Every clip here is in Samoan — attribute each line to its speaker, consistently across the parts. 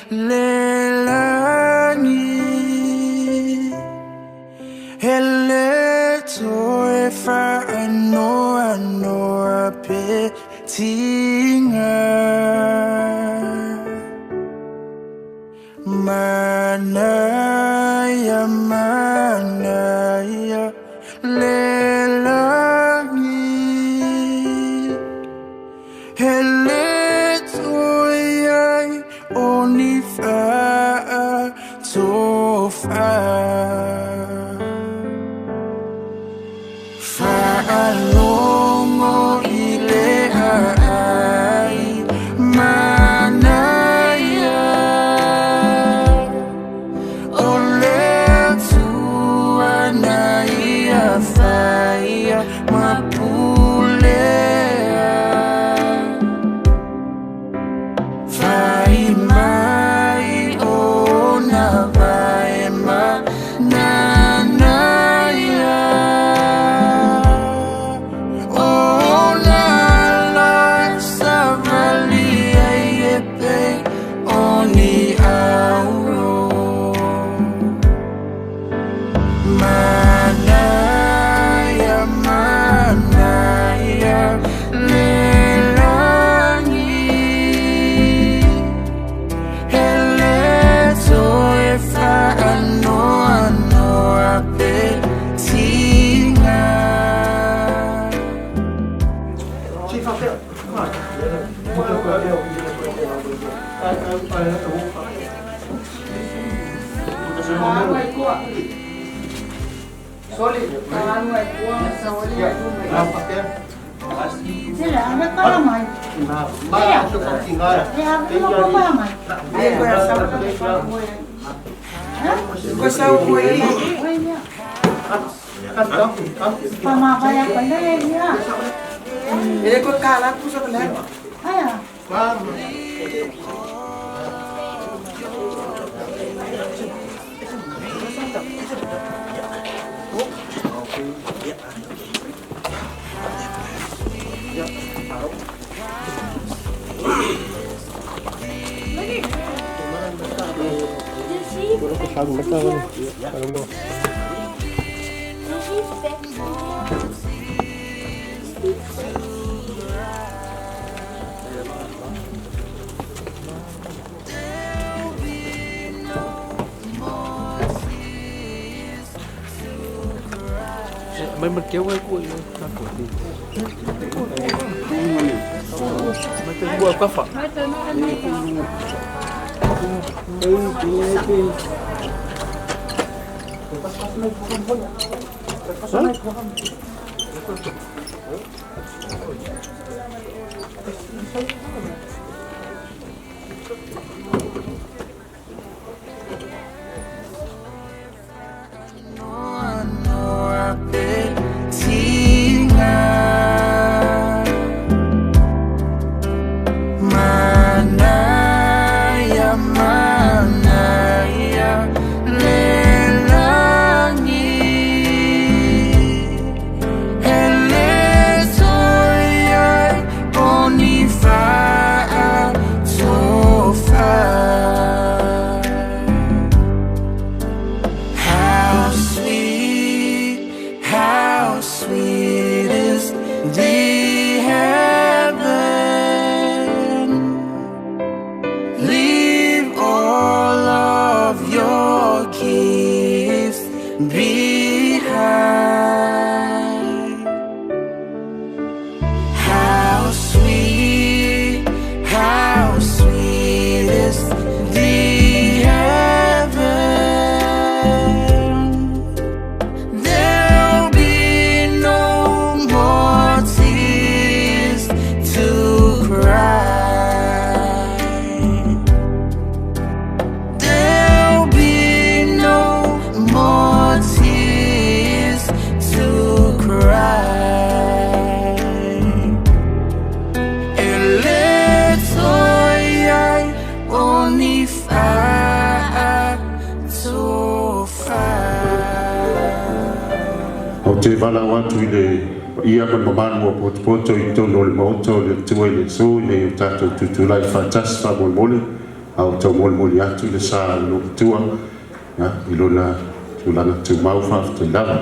Speaker 1: le lagi E le toe faanoanoa pe tiga. Manaia, manaia le lagi E le toe i ai o ni faatofa. Faalogo i le aai manaia O le Atua na ia faia ma pulea. Fai mai ona vae ma nanaia Ona ala e savali ai e pei o ni auro. Manaia, manaia le lagi E le toe faanoanoa pe tiga. Manaia, manaia le lagi E le toe i ai o ni faatofa. How sweet, how sweet is the heaven. Leave all of your gifts behind. How sweet, how sweet is the heaven. There'll be no more tears to cry. There'll be no more tears to cry. E le toe i ai o ni faatofa.
Speaker 2: Ou te valaau atu i le paia ma le mamalu ua potopoto i totonu o le Maota o le Atua i le aso ina ia o tatou tutulai faatasi faamolemole. A o taumolimoli atu le sa o le nuu i tua i lona tulaga tumau. Faafetai lava.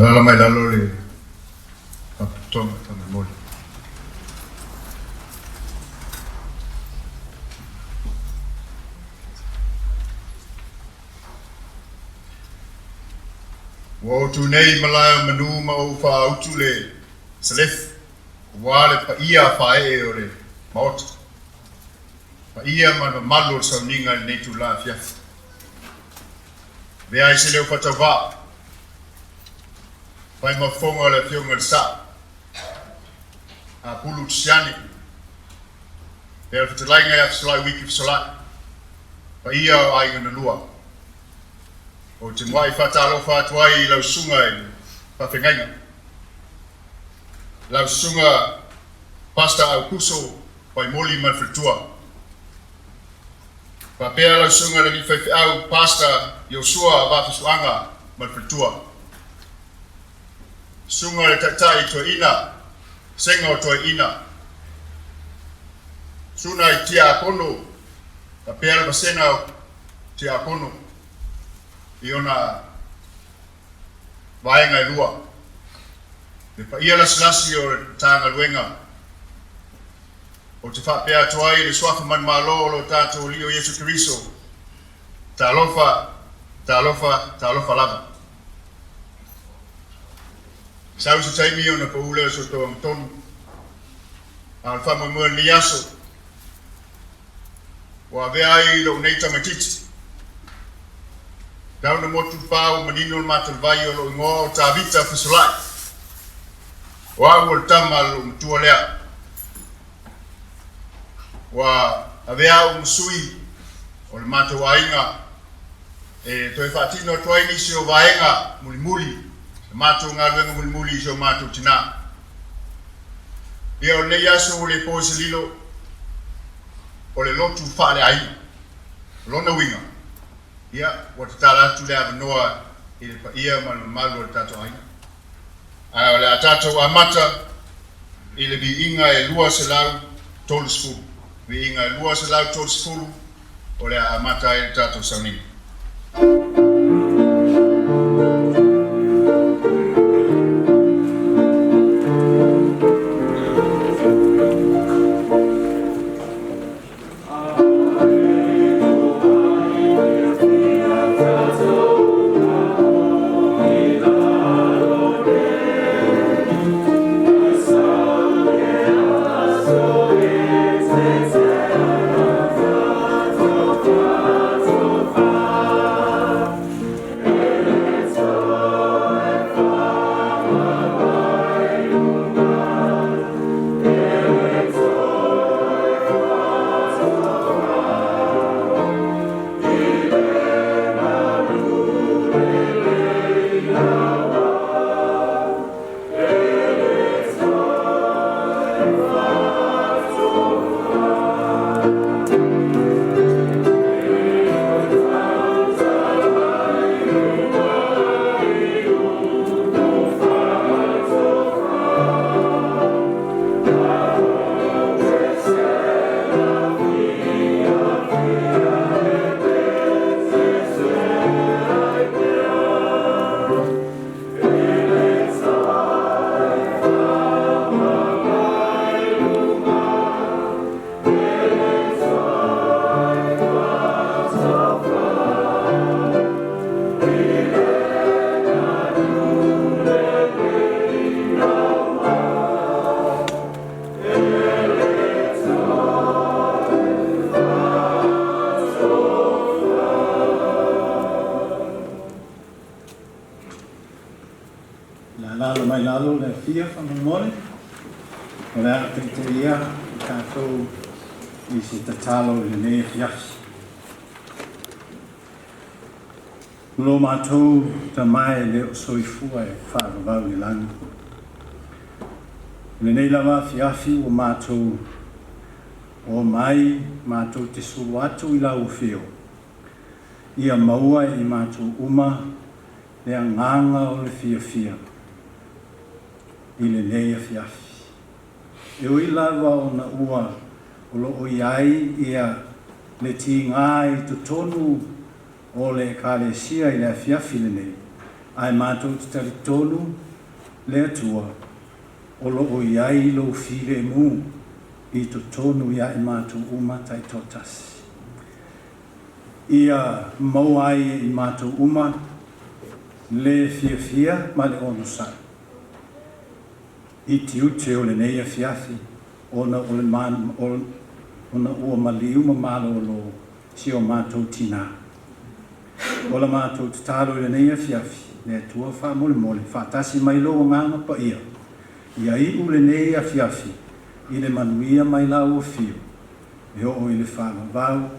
Speaker 3: Alaala mai lalo le faapitotoga faamolemole. Ua ou tu nei i malae o manu ma ou faaautu le selefu aua le paia faaee o le Maota, paia ma le mamalu o le sauniga i lenei itula afiafi. Avea ai se leo faatauvaa, fai ma fofoga o le Afioga i le Sao, Apulu Tisiane, pea le fetalaiga ia Fesolai Wiki Fesolai, paia o aiga na lua. Ou te muai faatalofa atu ai i lau susuga i le faafeagaiga, lau susuga Pastor Aukuso Paimoli ma le faletua. Faapea lau Susuga i le Alii Faifeau, Pastor Iosua Vafesuaga ma le faletua. Susuga i le Taitai Toeaina, Sega o Toeaina, Suna i Tiakono, faapea le vasega o Tiakono i ona vaega e lua. Le paia lasilasi o le Matagaluega, ou te faapea atu ai i le suafa manumalo o lo tatou Alii o Iesu Keriso, talofa, talofa, talofa lava. Sau se taimi ona pau lea o se outou agatonu, a o le faamoemoe o lenei aso, ua avea ai lou nei tamaitiiti. Tau na motu le pa ua manino le matalevai o lou igoa o Tavita Fesolai. O au o le tama a lou matua lea. Ua avea au ma sui o le matou aiga e toe faatino atu ai nisi o vaega mulimuli, le matou galuega mulimuli i si o matou tinā. Ia o lenei aso ua le po i se lilo, o le lotu faaleaiga. O lona uiga, ia, ua tatala atu le avanoa i le paia ma le mamalu o le tatou aiga. Ae o le a tatou amata i le viiga e 230. Viiga e 230 o le a amata ai le tatou sauniga.
Speaker 4: Le a lalo mai lalo le afia faamolemole, o le a taitaia i tatou i se tatalo i lenei afiafi. O lo matou Tama e le o soifua e faavavau i le lagi. I lenei lava afiafi ua matou omai matou te sulu atu i lau afio, ia maua e i matou uma le agaga o le fiafia i lenei afiafi. E ui lava ona ua o lo o i ai ia le tiga i totonu o le Ekalesia i le afiafi lenei, ae matou te talitonu le Atua o lo o i ai lou filemu i totonu ia i matou uma taitoatasi. Ia maua ai e i matou uma le fiafia ma le onosai i tiute o lenei afiafi ona o le ona ua maliu ma malolo si o matou tinā. O la matou tatalo i lenei afiafi, le Atua faamolemole faatasi mai lou Agaga Paia, ia iu lenei afiafi i le manuia mai lau afio e oo i le faavavau,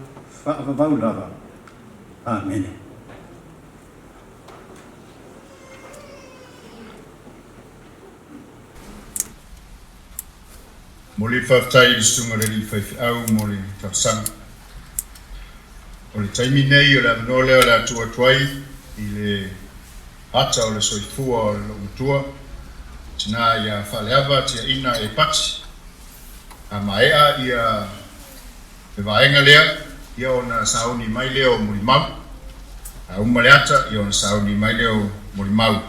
Speaker 4: faavavau lava. Amene.
Speaker 3: Momoli le faafetai i le Susuga i le Alii Faifeau mo le talosaga. O le taimi nei o le avanoa lea o le a tuu atu ai i le ata o le soifua o le loomatua, tina ia Faaleava Tiaina Epati. A maea ia le vaega lea, ia ona sauni mai lea o molimau. A uma le ata, ia ona sauni mai lea o molimau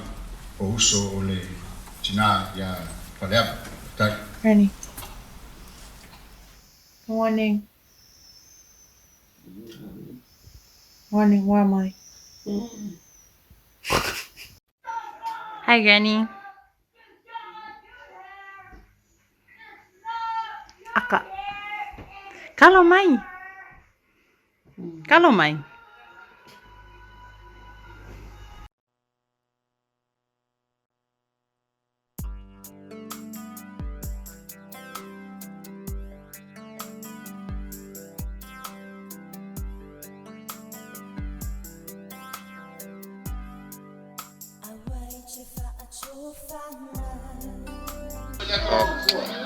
Speaker 3: o uso o le tina ia Faaleava. Faafetai.
Speaker 5: Granny. Morning. Morning, where am I?
Speaker 6: Hi, Granny. Aka. Kalo mai. Kalo mai.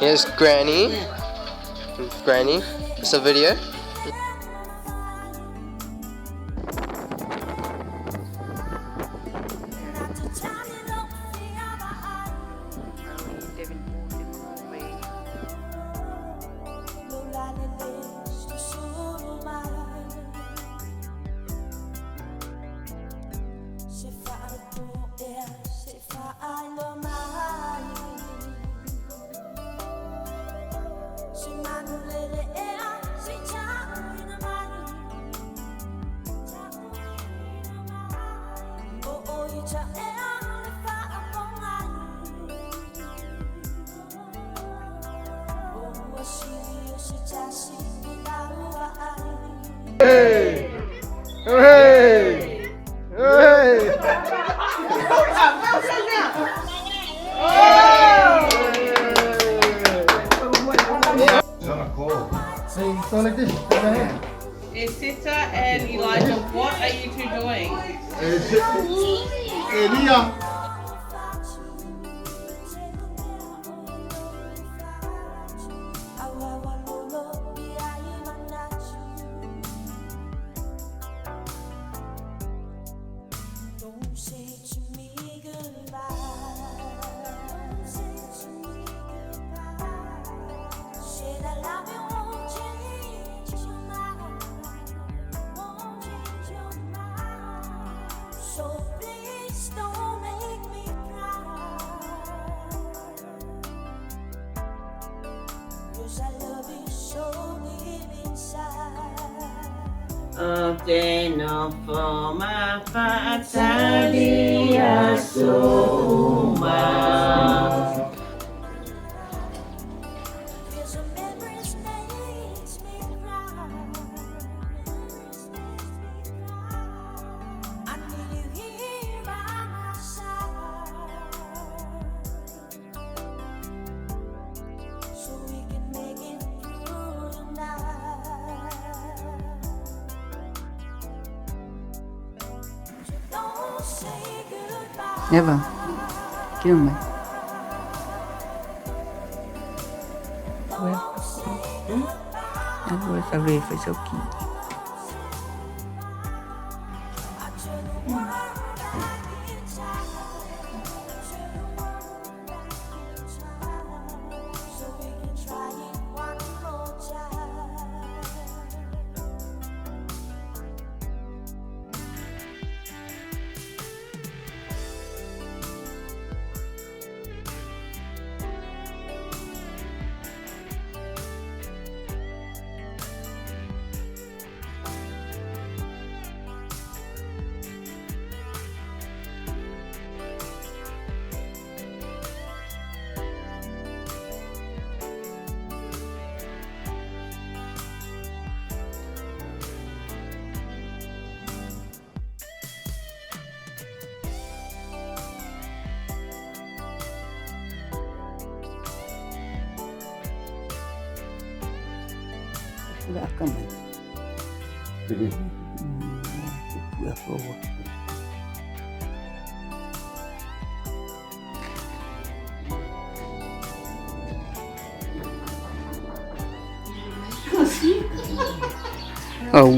Speaker 7: Here's Granny. Granny. It's a video.
Speaker 8: Eseta and Elijah, what are you two doing?
Speaker 3: Elia.
Speaker 6: Eva, kilo mai. Agora sabe fazer o quê? Oh.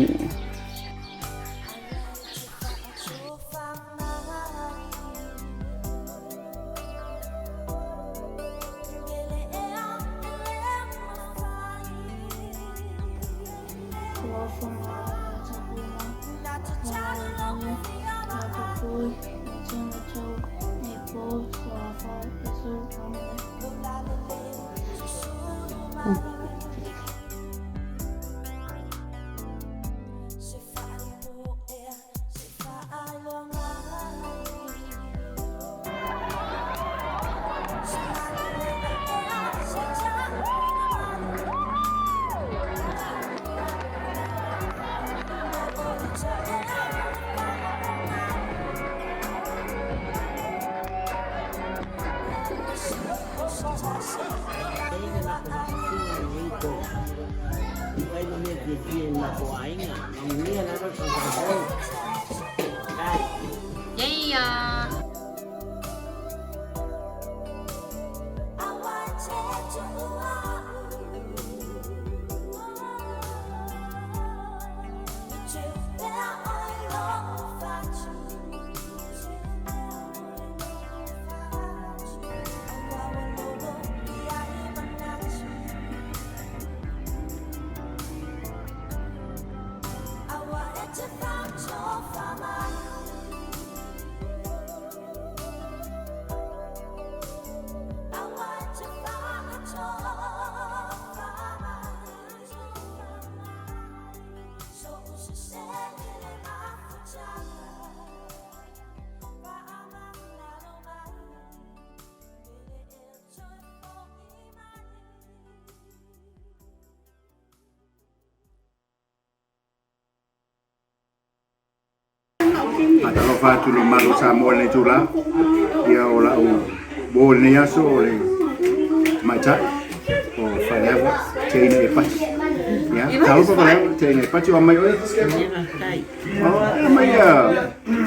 Speaker 6: Yeah.
Speaker 3: Faatalofa atu i le mamalu o Samoa i lenei itula, ia o lau uo i lenei aso o le tamaitai o Faleava Teina Epati. Ia, talofa Faleava Teina Epati, o a mai oe? O, e mai ia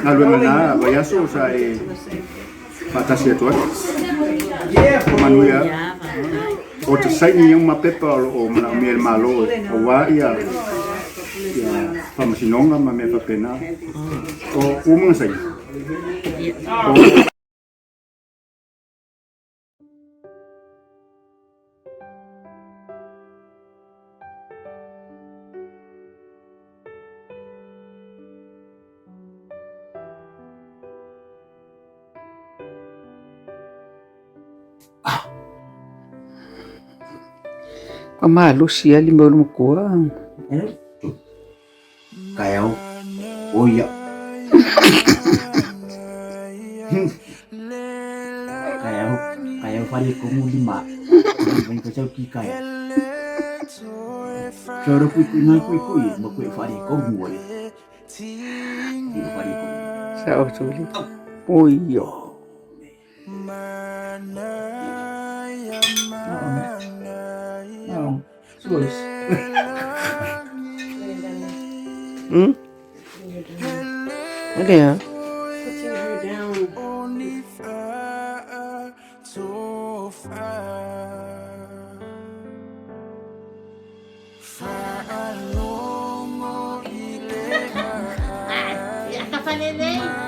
Speaker 3: galuega na vaiaso sa e faatasi atu ai. Manuia. O te saini ia uma pepa o lo o manaomia e le Malo aua ia ia faamasinoga ma mea faapena. O ua uma ona saini? O.
Speaker 6: Ua malosi lava lima o le matua.
Speaker 9: Taeao. O ia. Taeao, taeao fale komu lima. Vai ka chau ki kai. Choro kui kui ngai kui kui ma kui fale komu ai. Kui fale komu.
Speaker 6: Sa o tuli. Oi yo. Hmm? Okay, huh?
Speaker 8: Putting her down.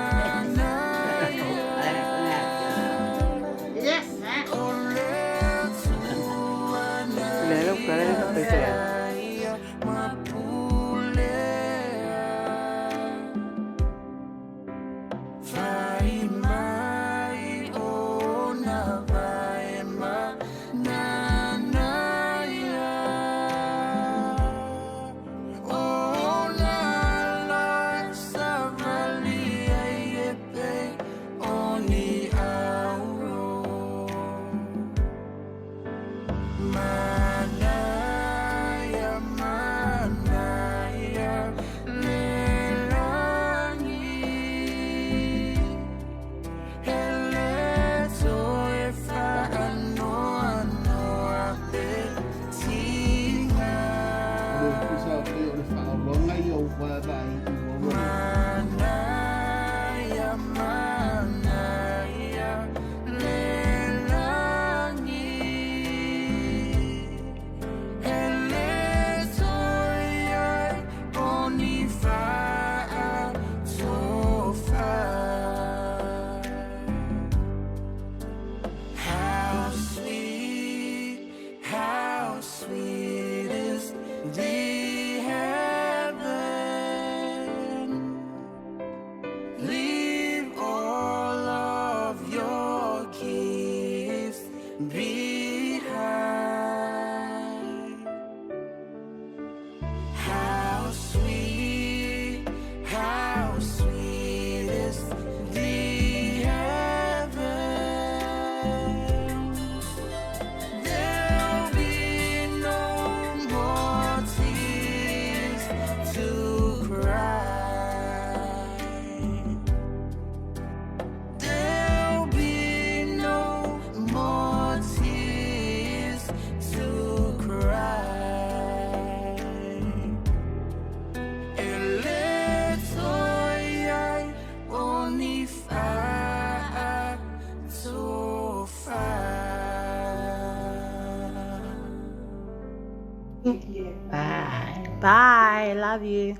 Speaker 10: Bye.
Speaker 5: Bye. Love you.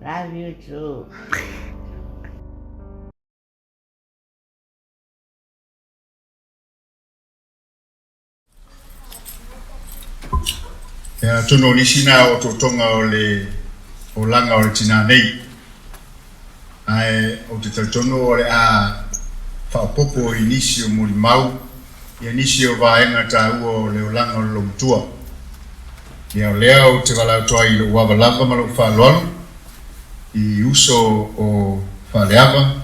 Speaker 10: Love you too.
Speaker 3: Ia, atonu o nisi na otootoga o le olaga o le tinā nei, ae ou te talitonu o le a faaopoopo i nisi o molimau ia nisi o vaega taua o le olaga o le loomatua. Ia, o lea ou te valaauto ai i lou ava lava ma lou faaaloalo i uso o Faaleava,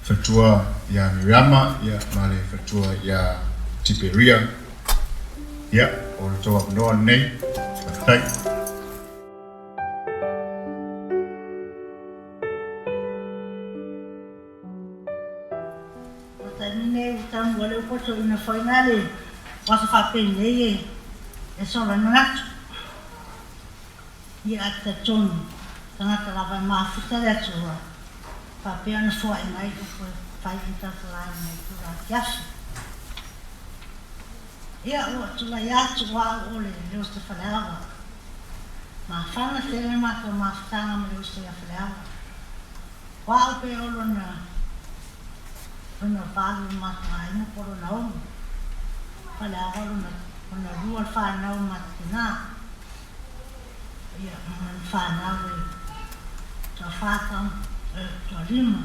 Speaker 3: faletua ia Miriama ia ma le faletua ia Tiperia. Ia, o le tou avanoa lenei. Faafetai.
Speaker 11: O le taimi lenei ua taunuu ai le upu atu ina foi na le aso faapenei e solo ai manatu. Ia a talitonu tagata lava e mafuta le Atua faapea ona foai mai upu e fai i tautala ai lenei itula afiafi. Ia ua tulai atu o au o le uso Faleava. Mafana tele le matou mafutaga ma le uso ia Faleava. O au pe o lona lona valu o le matou aiga po o lona ono. Faleava o lona lona lua o le fanau o le matou tina. Ia ma le fanau e toafa tama e toalima.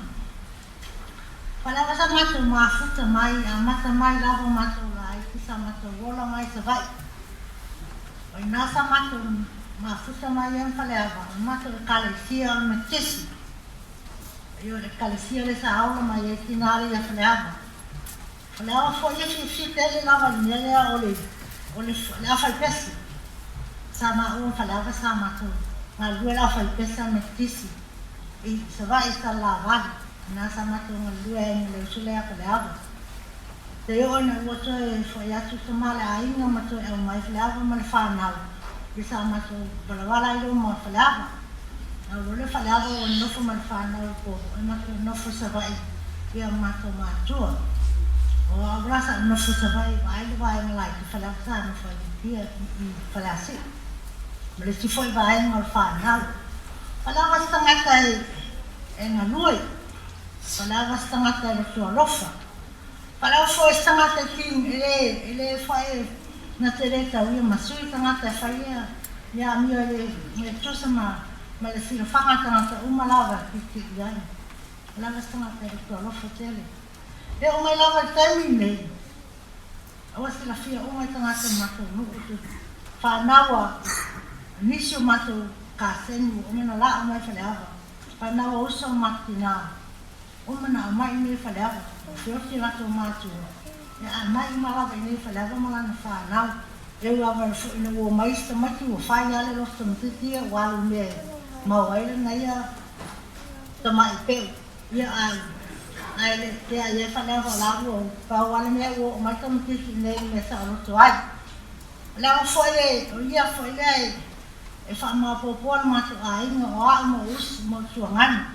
Speaker 11: Faleava sa matou mafuta mai amata mai lava matou laiti sa matou ola mai Savaii. O ina sa matou mafuta mai ai ma Faleava o le matou ekalesia o le Metotisi. Ia o le ekalesia lea sa ola mai ai tina lea ia Faleava. Faleava foi e fiafia tele lava i le mea lea o le o le le aufaipese. Sa maua ma Faleava sa matou galulue le aufaipese a le Metotisi i Savaii i Salelavalu. Ina sa matou galulue ai ma le uso lea a Faleava. Te oo ina ua toe foi atu tama le aiga ma toe aumai Faleava ma le fanau ia sa matou walawala ai loma o Faleava. Na ua loa Faleava ua nofo ma le fanau i Popo e matou nofo i Savaii ia ma matou matua. O au la sa ou nofo i Savaii vaai le vaega laiti Faleava sa nofo ai i Apia i Faleasiu ma le isi foi vaega o le fanau. Faleava se tagata e galue, Faleava se tagata e loto alofa. Palau foi se tagata e king e le e le fai na te le tau ia ma sui tagata e fai ia ia amio e le le tusa ma ma le silafaga tagata uma lava e tilotilo i ai. O lava se tagata e loto alofa tele. E oo mai lava i le taimi lenei, ua silafia uma e tagata o matou nuu te fanau a nisi o matou kaseni ua uma ona laa mai Faleava, fanau a uso o matou tina. Uma na aumai i nei Faleava, ua feoti latou matua, e aumai uma lava i nei Faleava ma lana fanau. E ui lava ina ua omai isi tamaiti ua fai lava le loto tamaitiiti ia ua alu i mea e mau ai lana ia tamai peu ia ae ae le tea i ai Faleava o la ua pau lava le mea ua oo mai tamaitiiti i nei i le mea saoloto ai. O le ala foi e o ia foi lea e faamaopoopoa le matou aiga o au ma ou uso ma ou tuagana.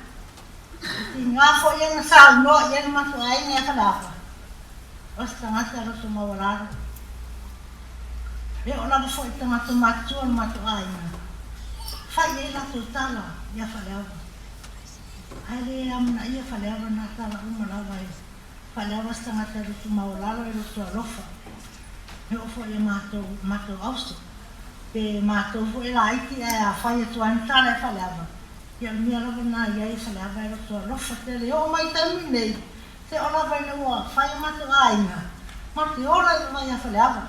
Speaker 11: E tiga foi ia na saunoa i ai le matou aiga ia Faleava, o se tagata loto maualalo. E oo lava foi i tagata matutua o le matou aiga, fai i ai latou tala ia Faleava. Ae le amanaia Faleava na tala uma lava e Faleava se tagata loto maualalo e loto alofa. E oo foi i a matou, matou auso, pe matou foi e laiti ae a fai atu lava ni tala e Faleava, Ia o le mea lava lena e i ai Faleava e loto alofa tele. E oo mai i taimi nei, se oo lava ina ua fai o matou aiga, matou te ola i luma ia Faleava.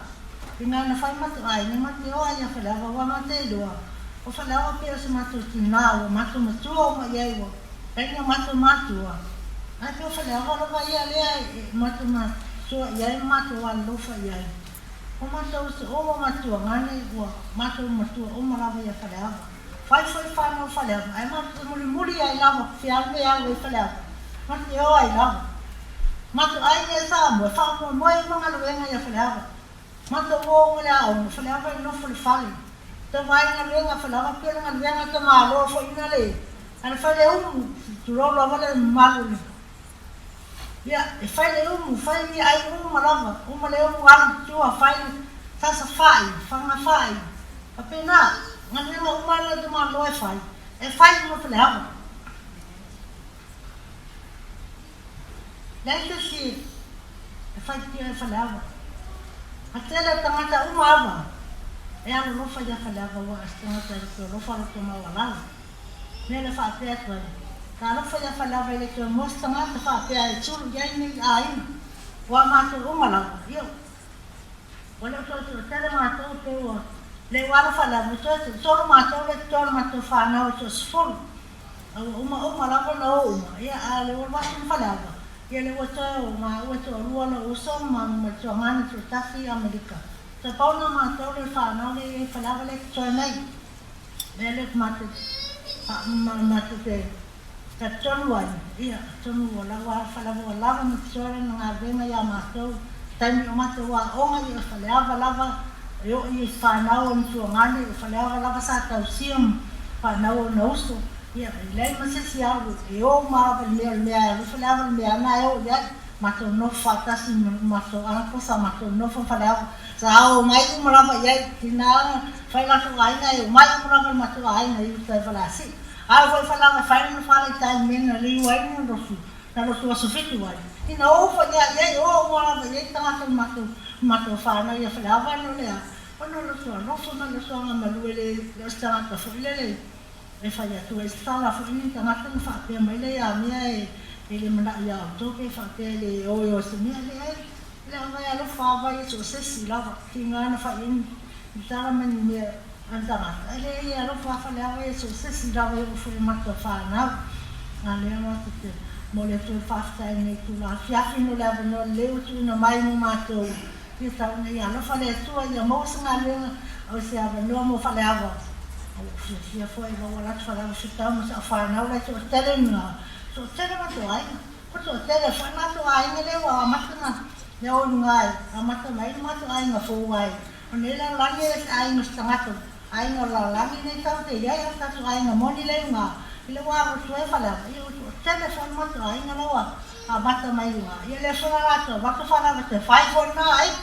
Speaker 11: I mea na fai matou aiga, matou te oa ia Faleava, ua matou iloa, o Faleava pei o se matou tina, ua matou matua uma i ai, ua taimi o matou matua, ae pei o Faleava lava ia lea e matou matua i ai ma matou alolofa i ai. O matou uso uma matuagane, ua matou matua uma lava ia Faleava. Fai foi whanau Faleava, ae matou te mulimuli ai lava ki te alu e alu ai Faleava, matou te o ai lava. Matou aiga i Samoa, e whaamoemoe uma galuega ia Faleava. Matou o uma le aoga, Faleava e nofo le fale. Tau vaai galuega a Faleava pei o le galuega ta malo foi ina le, a le fai le umu, tulou lava le mamalu le, ia, e fai le umu, fai ni ai uma lava, uma le umu alu i tua, fai le. Sasafai, Fagafai, faapena, galuega uma lava le tamaloa e fai, e fai uma Faleava. Leai se isi e faitio e Faleava. A tele o tagata uma ava e alolofa ia Faleava ua o se tagata e loto alofa loto maualalo. Mea le faapea atu ai, Talofa ia Faleava e le toe moa se tagata faapea e sulu i ai nei aiga. Ua matou uma lava, io. Ua le o toe toatele matou pe ua le ua alo Faleava, ua toe toatolu matou le totoa o le matou fanau e toasefulu. A ua uma uma lava ona o uma, ia, a o le ua alu atu ma Faleava, ia lea ua toe o maua e toalua lou uso ma ma le tuagana toatasi i Amerika. Toe pau na matou le fanau lea i ai i Faleava lea e totoe nei. Lea lea matou ma matou te talitonu ai, ia, atonu ua lava a Faleava ua lava ma totoe lana galuega ia matou, taimi o matou aoga, ia o Faleava lava e oo i fanau o Nutuagane, o Faleava lava sa tausia ma fanau o ona uso, ia, e leai ma se isi alu e o uma lava i le mea o le mea e alu ai Faleava, o le mea lava lena e oo i ai. Matou nofo faatasi ma matou uncle sa matou nofo ma Faleava, sa o mai uma lava i ai, tina fai latou aiga e omai uma lava i le matou aiga i uta i Faleasiu. A oo foi i Faleava e fai lona fale i tai i le mea na liu ai lona lotu, na lotu aso 7 ai, ina o foi lea i ai, o uma lava i ai tagata o le matou, matou whānau ia Faleava no le a, ona o lotu alofa ma lotu agamalu e le, le o se tagata foi lele e fai atu ai se tala foi ni tagata na faapea mai lea ia mea e, e le manao ia outou pe faapea e le o e o se mea, leai, le ava e alofa ava ia so o se isi lava, tiga na fai ai ni tala ma ni mea a le tagata, e leai e alofa lava Faleava ia so o se isi lava e oo foi i matou whānau. A lea matou te momoli atu ai le faafetai i lenei itula afiafi no le avanoa lelei ua tuuina mai mo matou ia tau ina ia alofa le Atua ia maua se galuega o se avanoa mo Faleava. Ua ou fiafia foi ua ou alu atu Faleava Fitau ma sa'u fanau la e toatele na toatele matou aiga. Ua toatele foi matou aiga lea ua amata na lea o i luga ai amata mai le matou aiga fou ai o nei lalolagi e le se aiga o se tagata aiga o le lalolagi nei tatou te i ai a o tatou aiga moni lea i luga i le ua alu atu ai Faleava ia ua toatele foi le matou aiga la ua amata mai luga ia lea foi la latou avatu Faleava toe fai foi lena aiga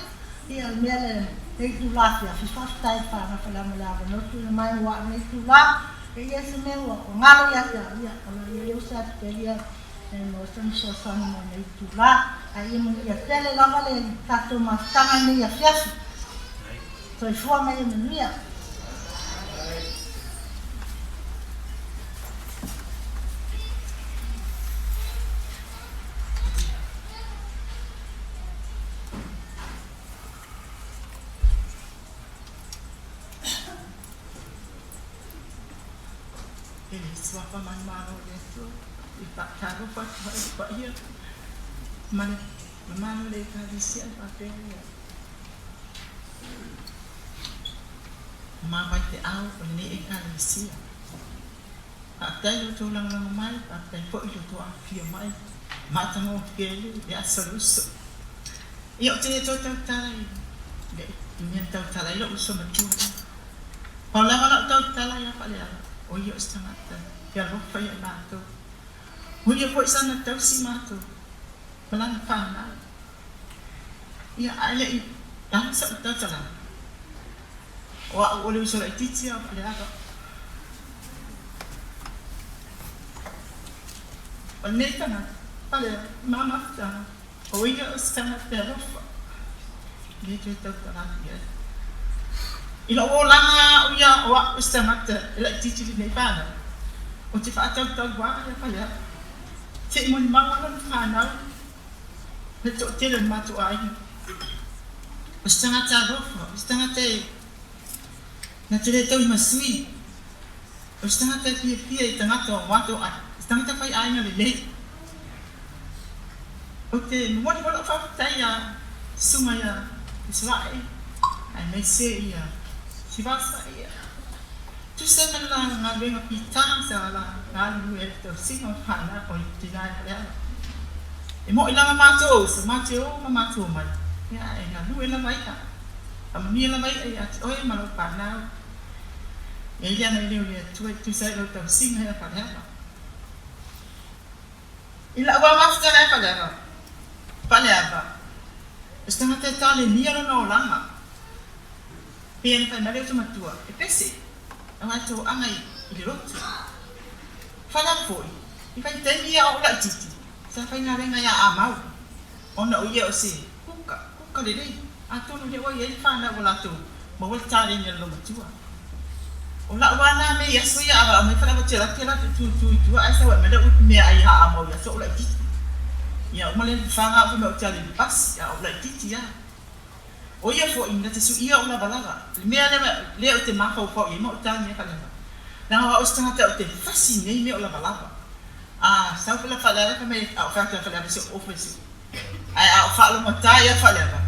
Speaker 11: ia o le mea lea lenei itula afiafi faafetai i le fanau Faleava mo le avanoa tuuina mai ua au lenei itula e i ai se mea ua galo ia te au ia o lo o i ai uso ia Pepelia e maua se fesoasoani mo lenei itula ae ia manuia tele lava le tatou mafutaga i lenei afiafi. Soifua ma ia manuia.
Speaker 12: E le suafa manumalo o le Atua i faatalofa atu ai i le paia ma le mamalu o le Ekalesia e faapea ia ma vaifeau o lenei Ekalesia. Faafetai i lo outou lagolago mai, faafetai foi i lo outou afifio mai matagofie le aso le uso. Ia ou te le toe tautala i le mea na tautala ai lou uso matua. Pau lava lau tautala ia Faleala, o ia o se tagata e alofa ia i matou. O ia foi sana tausi matou ma lana fanau. Ia, ae le i lalo sa'u tautalaga, o a'u o le uso laitiiti a o Faleala. O lenei tagata, Faleala, ma mafutaga, o ia o se tagata e alofa, e le toe tautala atu i ai. I lou olaga a'u ia o a'u o se tagata e laitiiti i lenei fanau, ou te faatautauā ia Faleala, se i molimau lana fanau le toatele o le matou aiga. O se tagata alofa, o se tagata e na te le tau i masui, o se tagata e fiafia i tagata o matou aiga, o se tagata fai aiga lelei. Ou te momoli foi lau faafetai ia Susuga ia Isarae aemaise ia Sivasa ia tusa ma le galuega pita sa la galulue ai le tausiga o fanau o tina e Faleala. E mo'i lava matou sa matou o ma matou omai, ia ae galue lava ia, faamanuia lava ia ia te oe ma lau fanau. E i ai le agalelei o le Atua e tusa ai lau tausiga ia Faleala. I la'u lava mafutaga e Faleava, Faleava, o se tagata e talenia lona olaga. Pei ona fai mai le uso matua, e pese, aua e toaga i le lotu. Faleava foi, i vaitaimi ia o ou laitiiti, sa faigaluega ia Amau, ona o ia o se kuka, kuka lelei, atonu lea ua i ai le fanau ua latou maua le taleni a le loomatua. O la'u lava na mea i aso ia a valaau mai Faleava ou te alu atu latou tutu i tua ae sau ae mai la'u meaai ia Amau i aso o ou laitiiti. Ia uma lea na fafaga au fai mai ou te alu i le pasi a o ou laitiiti a. O ia foi na te suia ou lavalava, le mea lea lea ou te mafaufau i ai ma ou tagi ai Faleava. Leaga o au o se tagata ou te fasi i nei mea o lavalava. A sau la Faleava fai mai a ou fai atu ia Faleava se ofu e sui. Ae a ou faalogotā ia Faleava,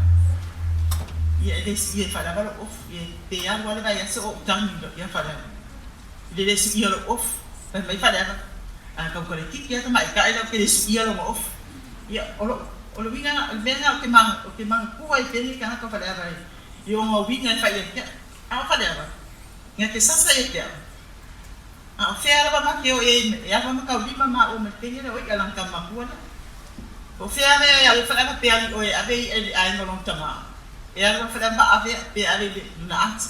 Speaker 12: ia e le suia e Faleava lou ofu, ia pe alu lava le vaiaso o ou tagi ia Faleava. I le le suia o lou ofu, fai mai Faleava, a tau kalaititi lava tamaitai la ou te le suia lona ofu. Ia, o lou, o le uiga, o le mea lena ou te ma, ou te manatua ai pea lenei tagata o Faleava i ona uiga e fai ia te au. A o Faleava, na te sasa ia te au. A o fea lava ma te o i ai e alu ma taulima maua ma le teine lea o i'a lana tama matua lea. Po o fea mea e alu ai Faleava pe alu i oe e ave i'a i le aiga o lona tama, e alu lava Faleava ma ave pe ave i lona ati.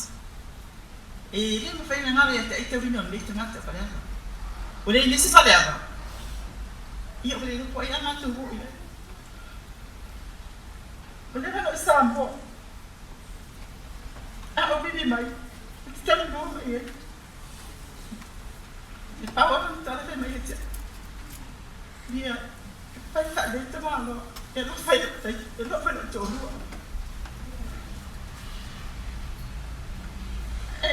Speaker 12: E le mafai ona galo ia te ai taulina o lenei tagata o Faleava. Ua leai nisi Faleava, ia ua le iloa po o ai a matou o i ai. Ua leva ona ou i Samoa, a ou vili mai, ou te talanoa mai ai. E pau lava le tala fai mai ia te au, ia, fai faalelei tamaloa, e alofa i lou taimi, e alofa i lou toalua. E,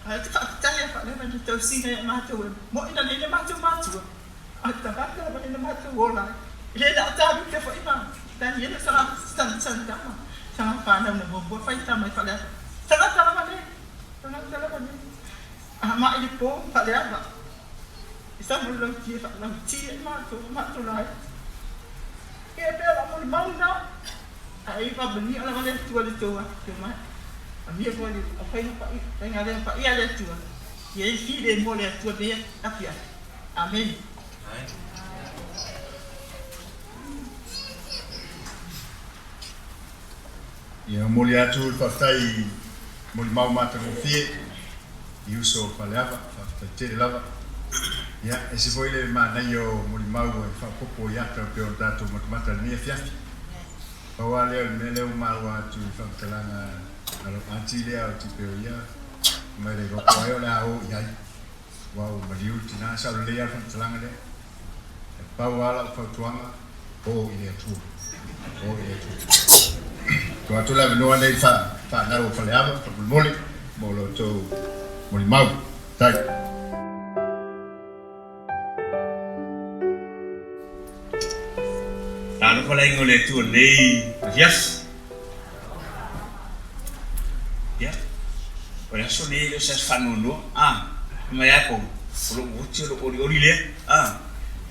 Speaker 12: ae ou te faafetai ia Faaleva i le tausiga ia matou e mo'i na lei le matou matua, a o le tagata lava lea na matou ola ai. E le na o Tavita foi ma Daniela sa tama, sa fanau na muamua fai tama i Faleava. Tagata lava lea, tagata lava lea. A ma'i le po Faleava, e sau mai lauti e faalauti ai matou, matou laiti. Ia pea la molimau lena. Ae faamanuia lava le Atua i le tou afifio mai. Manuia foi le aufaiga paia, faigaluega paia a le Atua. Ia i ai le filemu o le Atua i lenei afiafi. Amene.
Speaker 3: Ia momoli atu le faafetai i molimau matagofie i uso o Faleava, faafetai tele lava. Ia, ese foi le manaia o molimau e faaopoopo i ata pei ona tatou matamata i lenei afiafi. Pau lava lea o le mea lea ua maua atu i faamatalaga a lou aunty lea o Tipeo ia, fai mai le iloa po o ai o le a o i ai. Aua ua maliu le tina, sao lelei lava le faamatalaga lea. E pau lava lau fautuaga, o i le Atua. O i le Atua. Tuu atu le avanoa nei i le fanau o Faleava, faamolemole, mo lo outou molimau. Faafetai.
Speaker 13: Talofa le aiga o le Atua nei afiafi. Ia, o le aso nei e le o se aso faanoanoa, a, fai mai lava Paulo, o lou oti o lou olioli lea, a,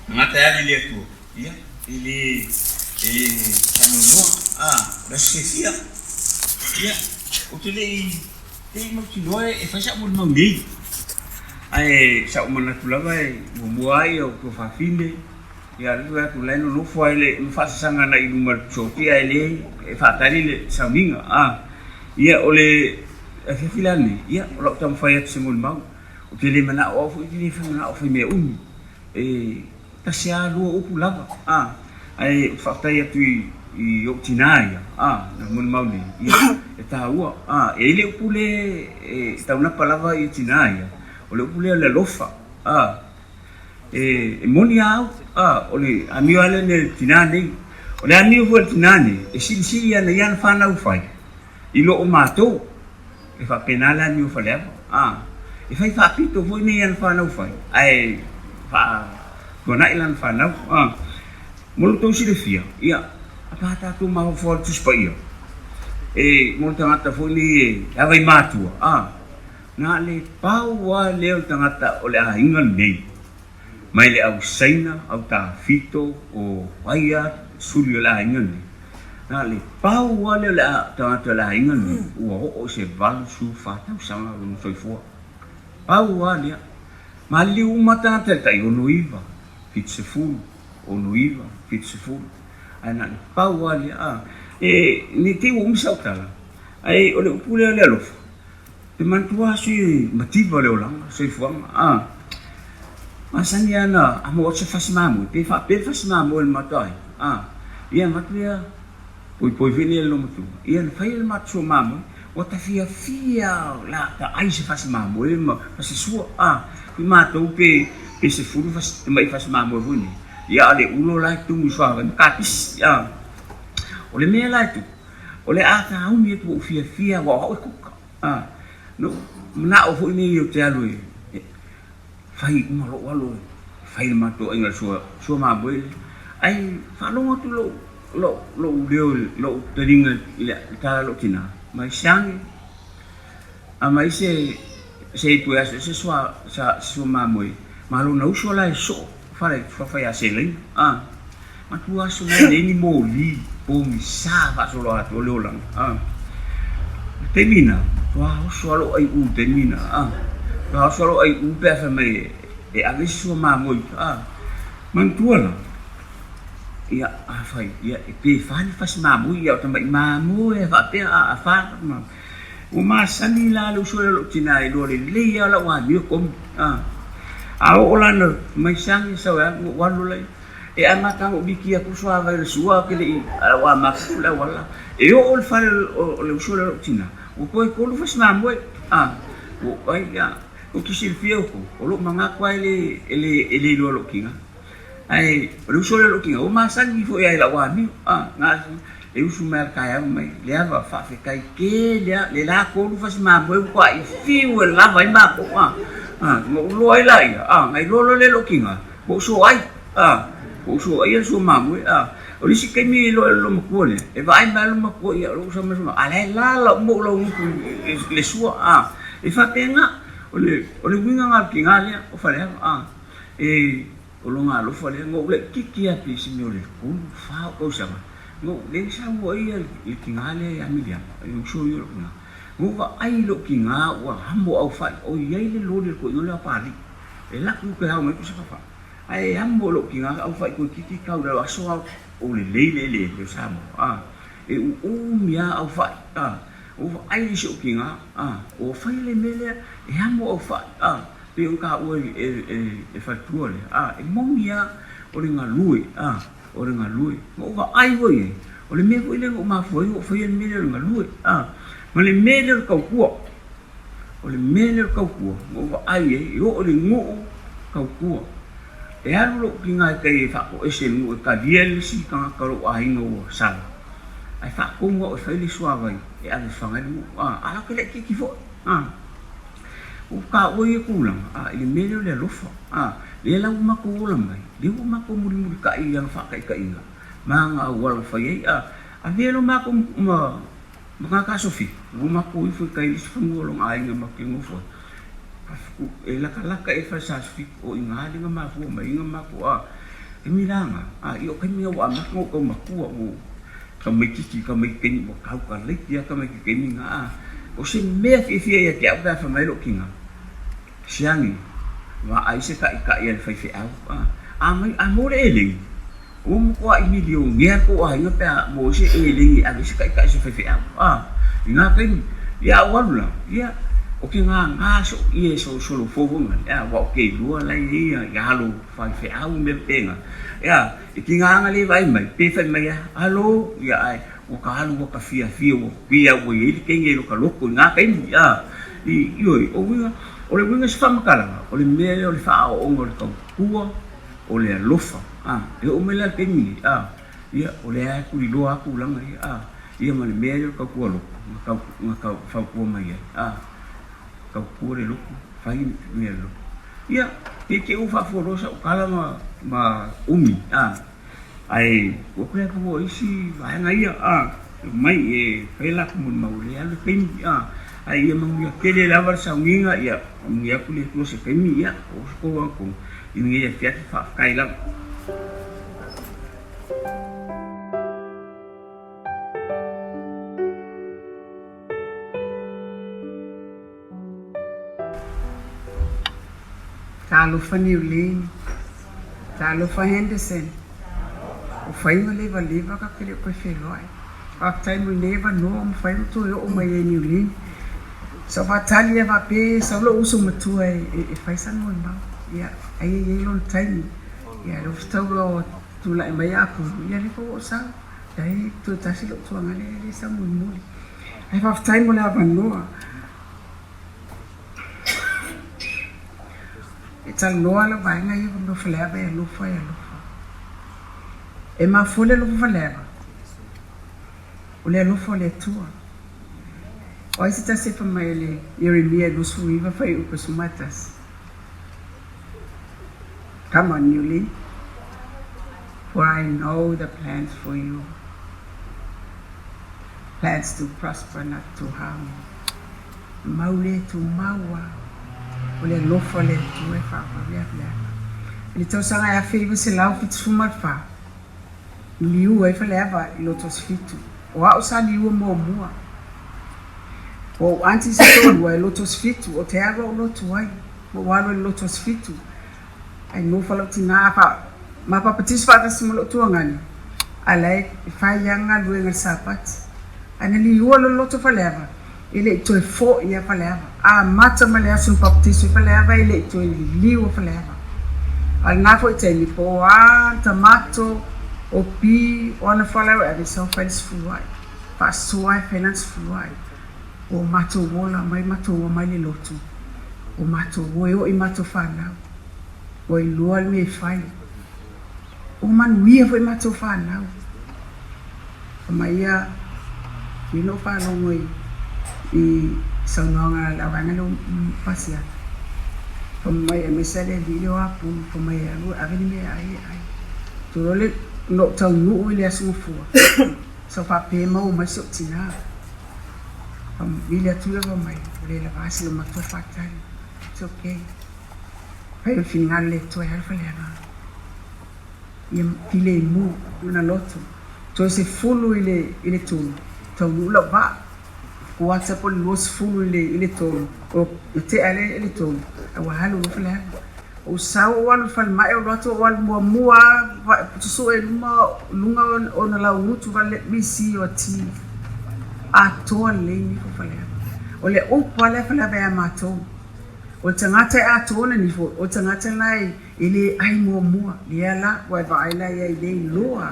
Speaker 13: na gata e ali le Atua, ia, e le, e le faanoanoa, a, o le aso fiafia. Ia, ou te le i, le i mautinoa e fai sau molimau nei, ae sa ou manatu lava e muamua ai o tuafafine, Ia alu atu la e nonofo ai le faasasaga agai i luma o le psoki ae le e faatali le sauniga a. Ia o le afiafi la lenei, ia o lau taumafai atu se molimau. Ou te le manao au foi ou te le fai manao fai mea umi. E tasi a lua upu lava a. Ae ou te faafetai atu i ou tina ia a na molimau nei, ia e taua a. E i ai le upu le e taunapa lava i tina ia, o le upu lea o le alofa a. E moni a au, a, o le amio lava lea o le tina nei. O le amio foi a le tina nei, e silisili ana ia ana fanau fai i lo o matou. E faapena le amio Faleava, a. E fai faapito foi nei ana fanau fai, ae faatuanai lana fanau, a. Mo lo outou silafia, ia, a pa tatou mafaufau i le Tusi Paia, e mo le tagata foi nei e ava i matua, a. Na le pau lava lea o le tagata o le aiga lenei, mai le au Saina, au Tafito, o ai lava suli o le aiga lenei, na le pau lava lea o le tagata o le aiga lenei ua oo i se 84 tausaga lona soifua. Pau lava lea. Maliliu uma tagata i le tai 69, 70, 69, 70, ae na le pau lava lea. E, ne i te i ua umi sau tala. Ae o le upu lea o le alofa, e manatua lava sui mativa o le olaga, soifuaga, a. Masani lava ona a maua atu se fasi mamoe, pe faapea le fasi mamoe a le matou aiga, a. Ia avatu lea poipoi foi lea i le loomatua, ia ona fai lea o le matou sua mamoe, ua ta fiafia lava o le a ta ai se fasi mamoe ma se sua, a. I matou pe 10 fasi, tamai fasi mamoe foi nei, ia a o le ulo la e tumu i suavai ma kapisi, a. O le mea la e tupu, O le a tāumi atu ua ou fiafia aua o au e kuka. A, na ou manao foi nei ou te alu e fai uma lou alo e fai le matou aiga i le sua, sua mamoe lea. Ae faalogo atu lou, lou, lou leo, lou taliga i le tala a lou tina, mai siagi, aumai se, se ipu e aso se sua, sa, sua mamoe ma lona uso la e soo fale fai a selaina. A. Matua aso mai nei ni moli pogisa faasolo atoa le olaga a. O le taimi lena, matua oso lava lou aiu i le taimi lena a. Matua oso lava lou aiu pe a fai mai e ave se sua mamoe i uta a. Manatua la, ia afai ia e pe fa ni fasi mamoe ia o tamai mamoe a faapea a, a fa Ua masani la le uso lea o lou tina e iloa lelei lava lau amio komu a. A oo la ina mai siagi sau e alu, ou alu loa E amata ona ou miki atu suavai o le sua ke lei ua amata atu le auala. E oo i le fale o le uso lea o lou tina, ua toe tolu fasi mamoe. A, ua ou ai ia, ou te silafia outou, o lou manatu lava e le, e le, e le iloa e lou tina. Ae o le uso lea o lou tina, ua masani foi lava i lau amio. A, na e usu mai lava i le taeao mai, Leava, faafetai tele lava, le la tolu fasi mamoe ua toai fiu e lava ai matou. A, a, ona ou iloa ai laia, a, na iloa loa lea e lou tina, Ua ou soai, a, ua ou soaia le sua mamoe, a. O le isi taimi e iloa ai le loomatua lea, e vaai mai lava le loomatua ia lou uso ma le a la e lala uma ou laugutu i le sua, a. E faapena, o le, o le uiga lena o le tiga lea o Faleava, a. E, o lona alofa lea, na ou laitiiti lava pei o se mea o le 3, 4 ou tausaga, na ou le sau ai le tiga lea ia Miliama, le uso ia o lou tiga. Na ou vaai i lou tiga ua amo aufai, o i ai le loli a le toeaina lea o Papalii. E laku ke ao mai ku se papa. Ae amo lou tiga au fai toeitiiti tau i lalo aso a o lelei le eleele o Samoa a. E uumi a au fai a. Ua vaai le isi ou tiga a. Ua fai le mea lea e amo au fai a. Pei ona taua e le faletua lea a. E moni a o le galue a. O le galue. Na ou vaai foi i ai, o le mea foi lea na ou mafua ai ona ou faia le mea lea o le galue a. Ma le mea lea o le tautua. O le mea lea o le tautua, na ou vaai ai, e oo i le nuu tautua. E alu lou tina e tai e faatoese i le nuu e talia le isi tagata o lou aiga ua sala, ae faatonu au e fai le suavai e ave e faga ai le nuu. A, a latou laitiiti foi. A, ua taua ia tulaga, a, i le mea lea o le alofa. A, lea la ua matou ola mai, lea ua matou mulimulitai i ana faataitaiga ma ana auala na fai ai. A, avea loa matou ma Ma Kaka Sofi, ua matou ifo i tai i le isi fanua o lona aiga matou te nofo ai. E latalata i le fale Sasfi, o i ina lea na mafua mai ai na matou a taimi la na, a ia o taimi na ua amata ona ou tau matua, ua ou tamaitiiti tamaiti taimi ua tau kalaiti lava tamaiti taimi na a. O se mea fiafia ia te au pe a fai mai lou tina, siagi, vaai se taitai a le faifeau, a, a mai, a maua le eleni, Ua matuai milionea tou aiga pe a maua ai se eleni e ave ai se taitai se faifeau a i na taimi. Ia a ou alu la, ia ou te gagā soo ia e solofou foi nale a aua ou te iloa la e i ai ia alo faifeau ma mea faapena. Ia e tiga na le vaai mai pe fai mai lava alo ia ae ua ta alu ua ta fiafia ua pei lava ua i ai le teine i lota loto i na taimi a. Ioe, o uiga o le uiga o se faamatalaga o le mea lea o le faaoaoga o le tautua o le alofa, a, e oo mai la i le taimi nei, a, ia, o lea lava e tuliloa lava tulaga ia, a, ia ma le mea lea o le tautua lotu, na tau, na tau fautua mai ai, a, tautua le lotu, fai le mea a le lotu. Ia, ne i te i ua faafualoa sau tala ma, ma umi, a, ae ua toe atu o isi vaega ia, a, omai e fai a latou molimau, o lea e alu le taimi, a, ae ia manuia tele lava le sauniga, ia manuia atu le Atua i se taimi, ia, o se tou lava i lenei afiafi, faafetai lava.
Speaker 6: Talofa Niulin, talofa Henderson, o faiga levaleva ka ke le o toe feiloai. Faafetai mo lenei avanoa ua mafai ona toe oo mai ai i Niulii. Sa ou faatali lava faapea e sau lou uso matua e fai sana molimau. Ia, ai e i ai lona taimi. Ia, o lea ua fetau loa ua tulai mai Apulu, ia lea foi ua ou sau. Leai, toe tasi lou tuagale lea e sau mulimuli. Ae faafetai mo le avanoa. E talanoa lau vaega ia mo Faleava e alofa e alofa. E mafua le alofa Faleava, o le alofa o le Atua. O ai se tasi e fai mai le Ieremia 29 fuaiupu 11? Come on, Yuli. For I know the plans for you. Plans to prosper, not to harm you. Mau le tumau a o le alofa o le Atua e faavave aveava. I le tausaga e 1974, i liu ai Faleava i Loto Sifitu. O a'u sa liua muamua. O ou aunty se toalua e Loto Sifitu, o te alu a'u lotu ai. Ma ua alu ai i le Loto Sifitu. Ai nofo lou tinā fa ma papatiso faatasi ma lou tuagani, a la e fai lava galuega i le Sapati. Ae na liua loa le loto Faleava, e le i toe fo'i a Faleava. Amata mai le aso na papatiso ai Faleava e le i toe liliu a Faleava. A o lena foi taimi, po o a tamato, o pi, o ana fala e ave sau fai le sefulu a'i. Faasoa e fai lana sefulu a'i. O matou ola mai matou omai le lotu, o matou o e oo i matou fanau, ua iloa le mea e fai. Ua manuia foi matou fanau. Fai ia, pei ona ou faalogo i saunoaga a le vaega lea ua pasi atu, fai mai aemaise lava le alii lea o Apulu, fai mai e alu e ave le mea e ai e ai. Ou te iloa na ou taunuu i le Aso Gafua, sa ou faapea e maua mai si ou tina. Vili atu ia fai mai, ua le lava si lou matua faatali. It's okay. Fai o le finagalo le Atua e alu faleaga. Ia filemu lona loto. Toe 10 i le i le 3, taunuu lau vaa. Kuata po o le 20 i le i le 3, o tea lea i le 3, ae ua alu loa faleaga. Ou sau ou alu i le falemai, ou alu atu ou alu muamua lava susue i luma luga o ona laugutu let me see your teeth. Atoa lelei nifo Faleava. O le upu lava lea Faleava ia matou. O le tagata e atoa ona nifo, o le tagata la e le ai muamua. Lea la, ua e vaai la i ai le iloa.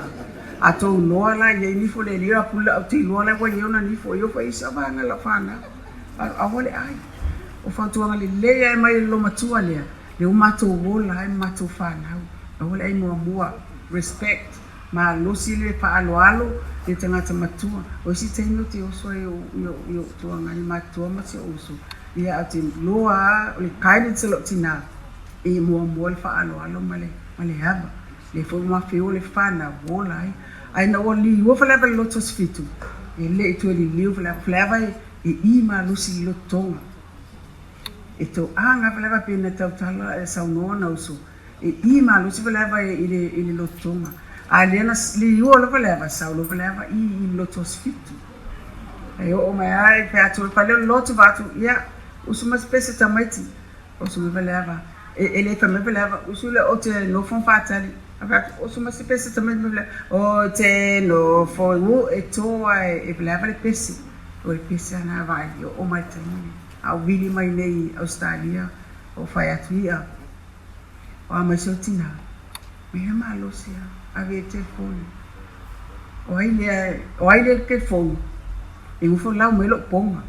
Speaker 6: A tou iloa la i ai nifo le alii o Apulu ou te iloa la ua i ai ona nifo. E oo foi i isi vaega o lau fanau. Aua le ai. O fautuaga lelei lava e aumai e le olomatua lea, lea ua matou ola ai ma matou fanau. Aua le ai muamua. Respect. Malosi le faaaloalo i le tagata matua. O isi taimi ou te oso ai i ou tuagani matutua ma si ou uso, ia ou te iloa lava o le guidance a lou tina, e muamua le faaaloalo ma le ma le ava. Lea foi ua mafeu le fanau ola ai. Ae ina ua liua Faleava i le loto 17, e le i toe liliu Faleava. Faleava e i malosi i le lototoga. E toaga Faleava pei ona tautala e saunoa ona uso, E i malosi Faleava i le i le lototoga. A lea na liua loa Faleava, sau loa Faleava i i le loto 17. Ae oo mai lava i fai atu, fai lea o le loto fai atu, ia, usu mai se pese tamaiti. Oso mai Faleava, e le fai mai Faleava, usu lea ou te nofo ma faatali. Ae fai atu, oso mai se pese tamaiti mai Faleava, ou te nofo, uu, e to lava e Faleava le pese. O le pese lava lena vaai, e oo mai i le taimi lenei. A ou vili mai nei i Ausetalia, ou fai atu, ia, O a mai si ou tinā, me he malosi a, ave i le telefoni. O ai lea, o ai lea i le telefoni? E nofo lau mai lou poga.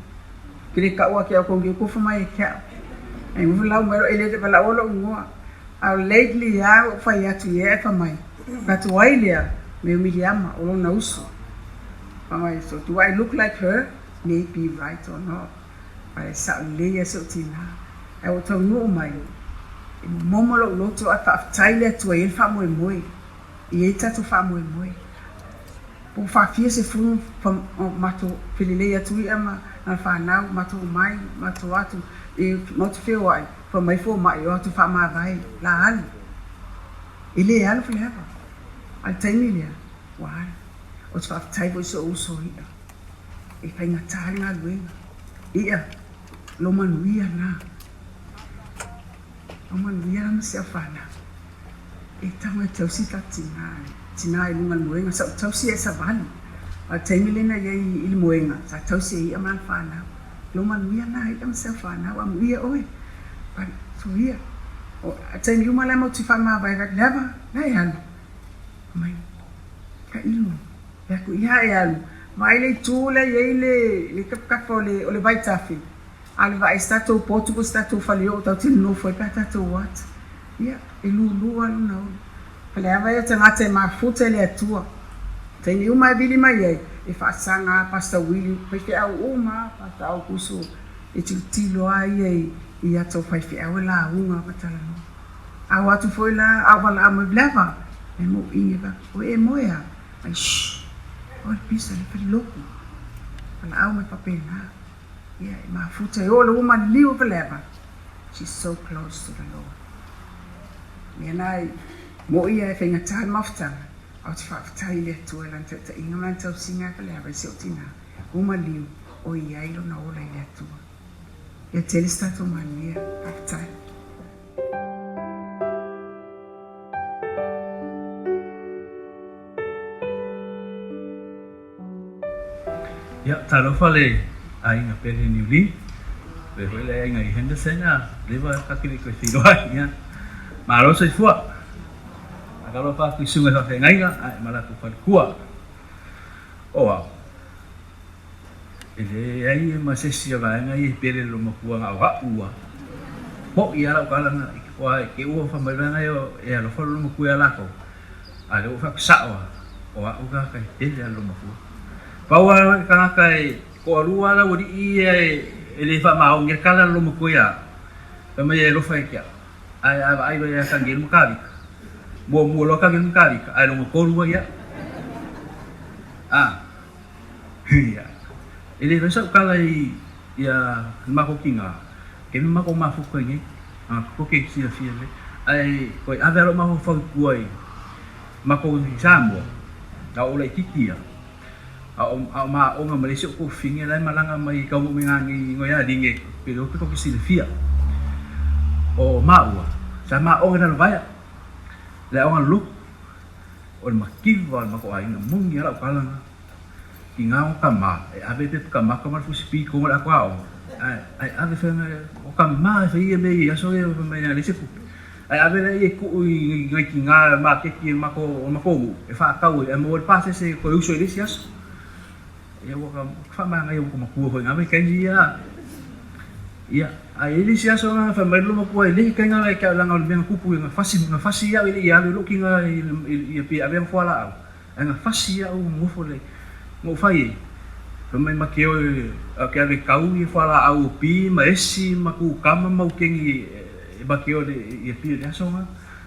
Speaker 6: Ke le kau a ke au kong kofa mai e ke au. E nofo lau mai e le te valaua lou igoa. A lately a ua ou fai atu i ai ae fai mai, fai atu o ai lea? Me o Miliama, o lona uso. Fai mai, so do I look like her? Maybe right or not. Ae sao lelei ai si ou tinā. Ae ua taunuu mai, e momomo lou loto ae faafetai le Atua e i ai le faamoemoe, e i ai tatou faamoemoe. Po o faafia 10 matou felelei atu ia ma na fanau, matou omai, matou atu, e matou feoai, fai mai fomai, o atu faamavae, la alu. E le alu Faleava. A o le taimi lea, ua alu. Ou te faafetai foi i si ou uso ia. E faigata le galuega. Ia, lo manuia na. Lo manuia la ma si au fanau. E tago e tausi ta tina, tina i luga o le moega, sa ou tausi ai savali. A o le taimi lea na i ai i le moega, sa tausi e ia ma lana fanau. Lou manuia lena ia ma sau fanau, amuia oe. Soia. O taimi uma la matou te faamavae atu, Leava, la e alu. Mai, tailo. Fai atu, ia e alu. Vaai le itu lea e i ai le, le taputapu o le, o le vaitafe. A o le vaai i se tatou potu po o se tatou faleoo tatou te nonofo ai pe a tatou o atu. Ia, e lulu lava lona ola. O le ava ia o tagata e mafuta i le Atua. Taimi uma e vili mai ai, e faasaga lava Pastor Willie, faifeau uma lava Pastor Aukuso e tilotilo lava ia i ata o faifeau e lauga ma talanoa. A o atu foi la, a o valaau mai, Leva! E mouʻi e fai atu, Oi e moe a? Ai, shh! Oi le pisa le fale lotu. Valaau mai faapena. Ia, e mafuta e oo le uma liu o Leva. She's so close to the Lord. Mea na e moʻi ia e faigata le mafutaga, a ou te faafetai i le Atua i Lana taitaiga ma Lana tausiga e faleava i si ou tinā, ua maliu o i ai lona ola i le Atua. Ia tele se tatou manuia. Faafetai.
Speaker 13: Ia, talofa le aiga pele Niulii, faapea foi le aiga i Henderson, a leva ta te le i toe feiloai. Ia, malo soifua. Faatalofa atu i susuga i faafeagaiga ae ma latou faletua. O au, e leai ma se isi o vaega ia e pele i lou matua na o a'u ua mo'i a lau tala na aua e te ua fai mai vaega ia e alofa lou matua ia latou a lea ua fai atu sa'o a o a'u tagata e pele a lou matua. Pau a le tagata e toalua a le aualii ia e le faamaoni ai le tala a lou matua ia a'u fai mai e alofa ia te a'u ae a vaai loa ia Tanielu ma Kavika muamua loa Tanielu ma Kavika ae lona tolu ai a'u a. Ia. E le fai sau tala i ia le matou tina, ke me matou mafuta i nei, a kokoke i silafia lelei. Ae toe ave lava lou mafaufau i tua i matou i Samoa, a o laititi ia, a o a o ma aoga ma le isi o tofiga la e malaga mai i taunuu mai nanei i Noialine pe iloa pe tou te silafia. O maua, sa ma aoga i Lalovaea, le aoga lotu, o le mativa o le matou aiga, moni a lau tala na. I ngā o ka mā, e ave pe ka maka ma le fusi pito ma le ako aoga, ae, ae ave fai mai, o ka mā e fai ia mea i aso ia fai mai a leai se tupe. Ae ave lea ia e tuu i ngai tinā maketi e mako, o mako nuu, e whaatau ai, ae maua ai le pasese e toe uso i le isi aso. Ia ua ka whaamānaia ua ka matua foi ngā vaitaimi ia. Ia, ae i le isi aso na fai mai le matua e leai kainga la e ke au langa o le mea na tupu ia na fasi, na fasi iau e le i alu i lou kinga i, i, i, i, i, ave ana fualaau. Ae na fasi au nofo le na ou fai ai. Fai mai ma ke oe a ke alu e kau ia fualaau o pi ma esi ma kukama ma ukeni e ma ke oe ia pia le aso nga.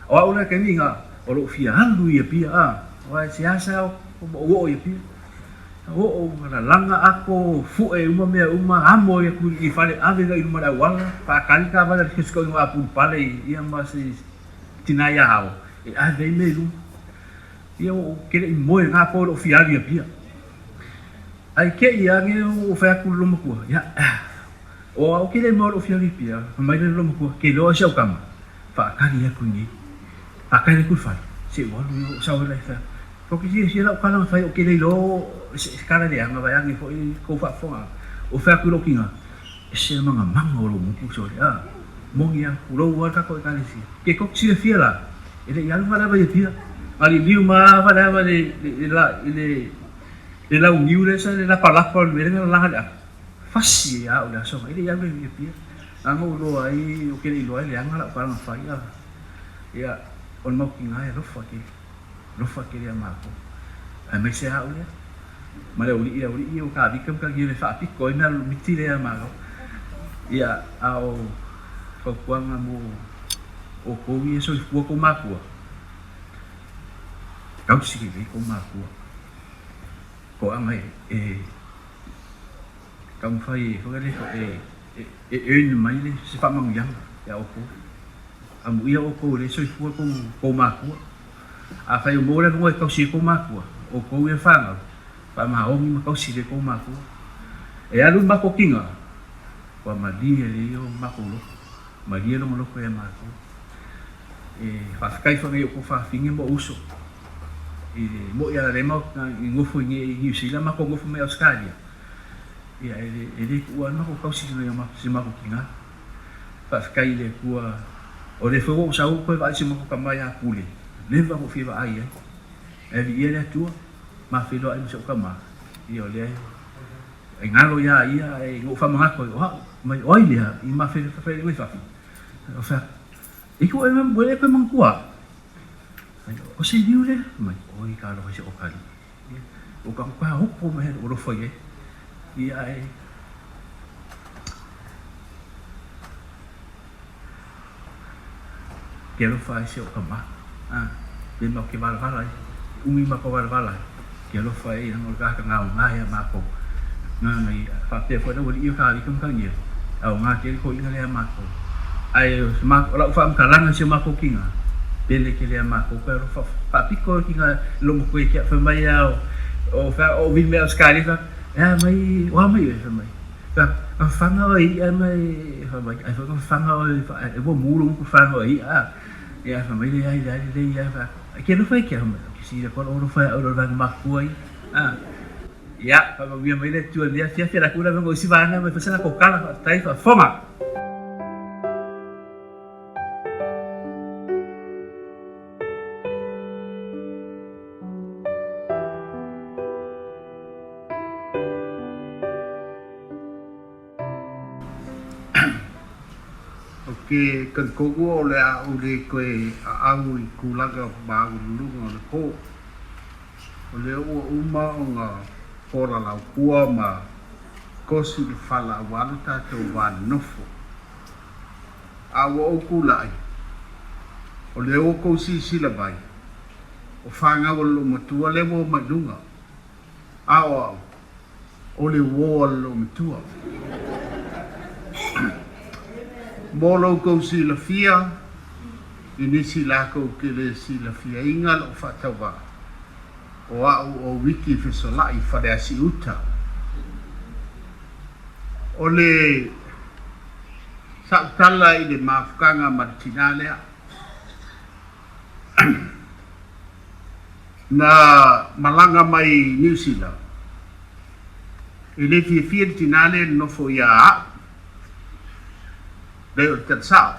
Speaker 13: O au la kaimi nga o lou fia alu ia pia a aua e seasea o oo ia pia. Oo lalaga ako fue uma mea uma amo ai aku i fale ave ngai luma le auala faakali taavale a le sikoiga o Apulupale ia ma se tina ia ao e ave ai mea i luma. Ia ou te le i moe ngā po lou fia alu i Apia. Ae kei ia age ou fai atu i le lomatua, ia, o au ke le i moe lou fia alu i Apia, fai mai le lomatua, ke iloa si au tama, whaakali atu i nei, whaakali atu i le fale, se u alu i o sau e lai fai atu. Ko ke silafia lau kala na fai o ke le iloa se kala leaga vae age foi kou faafofoga, o fai atu i lou kinga, e se mangamanga o lou motu sole, a, moni a, pulou a le tatou ekalesia. Ke kou silafia la, E le i alu faleava i Apia. A liliu ma faleava i le le launiu lea sa le lapalapa o le mea lea na lalaga le apu, fasi ai a au i le aso e le i alu i Apia. Leaga ua iloa ai, ou te le i iloa ai leaga lau tala na fai a. Ia, o le mau tiga e alofa tele, alofa tele ia matou. Aemaise a au lea, ma le aualii, le aualii ia ua tavita ma talia le faapito ai mea miti lea ia matou. Ia, a o fautuaga mo outou ia e soifua tou makua, tausi lelei tou makua. Toaga e taumafai foi lea e earn mai le se faamanuiaga ia outou. Amuia outou o lea e soifua tou makua. Afai o maua le avanoa e tausi ai tou makua, outou ia fanau, faamaoni ma tausi lelei tou makua. E alu le matou tiga, ua malie lelei o matou loto. Malie lona loto ia matou. E faafetai foi i outou fafine ma ou uso. I le moʻi a lea matou nofo i Niu Sila matou nofo mai Ausetalia ia e le e le tuua lava matou tausi i si matou tina. Faafetai i le Atua o lea foi ua ou sau toe vaai i si matou tama ia Pule leva ona ou fia vaai ai. Ae viia le Atua ma feiloai ma si ou tama ia o lea e galo ia ia ae na ou faamanatu ai o au mai o ai lea i ma feiloai mai fafo. Ou fai atu, E ua e toe manatua au? O se niu lea? Fai mai, Oi talofa i se okalii. Ua tatou taopo mai lou alofa i ai. Ia ae ke alofa ai si ou tama. A, pe matou te valavala ai, umi matou valavala ai, ke alofa ai leaga o le tagata gaoga ia matou. Nana ia, faapea foi le aualii o Tavita ma Taniela, aoga tele toeaiina lea ia matou. Ae o se o lau faamatalaga i si o matou tina, pele tele ia matou toe alofa faapito le tina i lou matua ia te au, fai mai a o fea o ou vili mai Ausetalia, fai atu, e a mai, o a mai oe? Fai mai, fai atu, na fafaga oe e i'a mai, fai mai, ai foi na fafaga oe e ua mu lou gutu fafaga oe e i'a a. Ia fai mai, leai, leai, lelei lava, fai atu, e te alofa ia te au? Fai mai, ou te silafia lou alofa ia au i lou vaega matutua ia, a. Ia, faamanuia mai le Atua i lenei afiafi, alu atu lava isi vaega ma fai se latou tala, faafetai faafofoga.
Speaker 14: Ou te talitonu o le a ou le toe aau i tulaga maualuluga o le po. O lea ua uma ona polalaupua ma kosi le fala aua lo tatou va nonofo. A ua ou tulai, o lea ua tou silasila mai, o fanau a le loomatua lea ua omai i luga. A o au, o le uō a le loomatua. Mo lo outou silafia, i nisi latou te le silafiaina lou faatauvaa, o au o Wiki Fesola'i Faleasiuta. O le sa'u tala i le mafutaga ma le tinā lea. Na malaga mai i Niu Sila, e le fiafia le tinā lea e nonofo iā a'u. Leai o le tala sa'o,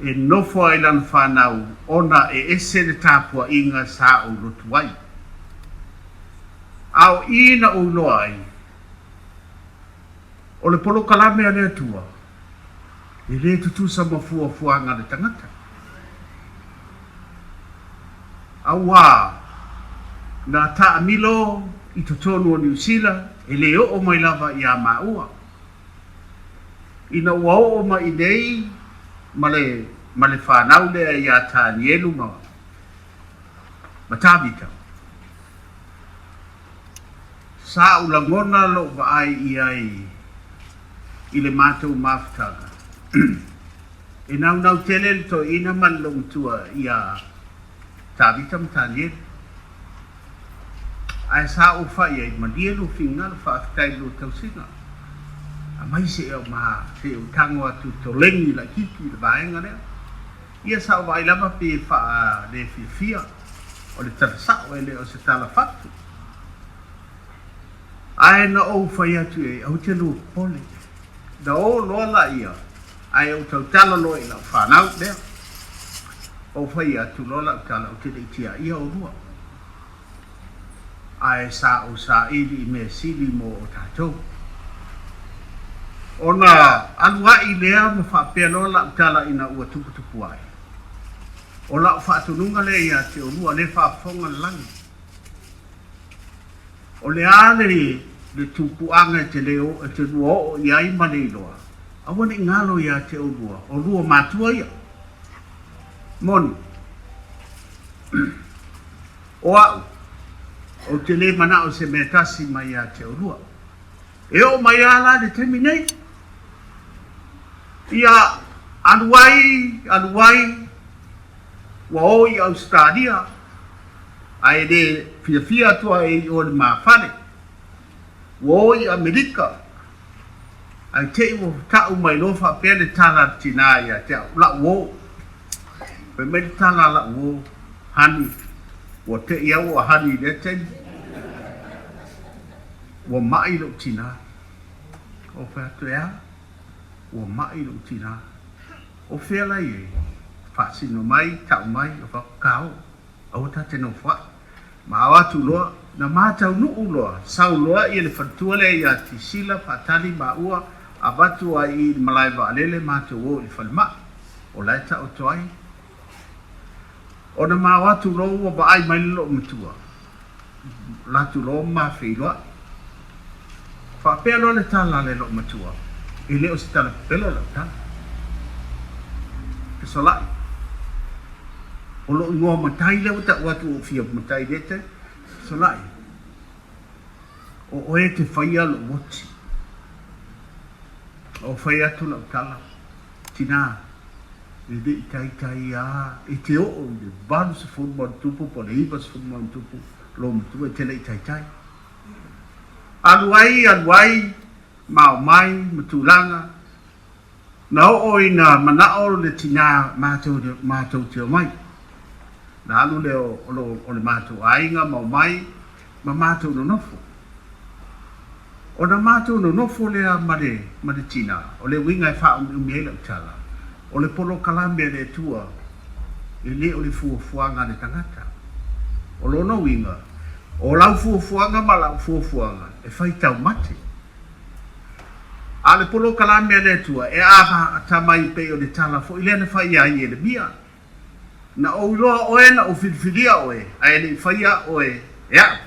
Speaker 14: e nofo ai lana fanau ona e ese le tapuaiga sa ou lotu ai. A o i na ou iloa ai, o le polokalame a le Atua, e le tutusa ma fuafuaga a le tagata. Auā, na taamilo i totonu o Niu Sila e le oo mai lava iā māua. Ina ua oo mai nei ma le, ma le fanau lea iā Tanielu ma, ma Tavita, sa ou lagona lou vaai i ai i le matou mafutaga. E naunau tele le toeaina ma le loomatua iā Tavita ma Tanielu. Ae sa ou fai ai, malie lou finagalo, faafetai i lou tausiga. Aumai se i au ma, se i ou tago atu i toleni laitiiti i le vaega lea. Ia sa ou vaai lava pe faa le fiafia, o le tala sa'o e le o se tala fatu. Ae na ou fai atu i ai, aua te lua popole. Na o loa laia, ae ou tautala loa i lau fanau lea. Ou fai atu loa lau tala, ou te le i tiaia olua. Ae sa ou saili i mea sili mo o tatou. Ona alu aʻi lea ma faapea loa lau tala ina ua tuputupu ae. O lau faatonuga lea ia te olua, lea faafofoga le lagi. O le a le le tupuaga e te le o, e te lua oo i ai ma le iloa, aua ne i galo ia te oulua, o lua matua ia. Moni. O au, ou te le manao i se mea tasi mai ia te oulua. E oo mai a la le taimi nei. Ia alu ai, alu ai, ua o i Ausetalia, ae le fiafia atu ai i o i le mafale. Ua o i Amerika, ae te i ua tau mai loa faapea le tala a le tinā ia te au, lau uō. Fai mai le tala a lau uō, Honey. Ua te i au ua honey i lea taimi. Ua maʻi loʻu tinā. Ou fai atu, E a? Ua maʻi loʻu tinā. O fea la i ai? Faasino mai, tau mai, o fai atu, Ka o, aua ta te nofoaʻi. Ma o atu loa, na mataunuu loa, sau loa ia le faletua lea iā Tisila, faatali maua, avatu ai i le malae vaalele matou o i le falemai. O la e taoto ai. Ona ma o atu loa ua vaai mai le loomatua, latu loa ma feiloai. Faapea loa le tala a le loomatua, e le o se tala pepelo lau tala. Fesolai. O lou igoa matai lea ua tau atu ua ou fia matai i lea taimi. Fesolai. O oe e te faia lou oti. O fai atu lau tala, tinā, e le i taitai a e te oo i le 80 ma ona tupu po o le 90 ma ona tupu lou matua e te le i taitai. Alu ai, alu ai, ma omai ma tulaga, na oo ina manao le tinā matou, matou te omai. Na alu lea o, o le matou aiga ma omai ma matou nonofo. Ona matou nonofo lea ma le, ma le tina, o le uiga e faaumiumi ai lau tala, o le polokalame a le Atua, e le o le fuafuaga a le tagata. O lona uiga, o lau fuafuaga ma lau fuafuaga e fai taumate. A o le polokalame a le Atua, e amata mai pei o le tala foi lea na fai ia Ielemia, Na ou iloa oe, na ou filifilia oe, ae le i faia oe e aʻu.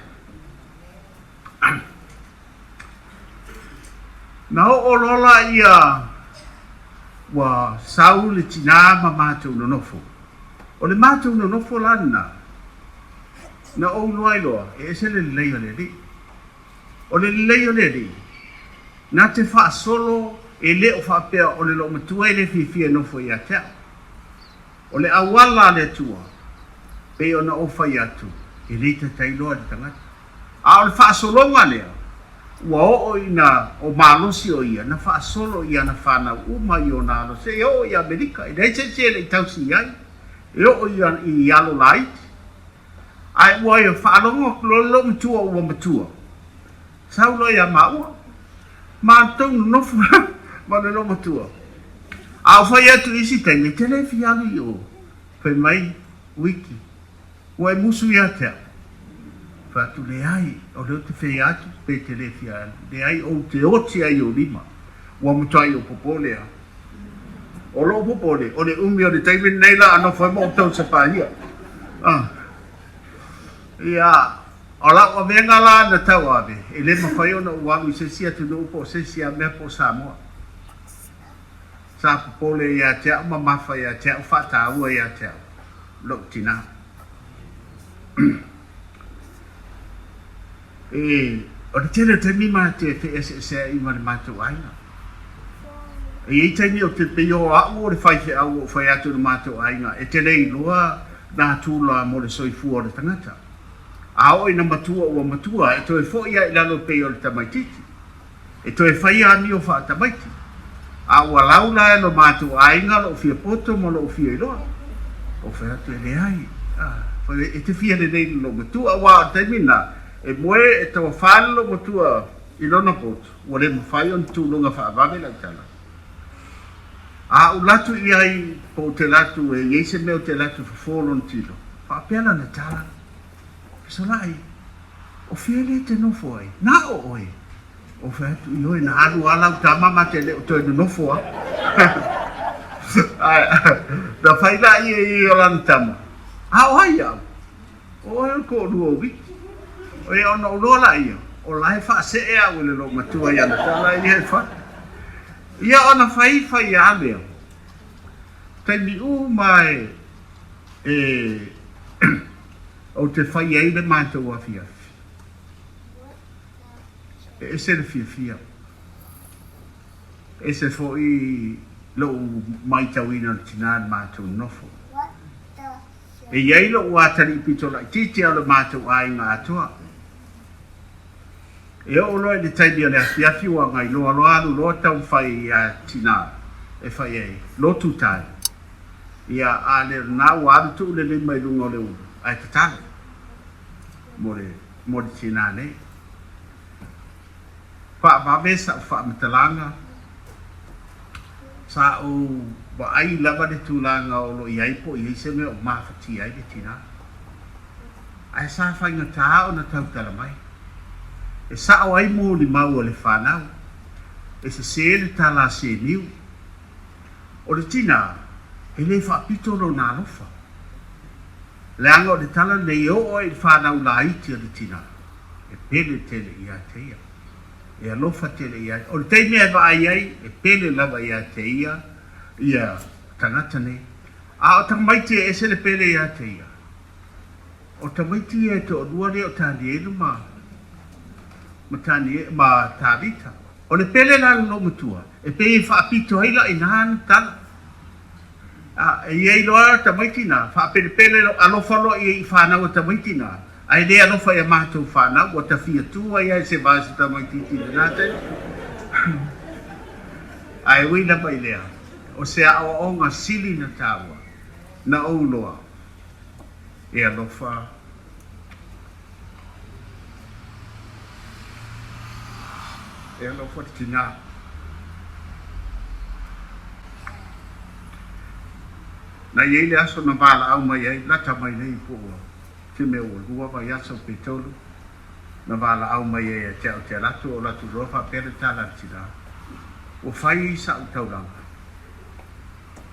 Speaker 14: Na oo loa laia ua sau le tinā ma matou nonofo. O le matou nonofo la lena, na ou iloa ai loa, e ese le lelei o le Alii. O le lelei o le Alii, na te faasolo e le o faapea o le loomatua e le fiafia e nofo ia te au. O le auala a le Atua, pei ona ou fai atu, e le taitai loa i le tagata. A o le faasologa lea, ua oo ina o malosi o ia, na faasolo i ana fanau uma i ona alo seia oo i Amerika, e leai se isi e le i tausi i ai, e oo i alo laiti. Ae ua faalogo atu loa le loomatua ua matua, sau loa ia maua, matou nonofo ma le loomatua. A ou fai atu i isi taimi, e te le fia alu i o, fai mai, Wiki, ua e musu ia te au? Fai atu, Leai, o lea ou te fei atu, pe te le fia alu. Leai, ou te oti ai i ou lima. Ua matuai ou popole a. O lou popole, o le umi o le taimi lenei la a nofo ai ma outou Sepaia. Ah. Ia, o lau avega la na tauave, e le mafai ona ou alu i se isi atunuu po o se isi lava mea po o Samoa. Sa popole ia te au ma mafa ia te au, faataua ia te au lou tinā. E, o le tele o taimi ma te feeseeseai ma le matou aiga. E i ai taimi ou te pei o au o le faifeau ua ou fai atu i le matou aiga e te le iloa nā tula mo le soifua o le tagata. A oo ina matua ua matua, e toe foi a i lalo pei o le tamaititi. E toe fai amio faatamaiti. A ua lau la e lo matou aiga lou fia poto ma lou fia iloa. Ou fai atu, e leai, e te fia lelei i le loomatua, aua o le taimi lena, e moe e tauafa le loomatua i lona poto, ua le mafai ona tuloga faavave lau tala. A ou latu i ai, po ou te latu e i ai se mea ou te latu e fofo lona tino, faapea lana tala, Fesolai, o fea lea e te nofo ai? Na o oe. Ou fai atu, Ioe, na alu lava lau tama ma te le o toe nonofo lava. Ae, na fai la ia i o lana tama, A o ai au? O oe o le toalua o Wiki. Ia ona ou loa laia, o la e faasee au e le loomatua i ana tala ia e fai. Ia ona fai fai lava lea, taimi uma e, e, ou te fai ai le matou afiafi. E ese le fiafia. E ese foi lou maitauina o le tina i le matou nofo. E i ai lou atalii pito laitiiti a o le matou aiga atoa. E oo loa i le taimi o le afiafi ua gailoa loa alu loa taumafai ia tina e fai ai, lotu time. Ia, a le o lena ua alu tuu le lima i luga o le ulu, ae tatalo. mo le mo le tinā nei. Faavave sa'u faamatalaga, sa ou vaai lava le tulaga o lo o i ai po o i ai se mea o mafatia ai le tinā. Ae sa faigata ona tautala mai. E sa'o ai molimau a le fanau, e sesē le tala a Seniu. O le tinā, e le faapito lona alofa. Leaga o le tala lenei e oo ai i le fanau laiti a le tinā, e pele tele ia te ia, e alofa tele ia. O le taimi e vaai ai, e pele lava ia te ia ia tagata nei. A o tamaiti e ese le pele ia te ia. O tamaiti ia e toalua lea o Tanielu ma ma Tanie ma Tavita. O le pele la a le loomatua, e pei e faapito ai la ina ana tala. A, e i ai loa tamaiti na, faapelepele lo, alofa loa ia i fanau a tamaiti na, ae le alofa i a matou fanau, ua tafia tu ai lava i se va i se tamaitiiti i lena taimi. Ae ui lava i lea, o se aoaoga sili na taua, na ou loa, e alofa. E alofa le tinā. Na i ai le aso na valaau mai ai, lata mai nei po ua te mea ua lua vaiaso pe tolu, na valaau mai ai ia te au te alu atu, ou alu atu loa faapea le tala a le tinā, Ua fai sa'u taulaga.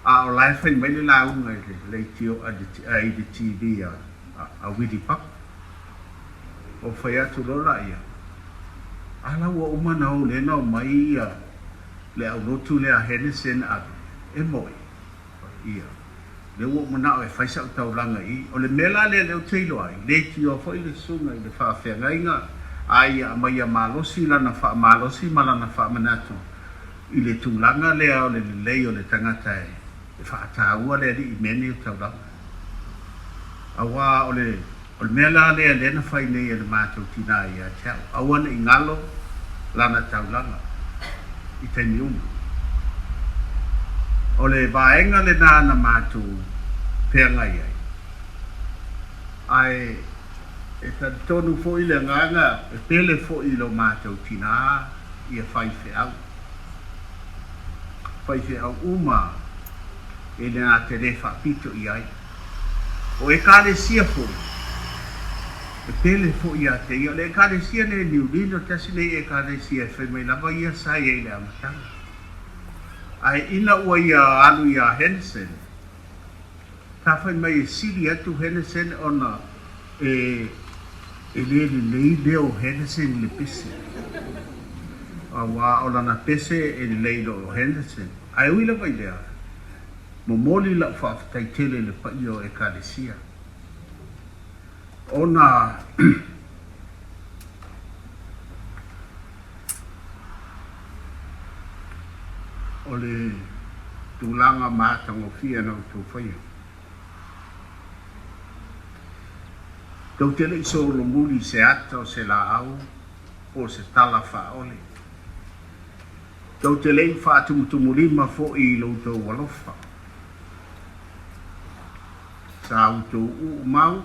Speaker 14: A o la e fai mai le lauga i le leitio a i le TV a a Willie Papa. Ou fai atu loa laia, A la ua uma na ou lena o mai ia le aulotu lea a Henderson ave, e moe ia. Lea ua ou manao e fai sa'u taulaga i i. O le mea la lea lea ou te iloa ai, leitioa foi le susuga i le faafeagaiga a ia aumaia malosi lana faamalosi ma lana faamanatu i le tulaga lea o le lelei o le tagata e faataua le alii i mea nei o taulaga. Aua o le o le mea la lea lea na fai nei e le matou tinā ia te au, aua ne i galo lana taulaga i taimi uma. O le vaega lenā na matou feagai ai, ae e talitonu foi le agaga e pele foi i lo matou tinā ia faifeau. Faifeau uma e na te le faapito i ai. O Ekalesia foi, e pele foi ia te ia. O le Ekalesia nei Niu Lino, tasi nei Ekalesia e fai mai lava ia sa i ai i le amataga. Ae ina ua ia alu iā Henderson, Sa fai mai e sili atu Henderson ona e e le lelei leo Henderson i le pese. Aua o lana pese e lelei loa o Henderson. Ae ui lava i lea, momoli la'u faafetai tele i le paia o Ekalesia ona O le tulaga matagofie na outou faia. Tou te le i solomuli i se ata o se laau po o se tala faaole. Tou te le i faatumutumulima foi i lo outou alofa. Sa outou uu mau,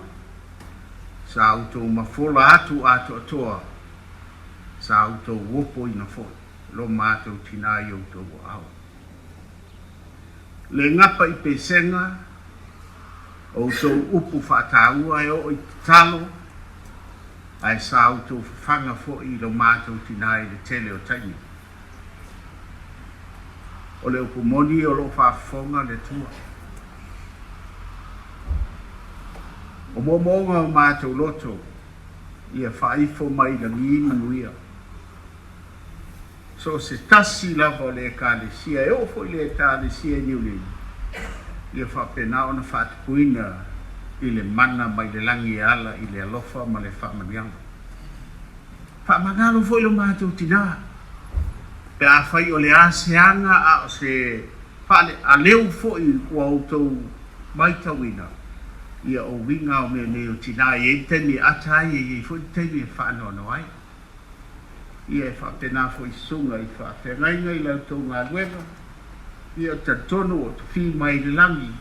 Speaker 14: sa outou mafola atu atoatoa Sa outou opoina foi lo matou tinā i outou aao. Le gapa i pesega, outou upu faataua e oo i tatalo, ae sa outou fafaga foi i lo matou tinā i le tele o taimi. O le upu moni o lo o faafofoga le Atua. O moomooga o matou loto, Ia faaifo mai lagi manuia. So o se tasi lava o le Ekalesia, e oo foi i le Ekalesia i Niu Lini, ia faapena ona faatupuina i le mana mai le lagi e ala i le alofa ma le faamanuiaga. Faamagalo foi lo matou tinā, pe afai o le a se aga a o se Fale, a leu foi ua outou maitauina, ia o uiga o mea nei o tinā, e i ai le taimi e ata ai, e i ai foi le taimi e faanoanoa ai. Ia e faapena foi susuga i faafeagaiga i la outou galuega, ia talitonu o tofī mai le lagi,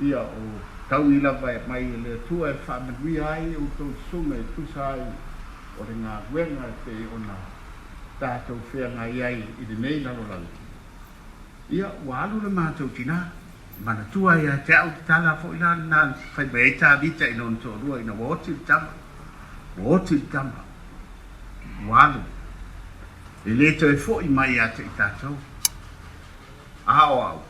Speaker 14: ia o. Taui lava e aumai e le Atua e faamanuia ai outou susuga e tusa ai o le galuega e pei ona tatou feagai ai i lenei lalolagi. Ia, ua alu le matou tinā, manatua ia te au te tala foi la lena na fai mai ai Tavita i lona toalua ina ua oti le tama, ua oti le tama, ua alu, e le toe foi mai ia te i tatou. A o au,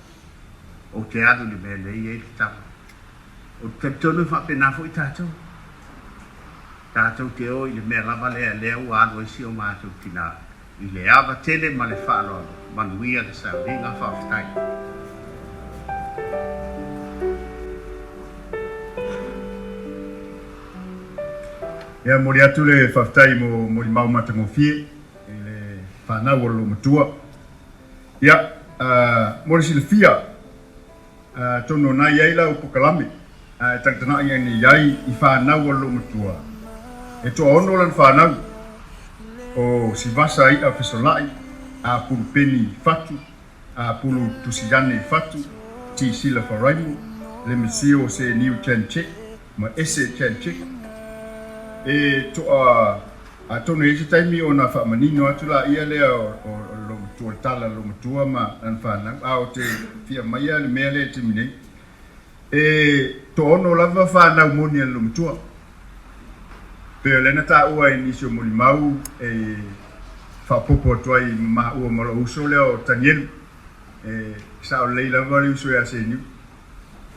Speaker 14: ou te alu i le mea lea e i ai le tama. Ou te talitonu e faapena foi tatou. Tatou te o i le mea lava lea lea ua alu ai si o matou tinā i le ava tele ma le faaaloalo. Manuia le sauniga. Faafetai.
Speaker 3: Ia, momoli atu le faafetai mo molimau matagofie i le fanau o le loomatua. Ia, mo le silafia, Atonu o na i ai lau pokalame e tagatanai ai nei ai i fanau a le loomatua. E toaono lana fanau, o Sivasa I'a Fesola'i, Apulu Peni Fatu, Apulu Tusiane Fatu, Tisila Faraimu, Lemesio Seniu Chan Chek ma Ese Chan Chek. E toa Atonu e i ai se taimi ona faamanino atu laia lea o le loomatua, le tala a le loomatua ma lana fanau, a o te fia aumaia le mea lea i le taimi nei, e toaono lava fanau moni a le loomatua. Pei o lea na taua e nisi o molimau e faaopoopo atu ai ma maua ma lou uso lea o Tanielu, e sao lelei lava le uso ia Seniu.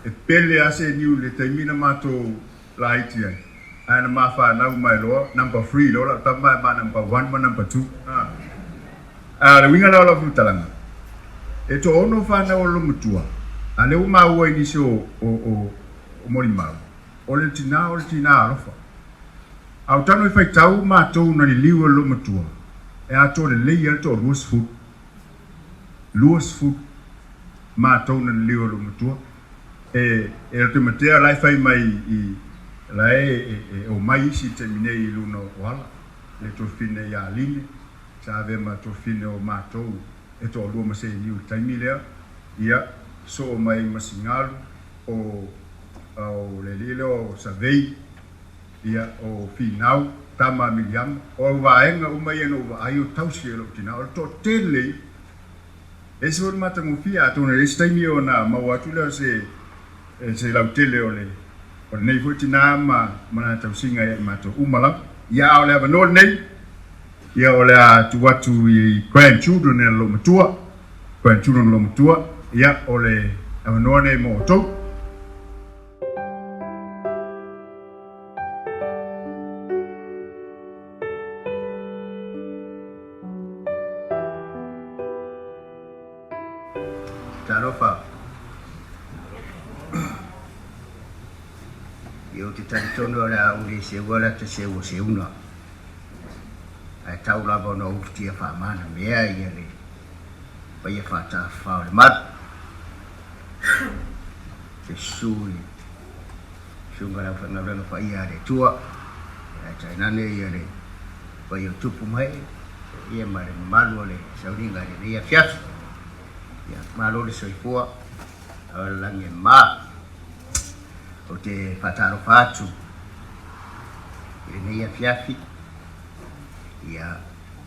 Speaker 3: E pele lava Seniu i le taimi na matou laiti ai, ae na ma fanau mai loa number three loa lau tama ae ma number one ma number two. A o le uiga la o lau faamatalaga, e toaono fanau a le loomatua, a lea ua maua i nisi o o molimau, o le tina o le tina alofa. A o tanu e faitau matou na liliu e le loomatua, e atoa lelei lava le toaluasefulu. 20 matou na liliu e loomatua. E e o te matea la e fai mai i la e e omai isi i le taimi nei i luna o ala le tuafafine ia Aline sa avea ma tuafafine o matou e toalua ma seiniu i le taimi lea ia soo mai ai ma Singalu o o le alii lea o Savei ia o Finau tama a Miliama o vaega uma ia na ou vaai o tausi e lou tina o le toatele ia. E ese foi le matagofie, atonu e leai se taimi ona maua atu lea o se se lautele o le o lenei foi tinā ma ma lana tausiga ia i matou uma lava. Ia a o le avanoa lenei, ia o le a tuu atu i grandchildren a le loomatua, grandchildren a le loomatua, ia o le avanoa lenei mo outou.
Speaker 14: Talofa. Ia ou te talitonu o le a ou le seua la te seu o seuna. Ae tau lava ona ufutia faamana mea ia le paia faatafafa o le malu. Te susu i susuga le aufaigaluega paia a le Atua, ae tainane ia le paia o tupu ma ee, ia ma le mamalu o le sauniga i lenei afiafi. Ia, malo le soifua, ao le lagi e mama. Ou te faatalofa atu i lenei afiafi, ia,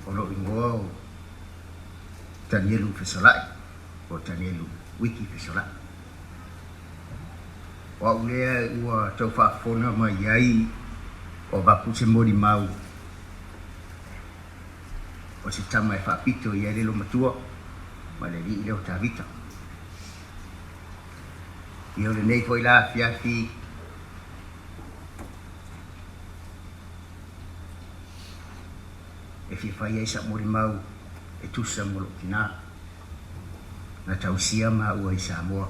Speaker 14: o lou igoa o Tanielu Fesolai, po o Tanielu Wiki Fesolai. O au lea ua tau faafofoga mai ai o avatu se molimau o se tama e faapito i ai le loomatua ma le alii lea o Tavita. Ia o lenei foi la afiafi e fia fai ai sa'u molimau e tusa mo lou tinā na tausia maua i Samoa.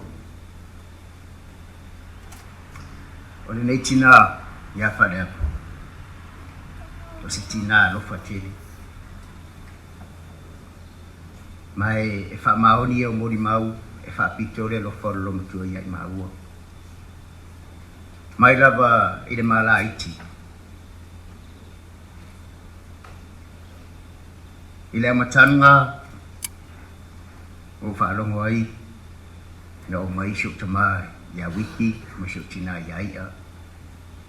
Speaker 14: O lenei tinā iā Faleapu, o se tinā alofa tele. Ma e faamaoni ia o molimau e faapito le alofa o le loomatua ia i maua. Mai lava i le malaiti, i le amataga ua ou faalogo ai ina oo mai si ou tama. ia Wiki ma si ou tinā ia I'a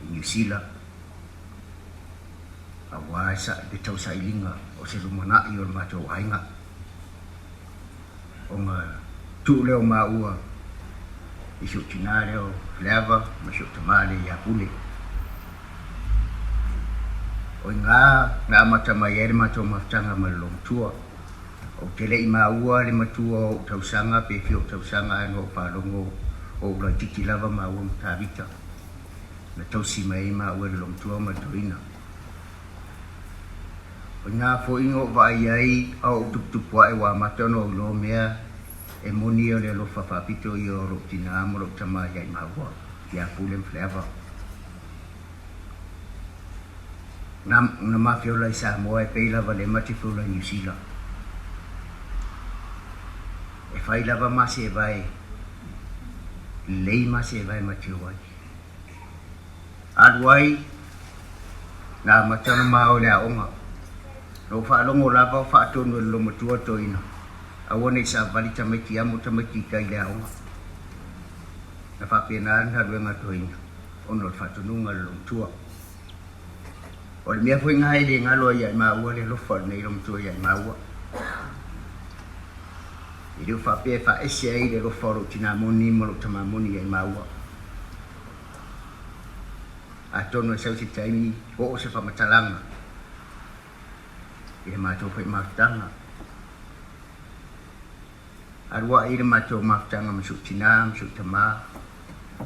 Speaker 14: i Niu Sila, auā le tausailiga o se lumanai o le matou aiga. Ona tuu lea o maua i si ou tinā lea o Faleava ma si ou tamā lea ia Pule. O i ina na amata mai ai le matou mafutaga ma le loomatua. Ou te le i maua le matua o ou tausaga pe fia ou tausaga ae na ou faalogo o ou laitiiti lava maua ma Tavita. Na tausi mai ai maua e le loomatua ma le toeaina. O i ina foi na ou vaai ai a o ou tuputupu ae ua amata ona ou iloa mea e moni o le alofa faapito ia o lou tinā ma lou tama ia i maua, ia Pule ma Faleava. Na, na ma feola i Samoa e pei lava le ma te feola i Niu Sila. E fai lava ma se vae lelei ma se vae ma te o ai. Alu ai, na amata ona ma o i le aoga. Na ou faalogo lava o faatonu e le loomatua toeaina, aua ne i savali tamaiti amo tamaiti i tai i le aoga. Na faapena le galuega a toeaina ona o le faatonuga a le loomatua. O le mea foi na e le galo ai ia i maua le alofa o lenei loomatua ia i maua. E le o faapea e faaese ai le alofa o lou tinā moni ma lou tamā moni ia i maua. Atonu e sau se taimi, oo se faamatalaga i le matou foi mafutaga. Alu ae i le matou mafutaga ma si ou tinā ma si ou tamā,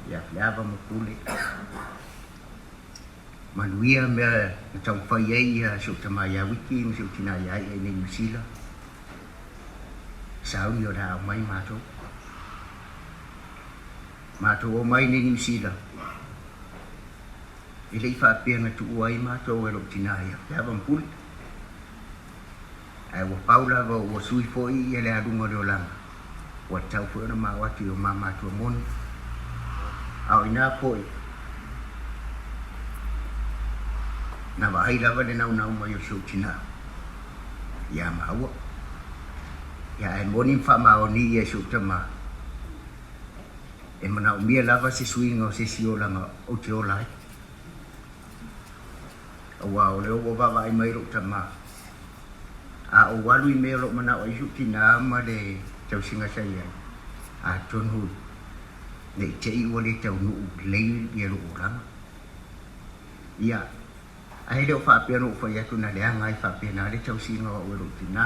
Speaker 14: ia Faleava ma Pule. Manuia mea na taumafai ai ia si ou tamā ia Wiki ma si ou tinā ia Ai'a i nei Niu Sila. Sauni o le a aumai matou. Matou omai nei Niu Sila. E le i faapea na tuua ai matou e lou tinā ia Faleava ma Pule. Ae ua pau lava ua sui foi ia le aluga o le olaga, ua tatau foi ona mao atu i o ma matua moni. A o ina foi, na vaai lava le naunau mai o si ou tinā iā maua. Ia ae moni ma faamaoni ia i si ou tamā, e manaomia lava se suiga o se isi olaga ou te ola ai. Aua o lea ua vaavaai mai lou tama, a ou alu i mea o lo o manao ai si ou tinā ma le tausiga sa i ai, atonu ne i te i ua le taunuu lelei ia lou olaga. Ia, ae le o faapea na ou fai atu na leaga ai faapena le tausiga o au e lou tinā.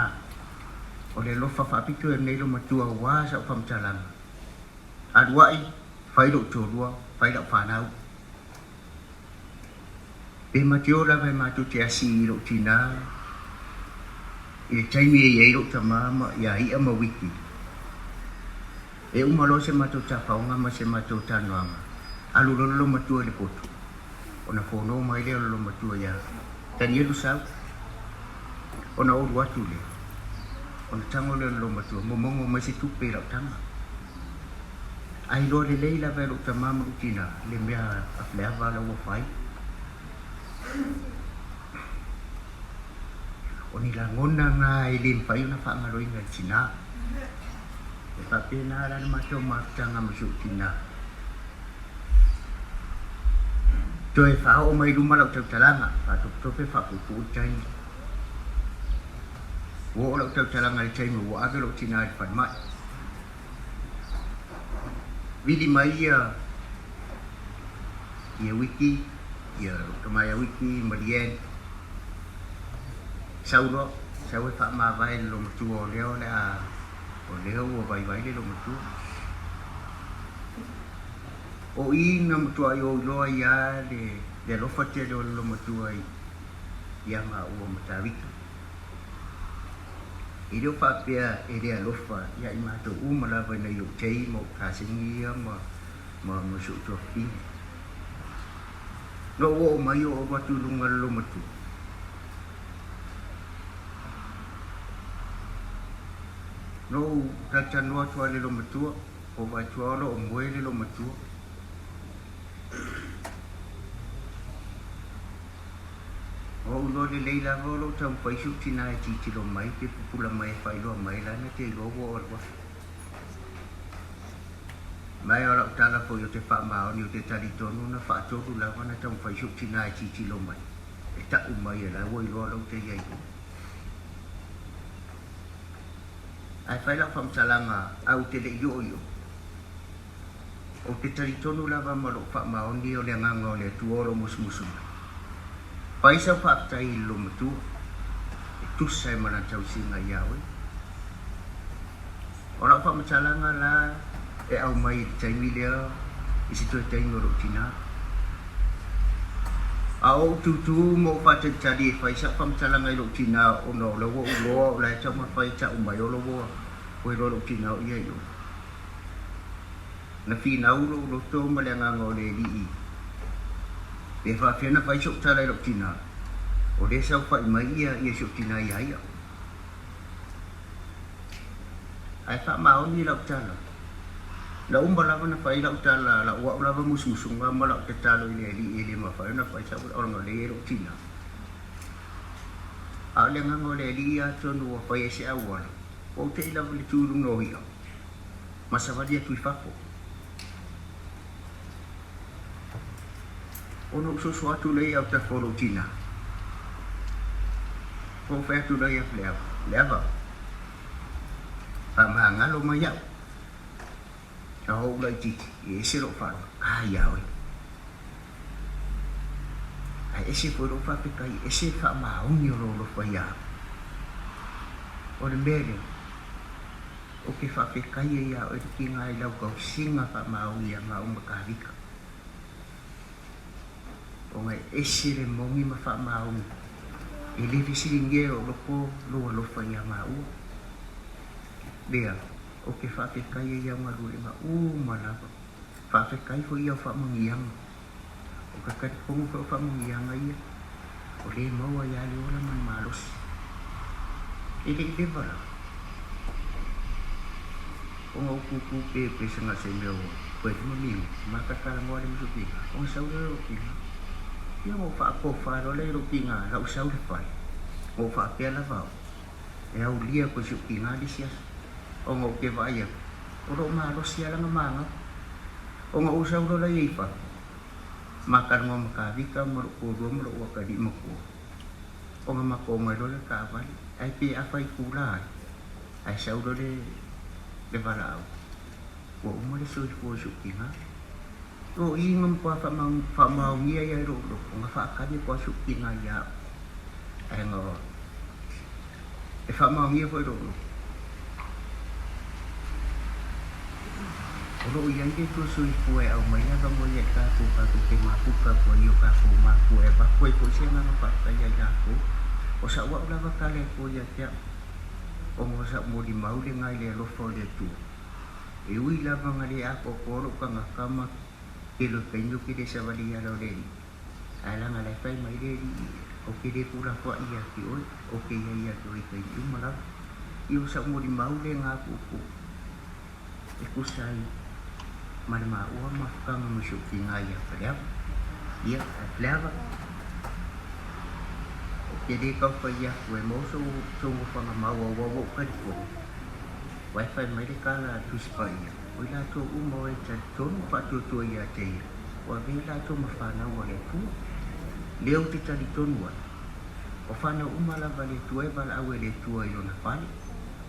Speaker 14: O le alofa faapito e lenei loomatua aua sau faamatalaga, Alu ai, fai lou toalua, fai lau fanau. Pe mateo lava e matou te asi i lou tinā i le taimi e i ai lou tamā ma ia I'a ma Wiki. E uma loa se matou tapaoga ma se matou talanoaga, alu loa le loomatua i le potu, ona fono mai lea o le loomatua iā Tanielu Sau. Ona ou alu atu lea, ona tago lea o le loomatua, momogo mai se tupe i lau taga. A iloa lelei lava e lou tamā ma lou tinā le mea a Faleava la ua fai. O ni lagona na e le mafai ona faagaloina e le tinā. E faapena la le matou mafutaga ma si ou tinā. Toe faaoo mai luma lau tautalaga, faatopetope faapuupuu le taimi. Ua oo lau tautalaga i le taimi ua ave lou tinā i le falemai. Vili mai ia ia Wiki, ia lou tama ia Wiki ma Leanne. Sau loa, sau e faamavae i le loomatua o lea o le a, o lea ua vaivai le loomatua. O i na matuai ou iloa ai lava le alofa tele o le loomatua ia maua ma Tavita. E le o faapea e le alofa ia i matou uma lava ina ia ou tei ma ou kasegi ia ma ma ma si ou tuafafine. Na ou oo mai o alu atu i luga o le loomatua. Na ou talatalanoa atu lava i le loomatua, ou vaai atu lava o lo o moe le loomatua. O ou iloa lelei lava o lo o taumafai si ou tinā e tilotilo mai pe pupula mai e faailoa mai la na te iloa ua oo i le uafu. Ma e o lau tala foi ou te faamaoni ou te talitonu na faatolu lava na taumafai si ou tina e tilotilo mai e ta'u mai e la ua iloa lou te i ai i o. Ae fai lau faamatalaga ae ou te le i oo i o. Ou te talitonu lava ma lou faamaoni o le agaga o le Atua o lo o musumusu mai. Fai sau faafetai i le loomatua e tusa ai ma lana tausiga iā oe. O lau faamatalaga la e aumai i le taimi lea i se toe taimi o lou tinā. A o ou tūtū ma ou faatalitali e fai sau faamatalaga i lou tinā ona o la ua ou iloa o la e taumafai e ta'u mai o lo ua iloa lou tinā o ia i o. Na finau lou loto ma le agaga o le Alii pe faapefea na fai so'u tala i lou tinā, o lea e saofai mai ia ia si ou tinā iā ia. Ae faamaoni lau tala. Na uma lava na fai lau tala, lau au lava musumusuga ma lau tatalo i le Alii e le mafai ona fai sau ona lea i lou tina. A o le agaga o le Alii atonu ua fai ai se auala, ua ou te'i lava i le tu i luga o i'a, ma savali atu i fafo. Ona ou soso atu lea i autafa o lou tina, ou fai atu lea ia Leava, Leava, faamagalo mai au. A o ou laitiiti, e ese lou faalogo, a ia oe. Ae ese foi lou faafetai, ese le faamaoni o lou alofa ia au. O le mea lea, Ou te faafetai ai ia oe le tiga i lau tausiga faamaoni ia maua ma Kavika, ona e ese le moni ma faamaoni, e le fesiligia e lou loto lou alofa ia maua. Lea, ou te faafetai ai i au galuega uma lava, faafetai foi i au faamanuiaga. O ka talitonu foi o faamanuiaga ia, o lea e maua ai lava le ola ma le malosi. E le i leva lava ona ou tūtū pe pe se se mea ua koe lima minute, ma ka talanoa lea ma sou piga, ona sau lea o lou piga. Ia ona ou faakofa loa lea i lou piga, lau sau i le fale, ona ou faapea lava au, e aulia koe si ou piga le isi aso. Ona ou te vaai atu, o lo o malosi lava lana magau. Ona ou sau loa laia i fafo, ma talanoa ma Kavika ma lou toalua ma lou atalii matua, ona matou omai loa lea i le taavale, ae pe afa itula ai, ae sau loa le, le valaau, ua uma le soifua o si ou tina. O i na matua faamaonia ai e lou loto, na faatali atu lava si ou tina ia au, ae na E faamaonia foi lou loto. O lo o i ai le Atua soifua e aumai avanoa ia i tatou, tatou te mafuta atu ai i o tatou makua e avatu ai foi se agaga faafetai ia i latou. O sa'u a'u lava tala e tua ia te a'u, ona o sa'u molimau lena i le alofa o le Atua. E ui lava na le atoatoa lou tagata ma tele o taimi ou te le savali i ala o le Alii, Ae leaga la e fai mai le Alii, Ou te le tuulafoai ia te oe, ou te i ai ia te oe i taimi uma lava. Ia o sa'u molimau lena puupuu e tusa ai ma le maua mafutaga ma si ou tiga ia Faleava. Ia, ae Faleava, ou te le tau fai atu e maua sou nofoaga mau aua ua ou talitonu, aua e fai mai le tala a le Tusi Paia, O i latou uma o e talitonu ma faatuatua ia te ia, ua avea i latou ma fanau a le Atua. Lea ou te talitonu ai, o fanau uma lava a le Atua e valaau e le Atua i Lona fale,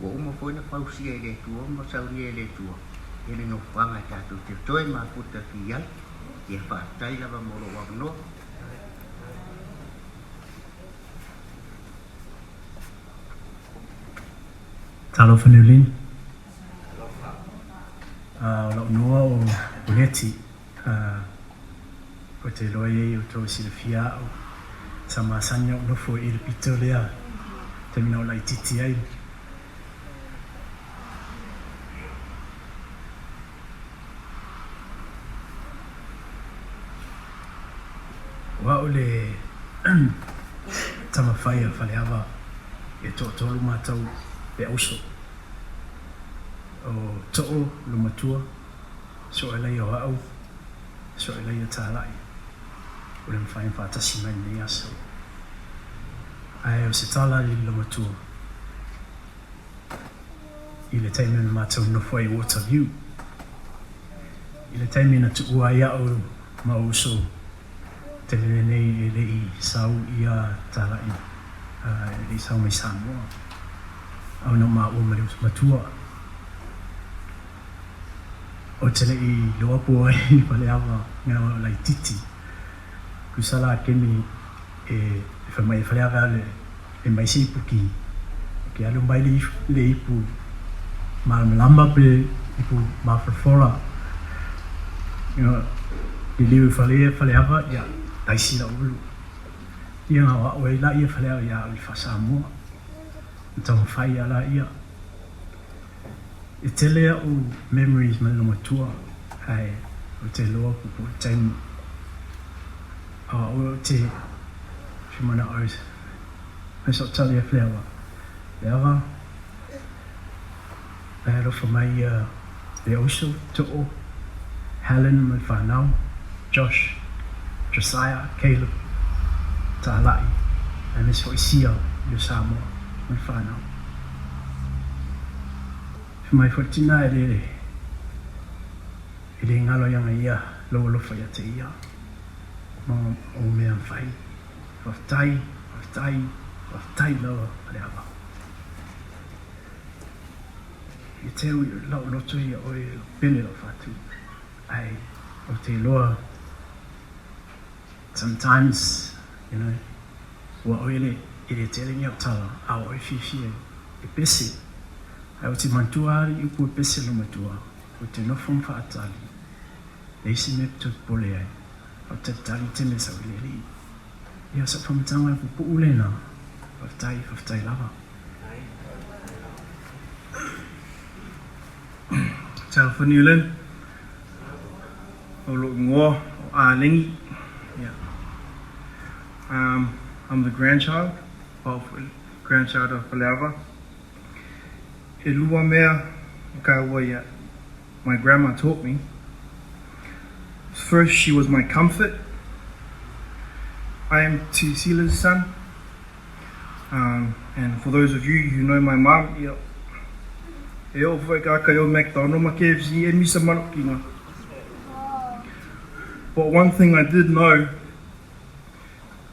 Speaker 14: ua uma foi ona fausia e le Atua ma saunia e le Atua ia le nofoaga e tatou te toe mafuta atu i ai. Ia faafetai lava mo lou avanoa.
Speaker 15: Talofa Niulini. O lou igoa o Neti. Ou te iloa i ai outou e silafia a'u sa masani ona ou nofo i le pito lea taimi na ou laitiiti ai. O a'u le tama fai a Faleava e toatolu matou e auso. O Too lo matua, Soelaia o a'u, Soelaia Tala'i, o le mafai ona faatasi mai lenei aso. Ae o se tala i le matua i le taimi na matou nofo ai i Waterview. I le taimi na tuua ai a'u ma ou uso tele lenei e le i sau ia Tala'i, e le i sau mai Samoa, a na o maua ma le uso matua. Ou te le i iloa po o ai Faleava nga laitiiti. Tusa la kemi e fai mai e Faleava e e mai se ipu ki ke alu mai le le ipu malamalama pe ipu mafolafola. Liliu i fale Faleava ia taisi la'u ulu. Ia na o a'u ai laia Faleava ia a'u i Faa-Samoa. Na taumafai a laia. E tele a'u memories mai lou matua ae ou te iloa puupuu le taimi o a'u ou te fia mana'o e fai sa'u tala ia Faleava Leava ae alofa mai ia le uso To'o Helen ma le fanau Josh Josiah Caleb Ta'ala'i aemaise fo'i Sia i o Samoa ma le fanau. Fai mai foi le tina e le e le galo ianga ia lou alofa ia te ia ma ou mea fai. Faafetai, faafetai, faafetai lava Faleava. Ia te au lau loto ia oe lau pele lau fatu ae ou te iloa Sometimes, you know, ua oe le, e le tele ni au tala, a ua oe fiafia e pese. Ae ou te manatua lava le upu e pese lou matua, ou te nofo ma faatali, leai se mea e toe popole ai, faatalitali te mea sau i le alii. Ia, o sau faamatalaga e pupuu lena. Faafetai, faafetai lava.
Speaker 16: Talofa Newland. O lou igoa o Alegi. Yeah. Um, I'm the grandchild of grandchild of Faleava. E lua mea o kāua ia. My grandma taught me. First, she was my comfort. I am Tisila's son. Um, and for those of you who know my mom, ia, e o foi ka kai o McDonald ma KFC e misa malokinga. But one thing I did know,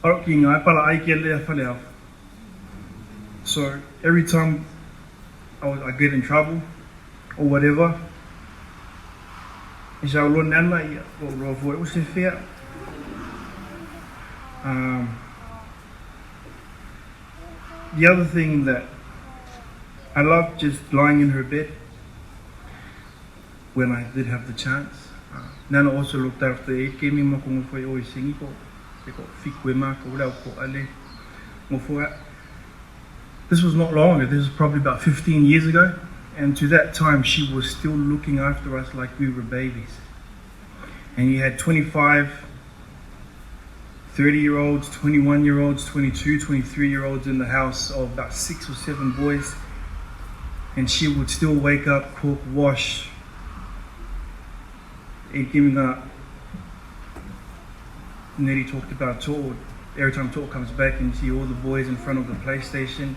Speaker 16: malokinga e pala ai ke lea whale au. So every time I, was, I get in trouble or whatever, i sa ulo nana ia, o roa foi o se fea. Um, the other thing that I loved just lying in her bed when I did have the chance. Uh, Nana also looked after e ke mi mo ko foi o singi ko e ko fikwe ma ko ula ko ale mo fo This was not long ago. This was probably about 15 years ago. And to that time, she was still looking after us like we were babies. And you had 25, 30 year olds, 21 year olds, 22, 23 year olds in the house of about six or seven boys. And she would still wake up, cook, wash, and giving up. Nettie talked about To'o. Every time To'o comes back and you see all the boys in front of the PlayStation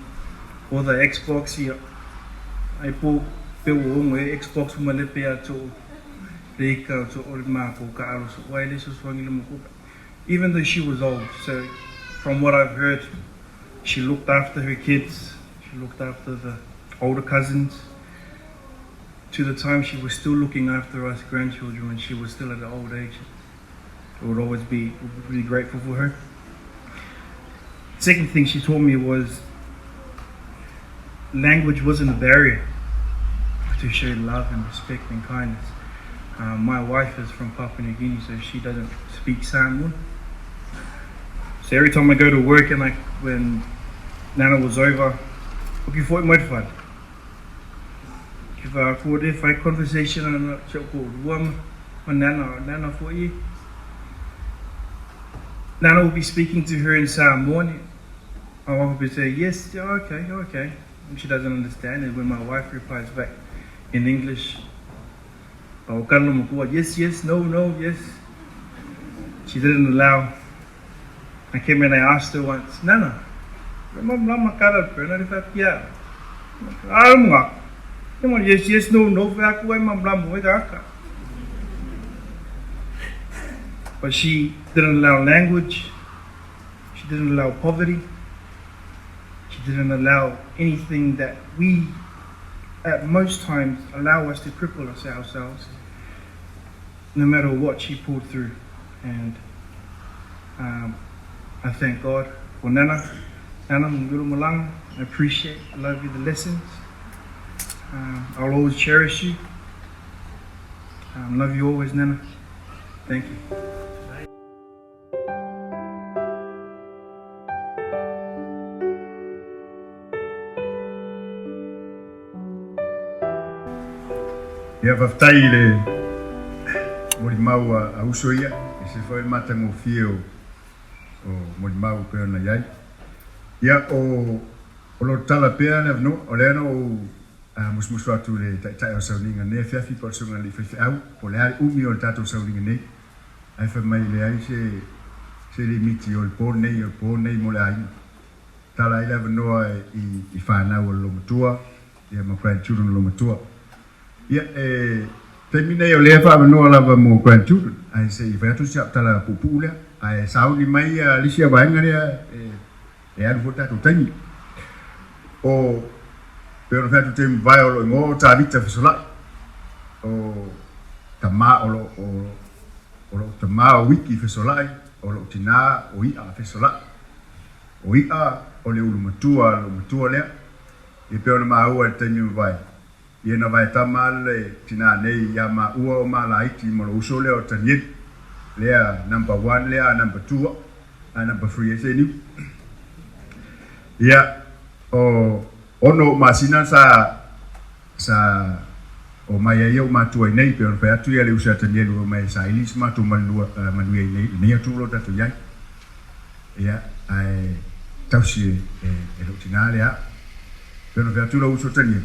Speaker 16: or the Xbox, ia, ai po pe o ongo e Xbox uma le pe a To'o. Reika o le mako ka alo so wai le so swangi le moko. Even though she was old, so from what I've heard, she looked after her kids, she looked after the older cousins. To the time she was still looking after us grandchildren when she was still at an old age. I would always be really grateful for her. Second thing she taught me was language wasn't a barrier to show love and respect and kindness. Um, my wife is from Papua New Guinea, so she doesn't speak Samoan. So every time I go to work and I, when Nana was over, okay, for my fun. If I for if I conversation and Nana, Nana for you. Nana will be speaking to her in Samoan. My wife will be saying, yes, yeah, okay, okay. And she doesn't understand. And when my wife replies back in English, yes, yes, no, no, yes. She didn't allow. I came and I asked her once, Nana, yes, yes, no, no, But she didn't allow language, she didn't allow poverty, she didn't allow anything that we, at most times, allow us to cripple us ourselves. No matter what, she pulled through. And um, I thank God for Nana. Nana Munguru Malanga, I appreciate, I love you, the lessons. Um, I'll always cherish you. Um, love you always, Nana. Thank you.
Speaker 3: Ia faafetai i le molimau a uso ia, e ese foi le matagofie o molimau e pei ona i ai. Ia o o lo tala pea le avanoa, o lea na ou musumusu atu i le Taitai o le sauniga nei afiafi po o le Susuga i le Alii Faifeau, po o le a le umi o le tatou sauniga nei, ae fai mai e leai se se limiti o le po nei, o le po nei mo le aiga. Tala ai le avanoa i fanau a le loomatua ia ma grandchildren a le loomatua. Ia e taimi nei o lea e faavanoa lava mo grandchildren ae se i fai atu si au tala puupuu lea ae sauni mai ia le isi vaega lea e alu foi le tatou taimi. O pei ona fai atu i taimi mavae o loo igoa o Tavita Fesolai o tama o loo o loo tama o Wiki Fesolai o loo tina o I'a Fesolai. O i'a o le ulu matua a lou matua lea, e pei ona maua i le taimi mavae, ia na vaetama le tinā nei iā maua o Malaiti ma lou uso lea o Tanieli, lea number one lea a number two a'u, a number three ai se niu. Ia, o ono ou masina sa, sa omai ai ou matua i nei, pei ona fai atu ia le uso ia Tanieli ua omai e saili se matou manua, manuia i nei, lenei atu o lo tatou i ai. Ia, ae tausi e, e lou tinā lea a'u. Pei ona fai atu lou uso Tanielu,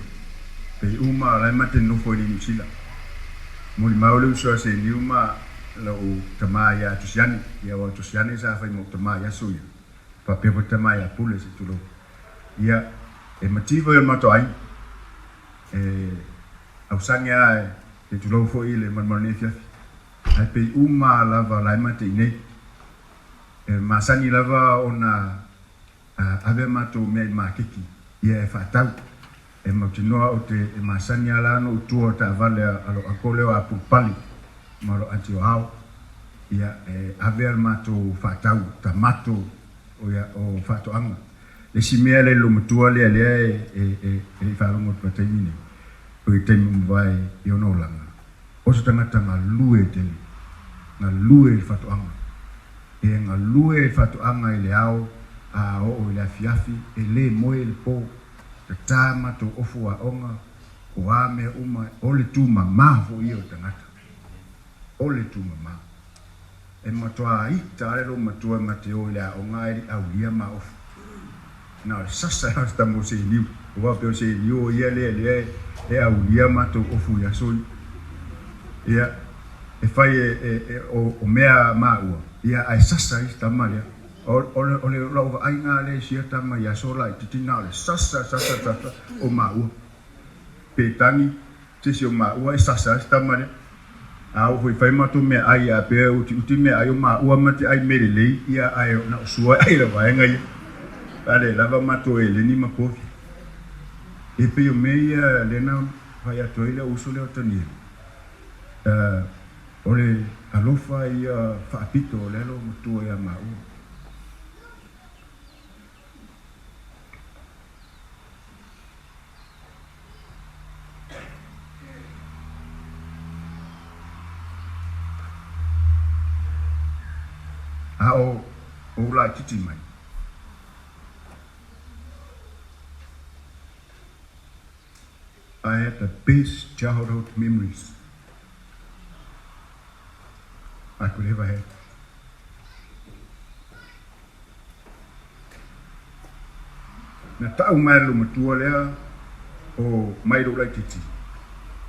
Speaker 3: pei uma o la e mate nofo i le Niu Sila. Molimau le uso a Seniu ma lou tamā iā Tosiane, ia aua o Tosiane sa fai ma ou tamā i aso ia, faapea foi tamā iā Pule se i tulou. Ia, e mativa ia o le matou aiga, e ausage lava e, se i tulou foi i le malumalu nei afiafi, ae pei uma lava o la e mate i nei. E masani lava ona ave a matou mea i makeki ia e faatau. E mautinoa ou te e masani a la ona ou tua o taavale a lou uncle lea o Apulupali ma lou aunty o Ao. Ia e ave a le matou faatau tamato o ia o faatoaga. Le isi mea lea i lou matua lea lea e e e le i faalogo atu i le taimi nei, o le taimi ua mavae i ona olaga. O se tagata galue tele, galue i le faatoaga. E galue i le faatoaga i le ao a oo i le afiafi, e le moe i le po. Tatā matou ofu aoga, o a mea uma, o le tumamā foi ia o le tagata. O le tumamā. E matua ita ale lou matua e mate o i le aoga ae le i aulia ma ofu. Na o le sasa o se tama o Seniu. Aua pei o Seniu o ia lea lea e aulia matou ofu i aso ia. Ia, e fai e, e, e o, o mea maua, ia ae sasa isi tama lea. O, o, le, o le lau vaaiga lea i sia tama i aso laitiiti na o le sasa, sasa, sasa o maua. Pe tagi se isi o maua e sasa ai se tama lea. A oo foi fai matou meaai a pea e utiuti meaai o maua ma te ai mea lelei ia ae na o sua e ai le vaega ia. A le lava matou eleni ma kofi. E pei o mea ia lea na fai atu ai le uso lea o Tanielu. O le alofa ia faapito o lea lou matua ia maua. A o ou laititi mai. I had the best childhood memories I could ever have. Na ta'u mai lou matua lea o mai lou laitiiti,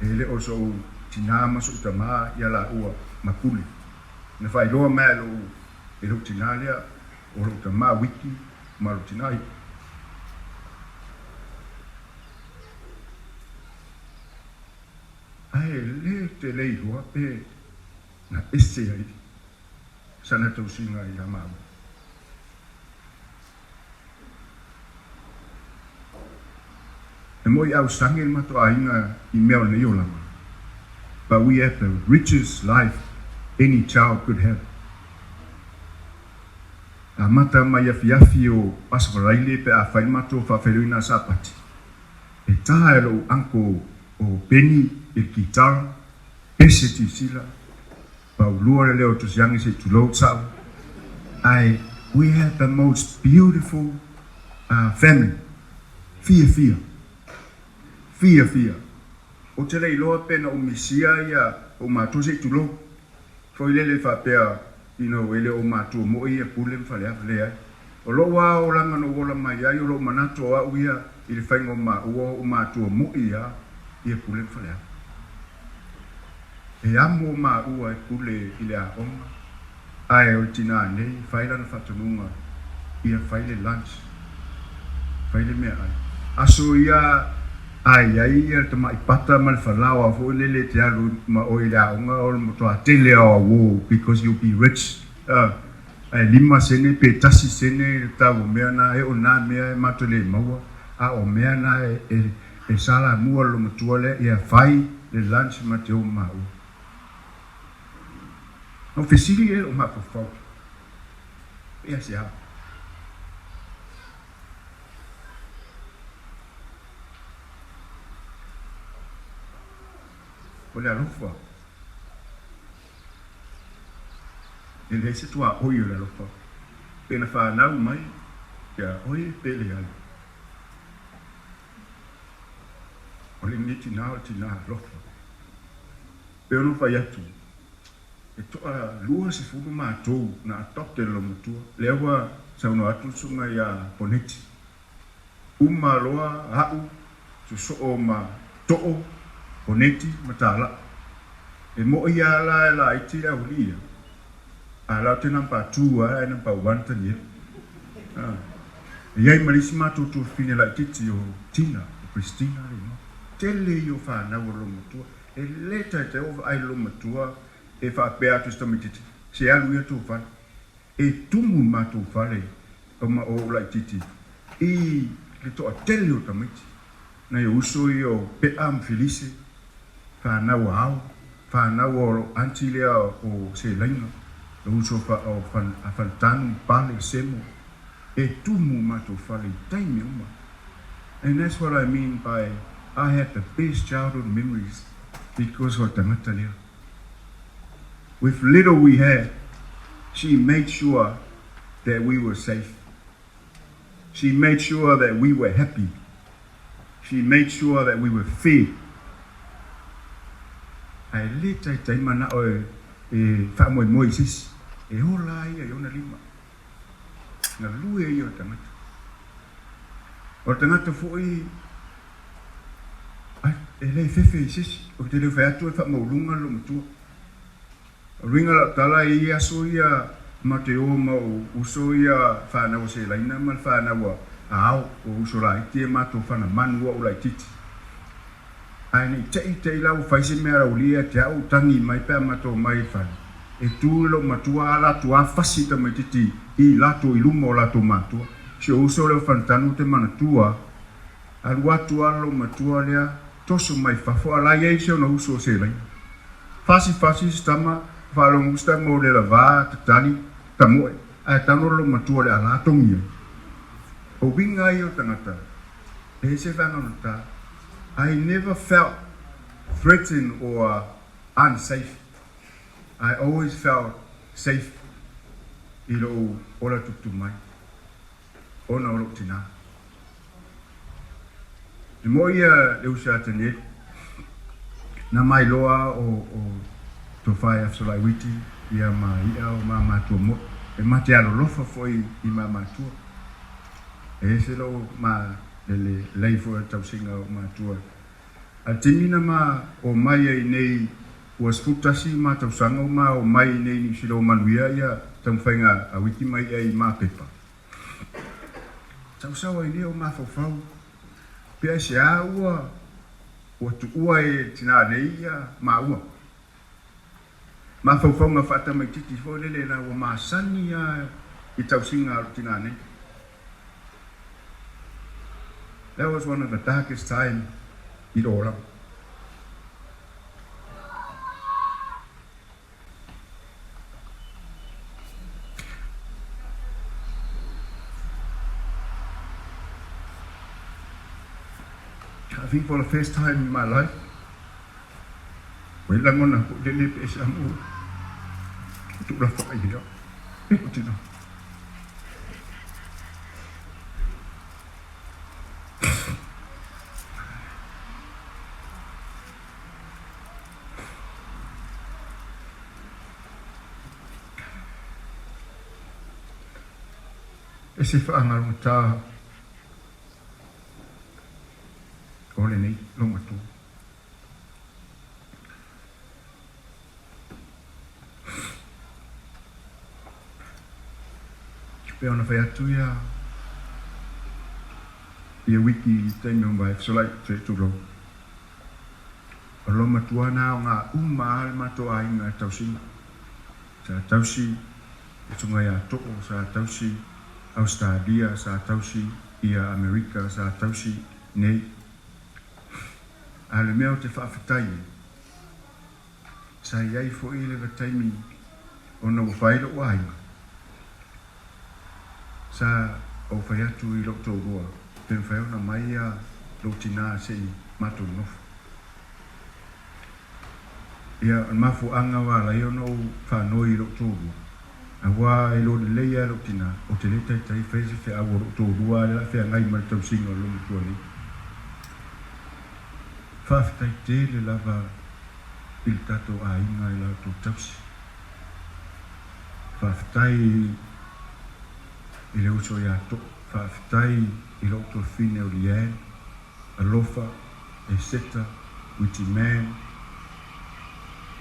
Speaker 3: e le o so'u tinā ma so'u tamā ia lāua ma Pule. Na faailoa mai lou e lou tinā lea o lou tamā Wiki ma lou tinā ia. Ae le te le iloa pe na ese ai. sana tausiga ia maua. E moʻi ʻausage le matou aiga i mea o lenei olaga, but we have the richest life any child could have. Amata mai afiafi o Aso Faraile pe a fai le matou faafeiloina a Sapati. E taha e loʻu uncle o Benny i le kitara, pese silasila, paulua le leo o Tosiagi se i tulou sa'u, ae we had the most beautiful family. Fiafia. Fiafia. Ou te le iloa pe na ou misia ia ou matua se i tulou. Foi lele faapea you know e le o matua moi ia pule ma faleava, leai. O lou lava olaga na ou ola mai ai, o lou manatu o au ia i le faiga o maua o matua moi a ia pule ma faleava. E amo maua e pule i le aoga, ae o le tinā nei fai lana faatonuga ia fai le lunch, fai le meaai. Aso ia a i ai ia le tamai pata ma le falaoa foi lele e te alu ma oe i le aoga o le matua tele lava o auō because you'll be rich ae 5 sene pe 1 sene le tau o mea na e o nā mea e matou le maua a o mea na e salamua le lomatua lea ia fai le lunch ma te o maua. Na ou fesili lea i lou mafaufau, Ia se a? O le alofa. E leai se tuaoi o le alofa. Pe na fanau mai ia oe pe leai. O lenei tinā o le tinā alofa. Pei ona ou fai atu, e toa 20 matou na adopt e le loomatua. Lea ua saunoa atu le susuga ia Poneti. Uma loa a'u sosoo ma Too, Poneti ma Talaa. E moʻi a la e laiti le aualii ia, a la ou te nampa two a ae nampa one Tanielu. E i ai ma le isi matou tuafafine laitiiti o Tina, o Christina le igoa. Tele ia o fanau a le loomatua. E le taitai o vaai le loomatua e faapea atu i se tamaitiiti, se alu ia tou fale. E tumu le matou fale ma ou laitiiti i le toatele o tamaiti. Nai ou uso ia o Pe'a ma Felise, fanau a Ao, fanau a lou aunty lea o Selaina, lou uso a Faletanu ma Pale, Semo. E tumu matou fale i taimi uma. And that's what I mean by I have the best childhood memories because o le tagata lea. With little we had, she made sure that we were safe. She made sure that we were happy. She made sure that we were fed. Ae le taitai manao e faamoemoe i se isi, e ola ai ia i ona lima. Galue ia o le tagata. O le tagata foi e le fefe i se isi. Ou te le fai atu e faamaualuga le loomatua. O le uiga o lau tala e i ai aso ia ma te o ma ou uso ia fanau a Selaina ma le fanau a Ao, o uso laiti e matou fana manu a'u laititi. Ae nei te'i te'i la ua fai se mea raulia ia te a'u ou tagi mai pe a matou omai i le fale. E tu le loomatua a latou a fasi tamaititi i latou i luma o latou matua. Si ou uso lea o Fanatanu te manatua alu atu a le loomatua lea toso mai fafo a la i ai si ona uso o Selaina. Fasi fasi se tama, faalogo se tama o le lavā tatali tamoe, ae tago le loomatua le alā togi ai. O uiga ia o tagata, e ese faagagatā. I never felt threatened or unsafe. I always felt safe i lou ola tuputupu mai, ona o lou tinā. E moʻi ia le uso ia Tanielu, na mailoa o Tofa ia Fesolaiuiti ia ma iʻa o ma matua moʻi. E ma te alolofa foi i ma matua. E ese lou ma le lelei foi o le tausiga o matua. A le taimi na ma omai ai nei ua 11 ma tausaga o ma omai nei i Niu Sila ua manuia ia taumafaiga a Wiki mai ai i ma pepa. Sausau ai nei o mafaufau pe aisea ua tuua e le tinā nei ia māua. Mafaufauga faatamaitiiti foi lele la ua masani lava i tausiga a lou tinā nei. That was one of the darkest time i lou olaga. I think for the first time in my life, ua i lagona foi lele pe ese amo tuulafoai ia e lou tina. E se whaangarongata o lenei lomatua. Pe ona whai atu ia ia wiki i taimi o mai fesolai te tulou. O lo matua na o ngā uma a le matou aiga e tausiga. Sa tausi i tunga iā To'o, sa tausi Ausetalia, sa tausi ia Amerika, sa tausi nei. A le mea o te faafetai ai, sa i ai fo'i le taimi ona ua fai lo'u aiga, sa ou fai atu i lo'u toalua pe mafai ona mai ia lou tinā se i matou nofo. Ia, o le mafuaaga ua ala ai ona ou faanoi i lou toalua, aua e iloa lelei lava e lou tinā, ou te le taitai fai se feau a lou toalua a le la feagai ma le tausiga o le loomatua nei. Faafetai tele lava i le tatou aiga i la outou tausi. Faafetai i le uso ia To'o, faafetai i lou tuafine o Leanne, Alofa, Eseta, Witi Man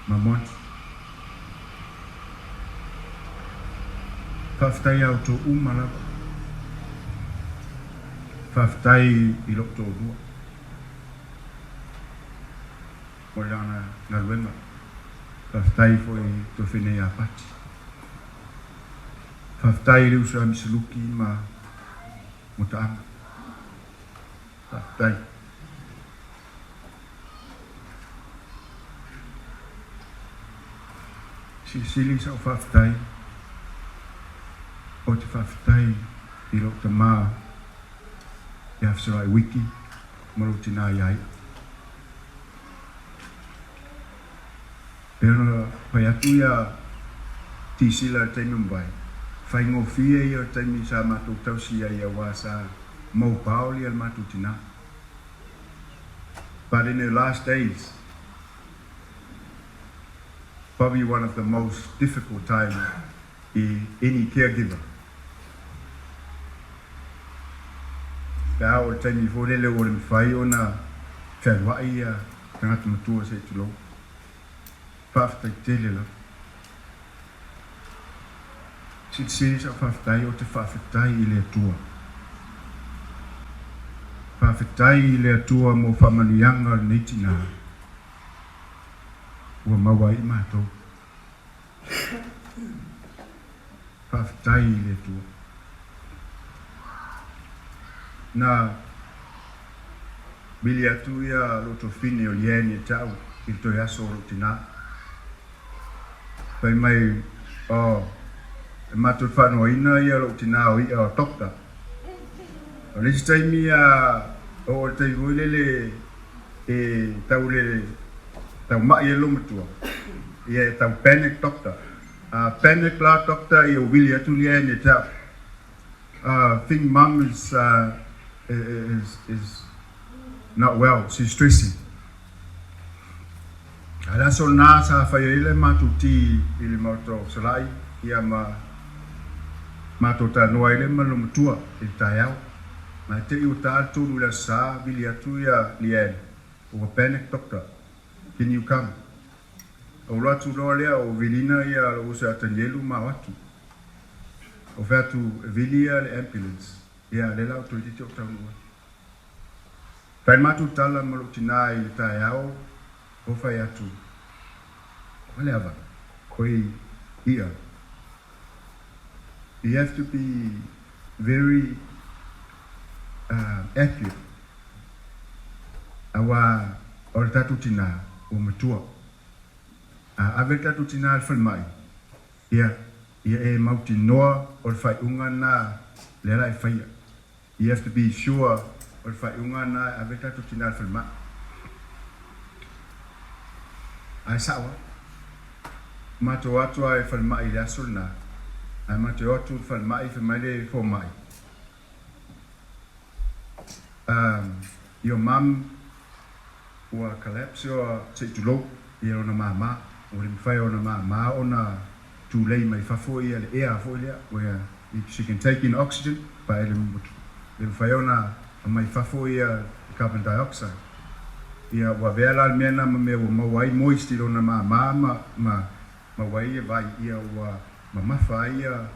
Speaker 3: ma Monty. Faafetai ia outou uma lava. Faafetai i lou toalua mo lana galuega. Faafetai foi i tuafine ia Pati. Faafetai i le uso ia Misaluki ma Mutaaga. Faafetai. Silisili sau faafetai, ou te faafetai i lou tama ia Fesolai Wiki ma lou tinā ia ia. Pei ona fai atu ia Tisila i le taimi ua mavae, faigofie ia o le taimi sa matou tausi ai aua sa mobile ia le matou tinā. But in her last days, probably one of the most difficult time i any caregiver. Pe a oo i le taimi foi lele ua le mafai ona fealuai ia tagata matua se i tulou. Faafetai tele lava. Silisili sau faafetai ou te faafetai i le Atua. Faafetai i le Atua mo faamanuiaga o lenei tinā ua maua ai i matou. Faafetai i le Atua. Na vili atu ia lou tuafine o Leanne ia te au i le toe aso o lou tinā. Fai mai, Oh, e matou te faanoaina ia lou tinā o i'a o doctor. O le isi taimi a oo i le taimi foi lele e tau le tau ma'i ai lou matua, ia e tau panic doctor. A panic la doctor ia ua vili atu Leanne ia te au. Think mum is is is not well, she's stressing. A le aso lena sa fai ai le matou ti i le maota o Salai ia ma matou talanoa ai lea ma lou matua i le taeao. Ma e te i ua ta le tolu i le aso sa, vili atu ia Leanne, ua panic doctor, can you come? Ou alu atu loa lea o vilina ia lou uso ia Tanielu ma o atu. Ou fai atu e vili ia le ambulance, ia lea la ua toeitiiti ou taunuu atu. Fai le matou tala ma lou tinā i le taeao, ou fai atu, O le ava. koe i'a. You have to be very accurate aua o le tatou tinā ua matua. A ave le tatou tinā i le falemai, ia, ia e mautinoa o le faaiuga lena lea la e faia. You have to be sure o le faaiuga lena e ave le tatou tinā i le falemai. Ae sao lava. Matou o atu lava i le falemai i le aso lena, ae matou o atu i le falemai fai mai le fomai, Um, your mum ua collapse ua se i tulou ia lona māmā, ua le mafai e ona māmā ona tulei mai fafo ia le ea foi lea, where she can take in oxygen, but e le mafai ona aumai fafo ia le carbon dioxide. Ia ua avea la le mea lena ma mea ua maua ai moist i lona māmā ma ma maua ai ia vai, ia ua mamafa ai ia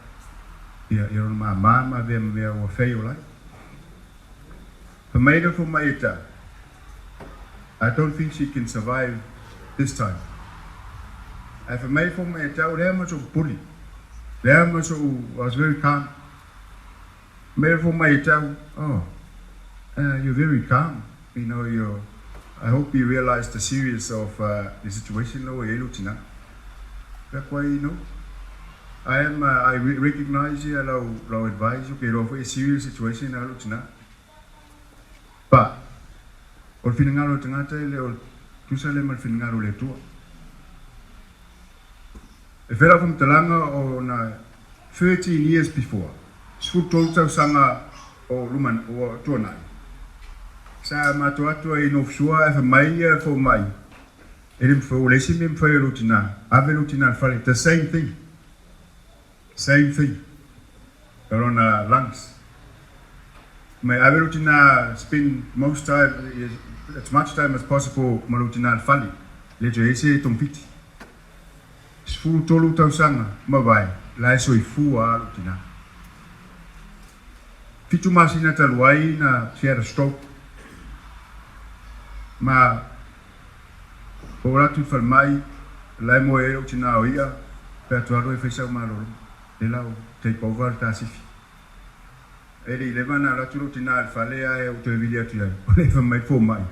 Speaker 3: ia lona māmā ma avea ma mea ua fail ai. Fai mai le fomai e ta, I don't think she can survive this time. Ae fai mai le fomai e ta, o lea ma so'u pupuli, lea ma so'u, I was very calm. Fai mai le fomai e ta, oh, you're very calm, you know, you're, I hope you realize the serious of the situation la ua i ai lou tina. Fai atu ai, no, I am, I recognize ia lau, lau advice, okay, iloa foi e serious situation la lou tina. But, o le finagalo o le tagata e le o tusa lea ma le finagalo o le Atua. E fai lau faamatalaga o na 13 years before, 13 tausaga o luma ua tuanai, sa matou atu ai i North Shore ae fai mai ia le fomai, e le mafai, ua leai se mea e mafai e lou tina, ave lou tina i le fale, the same thing, same thing. O lona lungs. Mai ave lou tina spend most time, as much time as possible ma lou tina i le fale, le toe i ai se togafiti. 13 tausaga mavae la e soifua a lou tina. Fitu masina talu ai na she had a stroke ma oo atu i le falemai la e moe ai lou tina o ia pe atu alu e fai sau malolo. Le lau take over le tasifi. E le i leva ona alu atu lou tina i le fale ae ou toe vili atu i ai, o lea e fai mai le fomai,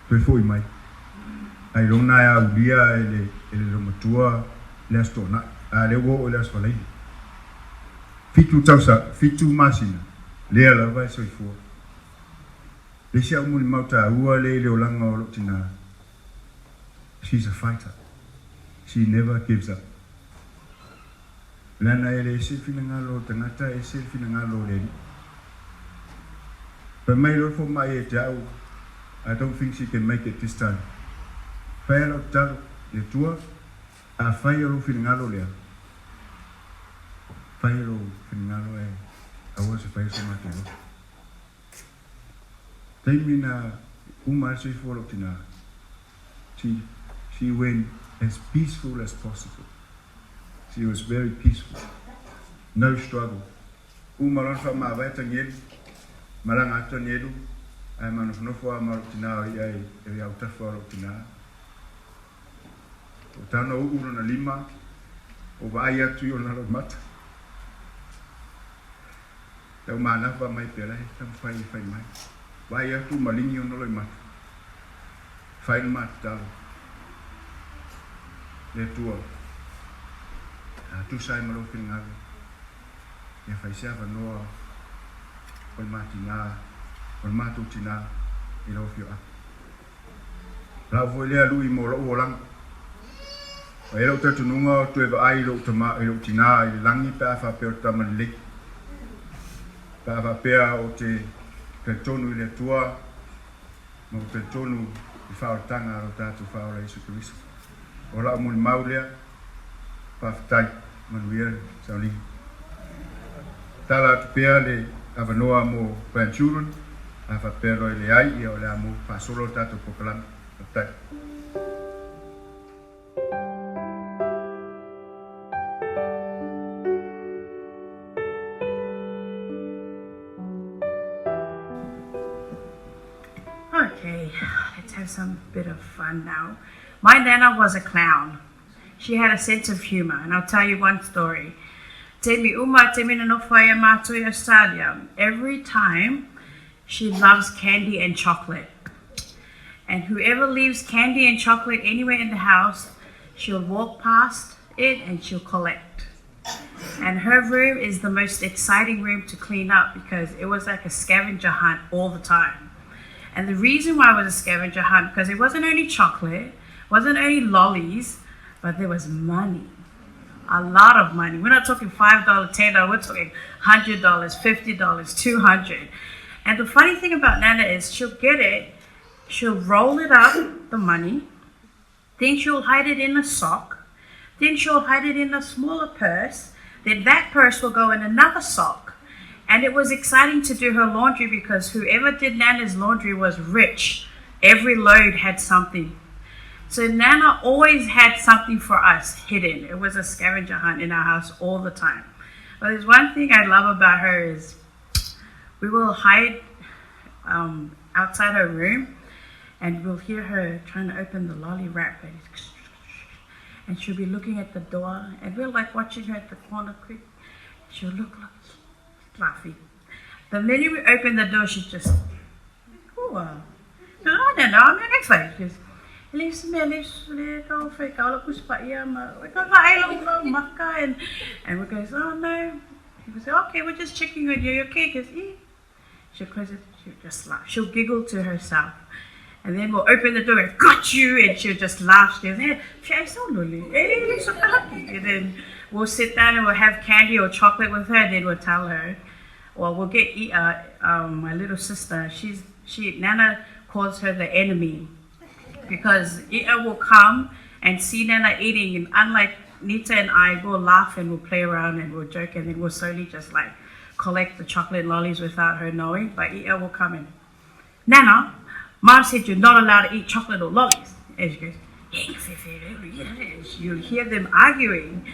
Speaker 3: toe foi mai. Ailoga e aulia e le e le loomatua le Aso Toonai, a lea ua oo i le Aso Faraile. Fitu tausaga, fitu masina, lea lava e soifua. Le isi au molimau taua lea i le olaga o lou tina, she's a fighter. She never gives up. Leaga e le ese le finagalo o le tagata, ese le finagalo o le Alii. Fai mai loa le fomai ia te au, I don't think she can make it this time. Fai a lau tatalo, le Atua, afai o lou finagalo lea, fai lou finagalo ae aua se fai so matou loto. Taimi na uma ai le soifua o lou tina, she, she went as peaceful as possible. She was very peaceful. No struggle. Uma loa na faamavae Tanielu, malaga atu Tanielu, ae ma nofonofo lava ma lou tina o ia i autafa o lou tina. O tana uu lona lima, o vaai atu i ona loimata. Tau manava mai pea la e taumafai e fai mai. Vaai atu ma ligi ona loimata. Fai le ma tatalo. Le Atua, a tusa ai ma lou finagalo, ia fai se avanoa o le ma tinā, o le matou tinā i lau afioaga. Lau foi lea lui mo lou olaga. Ua i ai lou talitonuga o toe vaai i lou tama, i lou tinā i le lagi pe a faapea o te tama lelei. Pe a faapea ou te talitonu i le Atua ma ou talitonu i faaolataga a lo tatou Faaola Iesu Keriso. O lau molimau lea, faafetai, manuia le sauniga. Tala atu pea le avanoa mo grandchildren, a faapea loa e leai, ia o le a mo faasolo le tatou polokalame. Faafetai.
Speaker 6: Okay, let's have some bit of fun now. My nana was a clown. She had a sense of humour and I'll tell you one story. Taimi uma, taimi na nofo ai a mātou i Australia, every time she loves candy and chocolate. And whoever leaves candy and chocolate anywhere in the house, she'll walk past it and she'll collect. And her room is the most exciting room to clean up because it was like a scavenger hunt all the time. And the reason why it was a scavenger hunt, because it wasn't only chocolate, wasn't only lollies, but there was money. A lot of money. We're not talking $5, $10, we're talking $100, $50, 200 And the funny thing about Nana is she'll get it, she'll roll it up, the money, then she'll hide it in a sock, then she'll hide it in a smaller purse, then that purse will go in another sock. And it was exciting to do her laundry because whoever did Nana's laundry was rich. Every load had something. So Nana always had something for us hidden. It was a scavenger hunt in our house all the time. But there's one thing I love about her is we will hide um, outside her room and we'll hear her trying to open the lolly wrap and, and she'll be looking at the door and we're like watching her at the corner quick. She'll look like laughing. The minute we open the door, she just, oh, no, no, no, I'm next like she goes, and and we goes, oh no. He goes, okay, we're just checking on you. You okay? He goes, eh. She'll close it. She'll just laugh. She'll giggle to herself. And then we'll open the door and got you and she'll just laugh. She goes, hey, and then we'll sit down and we'll have candy or chocolate with her and then we'll tell her. Well, we'll get uh, um, my little sister. She's she Nana calls her the enemy because Ea will come and see Nana eating, and unlike Nita and I, we'll laugh and we'll play around and we'll joke, and then we'll slowly just like collect the chocolate lollies without her knowing. But Ea will come and, Nana, Mom said you're not allowed to eat chocolate or lollies. And she goes, you hear them arguing.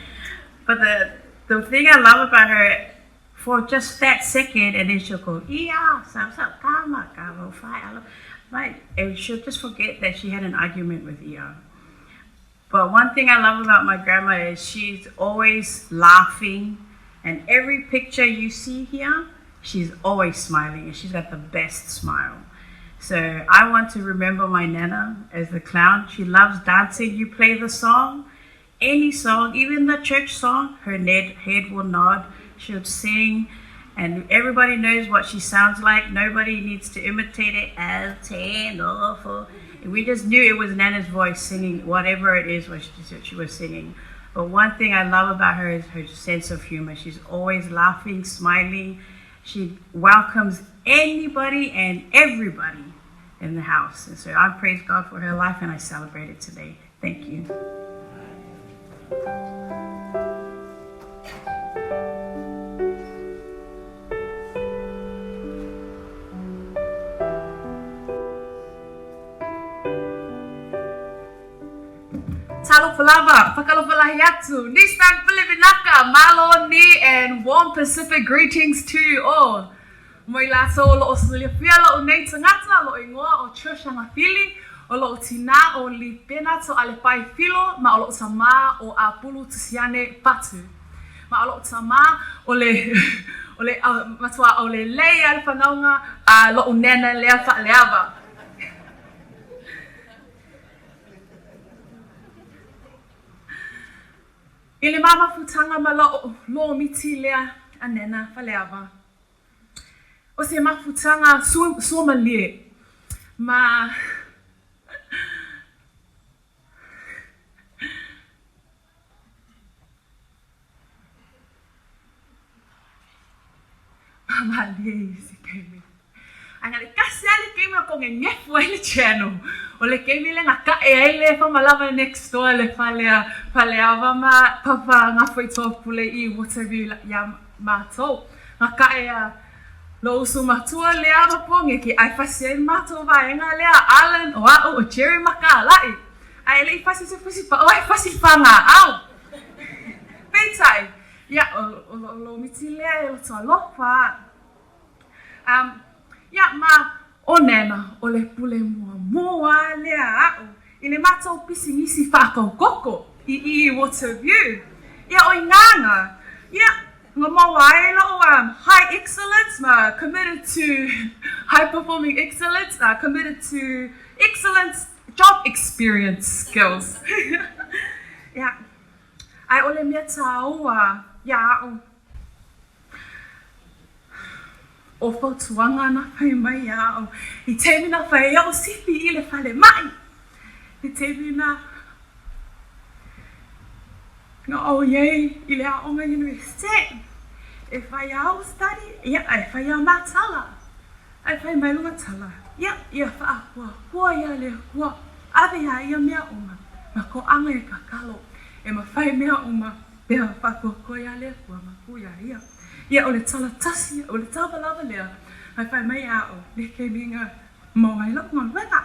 Speaker 6: But the, the thing I love about her, for just that second, and then she'll go, yeah, and she'll just forget that she had an argument with Ia. But one thing I love about my grandma is she's always laughing, and every picture you see here, she's always smiling, and she's got the best smile. So I want to remember my Nana as the clown. She loves dancing. You play the song, any song, even the church song, her head will nod. She'll sing, and everybody knows what she sounds like. Nobody needs to imitate it. And we just knew it was Nana's voice singing whatever it is what she, she was singing. But one thing I love about her is her sense of humor. She's always laughing, smiling. She welcomes anybody and everybody in the house. And so I praise God for her life and I celebrate it today. Thank you.
Speaker 17: Talofa lava, whakalofalahi atu, Nissan Pilivinaka, malo ni and warm Pacific greetings to you all. Mo i lātou o loo silafia loʻu nei tagata, loʻu igoa ʻo Trish Agafili, ʻo loʻu tinā ʻo Lipena Toʻalepai Filo ma o loʻu tamā ʻo ʻApulu Tusiane Patu. Ma o loʻu tamā ʻo le ʻo le matua ʻo le lei a le whanaunga a loʻu nena lea faaleava. I le mamafutanga ma loʻu lomiti lea a nena faleava. O se mafutaga suamalie ma malie i se taimi. Ae na le kasi lava le taimi o kogegefu ai le channel. O le taimi lea na taʻe ai le famalava next door le fale a Faleava ma Papa Gafoitoapule i Waterview iā matou. Na kaʻe a lou uso matua lea ma Pōgeke ae fasi ai le matou vaega lea a Alan, o aʻu, o Jerry ma Kālaʻi. Ae le i fasi se pusi paʻu ae fasi le pāgāʻau. Peitai, ia, o lou miti lea e loto alofa. Um, ia, ma o Nana, o le pule muamua lea aʻu i le matou pisinisi faakaukoko. i i Waterview. Ia o Ingāga, ia, nga maua ai lo'u um, high excellence ma committed to high performing excellence, committed to excellence job experience skills. Ia, ae o le mea tāua iā a'u, o fautuaga na fai mai iā a'u i taimi na fai ai a'u sifi i le falema'i, i taimi na na ou i ai i le aoga universite, e fai āu study, ia, e fai ā mātala. Ae fai mai lona tala, Ia, ia whaahoahoa ia le Akua, ave a ia mea uma, ma ko anga e kakalo, e mawhai mea uma, pea whaakoakoa ia le Akua ma ku ia ia. Ia o le tala tasi, o le tava lava lea, ae fai mai a o le kemiga mo ai lou galuega,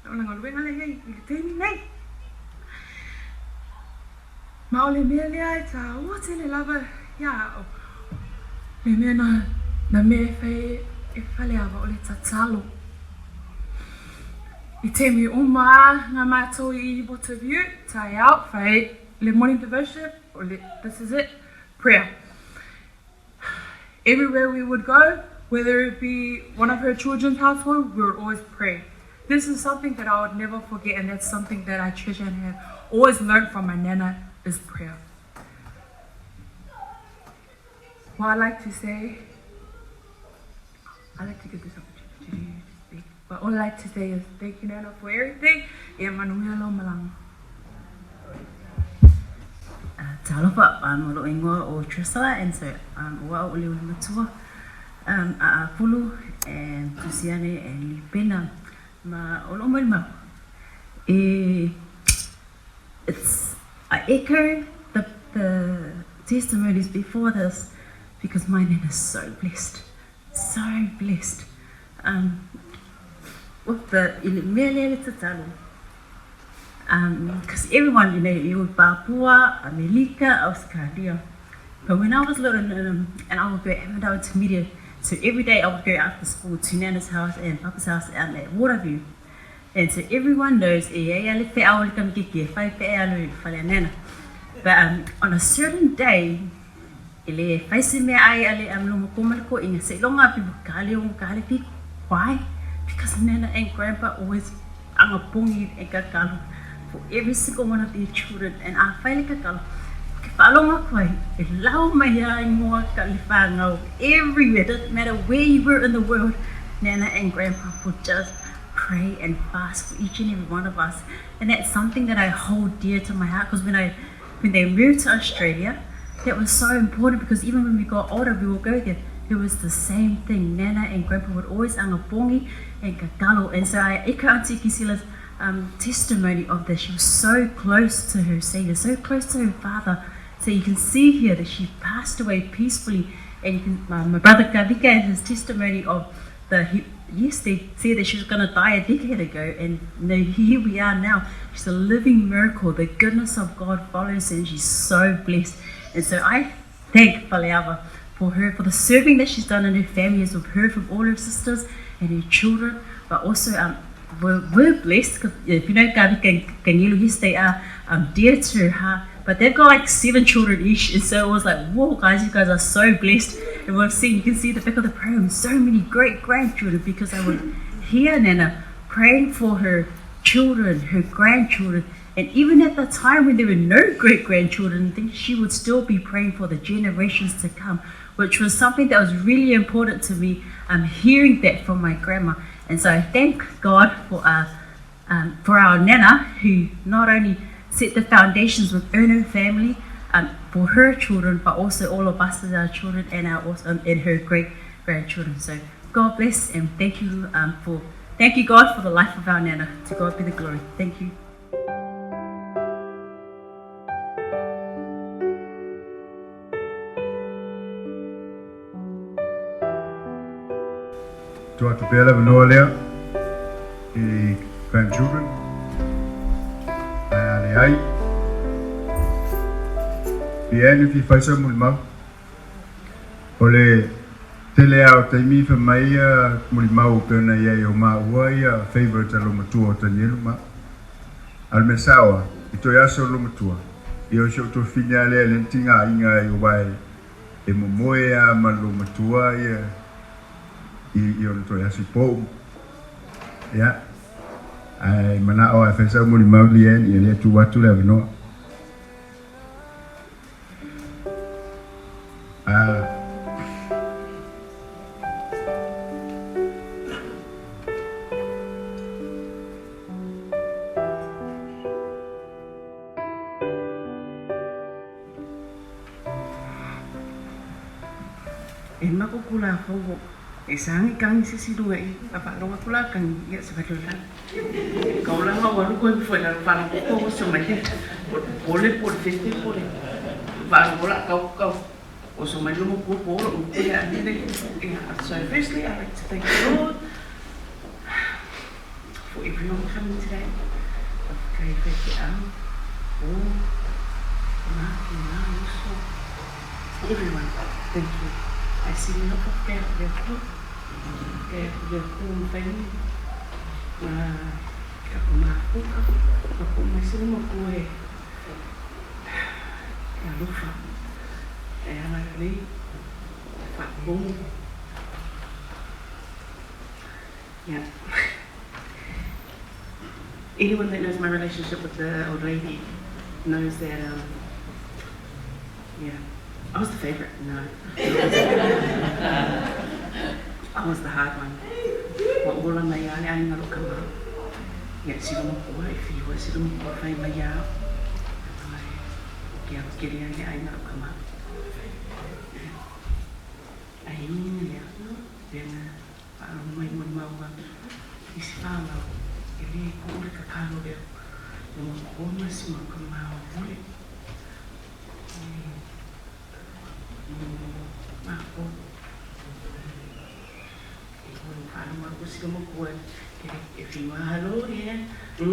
Speaker 17: o le galuega lea i le taimi nei. Ma o le mea lea e tāua tele lava iā au, le mea na, na mea e fai e Faleava o le tatalo. I taimi uma a ngā mātou i Waterview, taeao, whai le morning devotion, o le, this is it, prayer. Everywhere we would go, whether it be one of her children's household, we would always pray. This is something that I would never forget, and that's something that I treasure and have always learned from my nana is prayer. What I like to say, I like to give this opportunity to speak, but all I like to say is thank you, Nana, for everything. E manuia lou malaga.
Speaker 18: Talofa, o lo'u igoa o Triscilla and so o a'u o le ulumatua a Apulu and Tusiane and Lipena ma o lo'u molimau e it's I echo the the testimonies before this because my nana is so blessed so blessed um with the i le mea lea le tatalo um because everyone you know you would Papua, Amelika, Australia. But when I was little um, and I would go Avondale Intermediate, so every day I would go after school to Nana's house and Papa's house um, at Waterview. And so everyone knows, e ai ale wheao le kamikiki, e whai whea alu i whale a Nana. But um, on a certain day, e le whai se mea ai ale am loma koma le ko inga se longa api ka le o ka le piko. Why? Because Nana and Grandpa always anga pongi e kakalo for every single one of their children. And a whai le kakalo, ke whaalonga koe, e lau mai a ingoa ka le whāngau everywhere. Doesn't matter where you were in the world, Nana and Grandpa would just pray and fast for each and every one of us. And that's something that I hold dear to my heart because when I when they moved to Australia, that was so important because even when we got older, we would go there. It was the same thing. Nana and Grandpa would always angapongi and kakalo. And so I echo Auntie Kisila's um, testimony of this. She was so close to her Savior, so close to her father. So you can see here that she passed away peacefully. And you can, my, my brother Kavika and his testimony of the he, yes, they said that she was going to die a decade ago, and you know, here we are now. She's a living miracle. The goodness of God follows her, and she's so blessed. And so I thank Faleava for her, for the serving that she's done in her family, as we've heard from all her sisters and her children, but also um, we're, we're blessed because if you know Kavika and Kangilu, yes, they are um, dear to her heart, but they've got like seven children each, and so it was like, whoa, guys, you guys are so blessed. And we've seen, you can see the back of the program, so many great grandchildren because I would hear Nana praying for her children, her grandchildren, and even at the time when there were no great grandchildren, she would still be praying for the generations to come, which was something that was really important to me. Um, hearing that from my grandma. And so I thank God for uh, um, for our nana, who not only set the foundations within her family um, for her children, but also all of us as our children and our um, and her great grandchildren. So God bless and thank you um, for thank you God for the life of our nana. To God be the glory. Thank you.
Speaker 3: Tuu atu pea le avanoa lea i grandchildren, ae a leai, Leanne e fia fai sau molimau. O le tele a o taimi fai mai ia molimau pei ona i ai o maua ia favourite a lou matua o Tanielu ma. A o le mea sao a, i toe aso lou matua. Ia o si ou tuafafine lava lea lea na tigaina ai aua e momoe lava ma le loomatua ia i ona toe aso i po uma. Ia, ae manao lava e fai sau molimau Leanne, ia lea e tuu atu le avanoa. Ah.
Speaker 18: E mako ku la fou e sangi kangi se si lunga i a faalogo atu la kangi ia se fale o lalo. Ka ola ma ua luku ai fua i lalo faalogo ko oso mai le po le po le fefe po le faalogo la kau kau oso mai lomo po po lo ia le ia. So firstly I'd like to thank the Lord for everyone coming today. Faafetai faifeau o ma ki ngā uso. Everyone, thank you. Ae sili lau faafetai atu i le Atua. Faafetai atu i le Atua ua mafai ona tatou mafuta ma tuu mai se luma e alofa e ala lelei e faafofoga. Yeah. Anyone that knows my relationship with the old lady knows that, um, yeah, I was the favourite. No. I was the hard one. Ua ola mai a le aiga lo kama. Ia sila mo kua e whiua sila mo kua whai mai a. Ai, ke au kere ai le aiga lo kama. Ai uinga lea, pena faalogo mai molimau a isi fanau, e le kuu le kakalo lea o makua ma si mau kama o mole. E makou. E faalogo atu si makua e whiua halo ia. E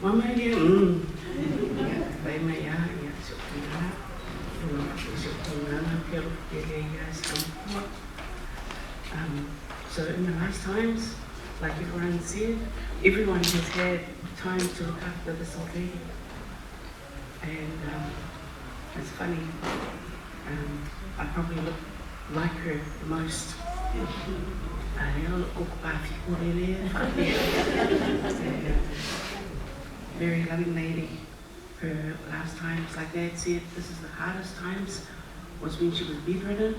Speaker 18: mama ia. Ia fai mai a ia si o tina. Si o tina ke alo tele ia si makua. So in the last times, like everyone said, everyone has had time to look after this old lady. And it's funny, I probably look like her the most. Very loving lady. Her last times, like Dad said, this is the hardest times, was when she was bedridden.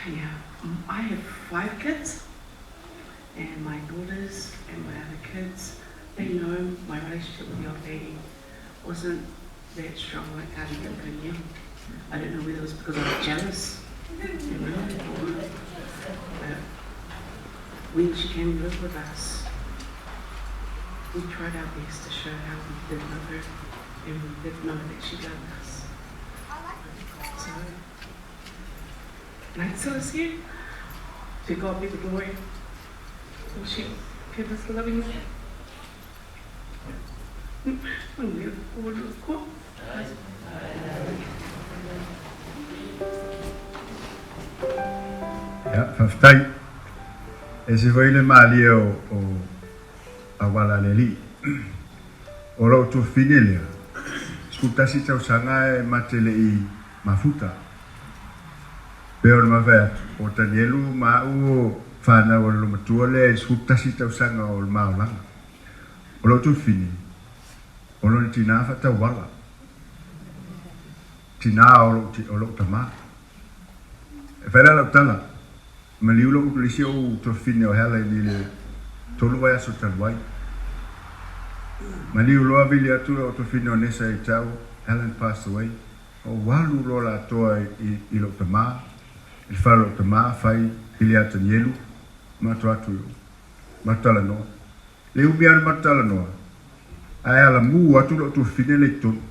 Speaker 18: Yeah, I have 5 kids, and my daughters and my other kids, they know my relationship with the old lady wasn't that strong like Kari I don't know whether it was because I was jealous, you know, or, but when she came to live with us, we tried our best to show how we did love her, and we did know that she loved us. So, like so here, to God be the glory. And she kept us loving her.
Speaker 3: Ia, faafetai. E ese foi le malie o auala a le Alii. O lou tuafafine lea, 11 tausaga e ma te le i mafuta. Pei ona ma fai atu, o Tanielu ma au o fanau a le lomatua lea i le 11 tausaga o le maolaga. O lou tuafafine, o lona tinā faatauala, tinā o lou tamā. E fai la lau tala, maliu lou le isi ou tuafafine o Helen i le 3 vaiaso talu ai. Maliu loa vili atu lou tuafafine o Nessa i te au, Helen passed away. Ou alu loa latoa i lou tamā, i le fale o lou tamā, fai i le Atanielu, matou atu i o, matou talanoa. Le umi lava ona matou talanoa, ae alamu atu lou tuafafine lea i totonu.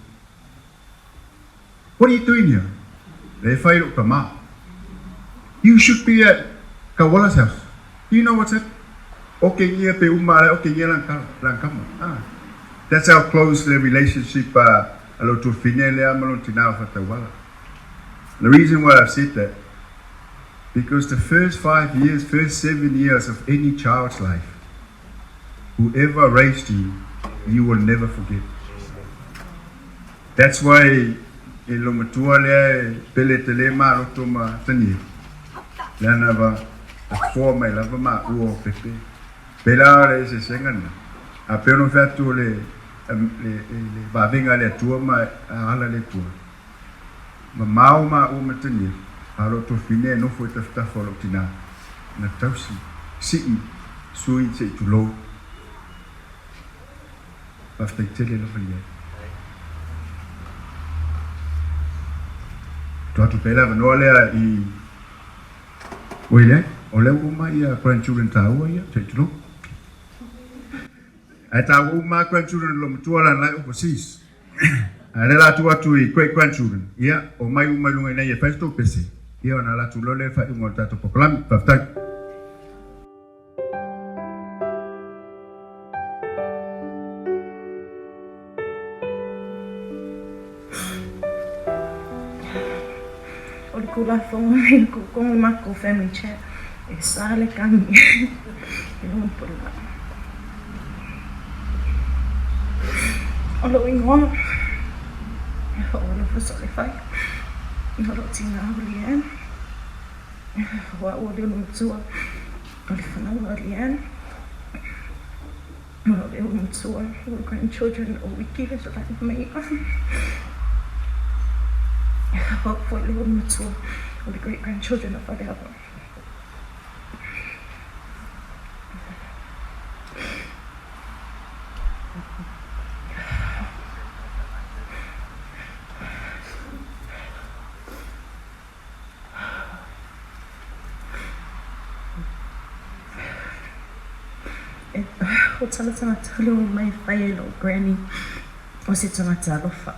Speaker 3: What are you doing here? Lea e fai i lou tamā. You should be at Kawala's house. Do you know what's happened? Okengia pe uma alai okengia lan kala, lan kama. Ah. That's how close le relationship a lou tuafafine lea ma lona tinā o Fatauala. The reason why I've said that, because the first 5 years, first 7 years of any child's life, Whoever raised you, you will never forget. That's why e lo matua lea e pele tele ma loto ma tanielu. Leaga va foa mai lava maua o Pepe. Pela o le eseesega lena. A pei ona ou fai atu o le le le vavega a le Atua ma ala le Atua. Mamao maua ma Tanielu, a o lou tofine e nofo i tafatafa o lou tinā, na tausi, sii, sui se i tulou. Faafetai tele lava i ai. Tuu atu pea le avanoa lea i Oi leai, o lea ua uma ia grandchildren taua ia, se i tulou. Ae taua uma lava grandchildren o lou matua la na e overseas. Ae lea la tuu atu i great grandchildren, ia, omai uma i luga i nei e fai se tou pese, ia ona alu atu loa lea i le faaiuga o le tatou polokalame. Faafetai.
Speaker 18: O le Tulafono mai le kukong le makou family chat e sa le kani i luga o le O lou igoa e hoʻoalofa Soalefai o lou tina o Leanne o a'u o le ulumatua o le fanau a Leanne o le ulumatua o le grandchildren o Wiki Fesolai o a'u foi le ulumatua o le great grandchildren o Faleava. O tala tagata leo mai fai e lou granny o se tagata alofa.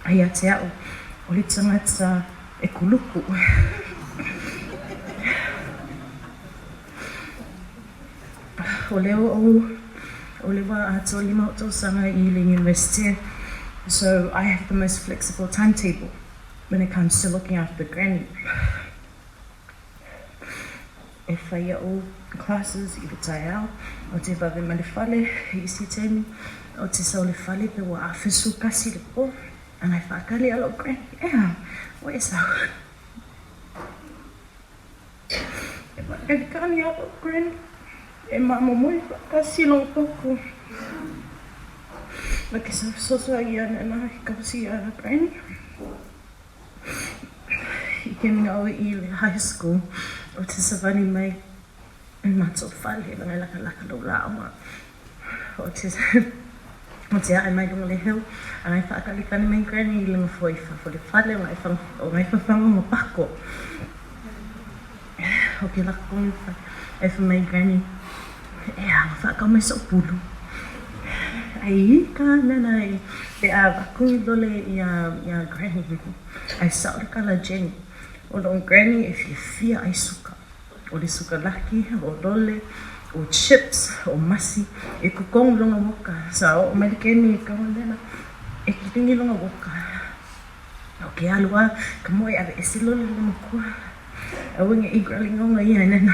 Speaker 18: A ia te a'u o le tagata e kuluku. O lea ua ou, o lea ua atoa 5 o'u tausaga i le university, so I have the most flexible timetable when it comes to looking after granny. E whai a'u classes i le taeao, o te vave mai le fale i isi taimi, o te sau le fale pe ua 11:30 le po, ana e whaakali a lou granny, ea, ua e sau. E whakalikani a lou granny, e mamomoe whaatasi lou koko. Ma ke sau soso ia nana e kausi a granny. I ke mina oe i le high school o te savali mai i matou fale langa e lakalaka lou laoga o te o te ae mai luga le hill a ngai faakalikali mai granny i le nofoa i fafo le fale o ngai o ngai fafaga ma pako o ke lako e fa mai granny e a faakau mai so'u pulu ai ka nana e pe a vaku lole ia ia granny ai sao le kala Jenny o lou granny e fiafia ai suka o le suka laki o lole o chips o masi e kukong longa woka sa o mai le kemi e kau nena e kilingi longa woka o ke alu a ka moe ave ese lole le makua aua nge i gralingonga ia nena.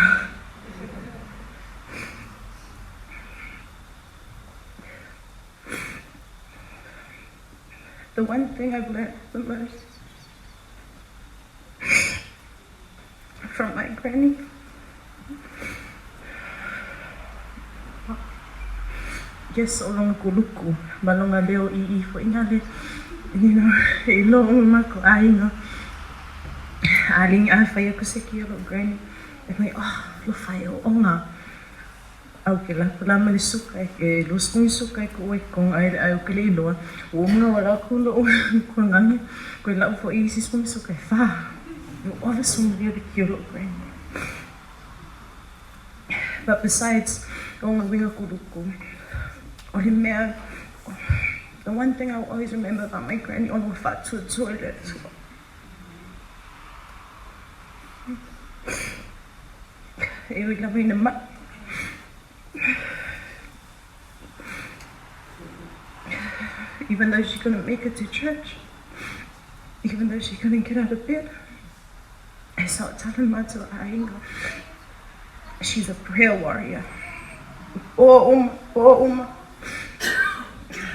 Speaker 18: The one thing I've learned the most from my granny Yes, o longa kuluku, ma longa leo i i fo ina le, you know, i lo ma ko aiga. A ling a fai aku se ki o lo granny. E mai, oh, lo fai o onga. Au ke la la ma le suka e lo skongi suka e ko e kong ai ai o ke le iloa. Ua uma wala aku lo ko ngangi ko lau fo i si skongi suka e fa. Yo ove sum ria de ki o lo granny. But besides, o nga winga kuluku, o le mea, the one thing I will always remember about my granny, o lo whaatuatua i le Atua. E ui lava ina mai. Even though she couldn't make it to church, even though she couldn't get out of bed, I saw telling mātua aiga, she's a prayer warrior. Po uma, po uma.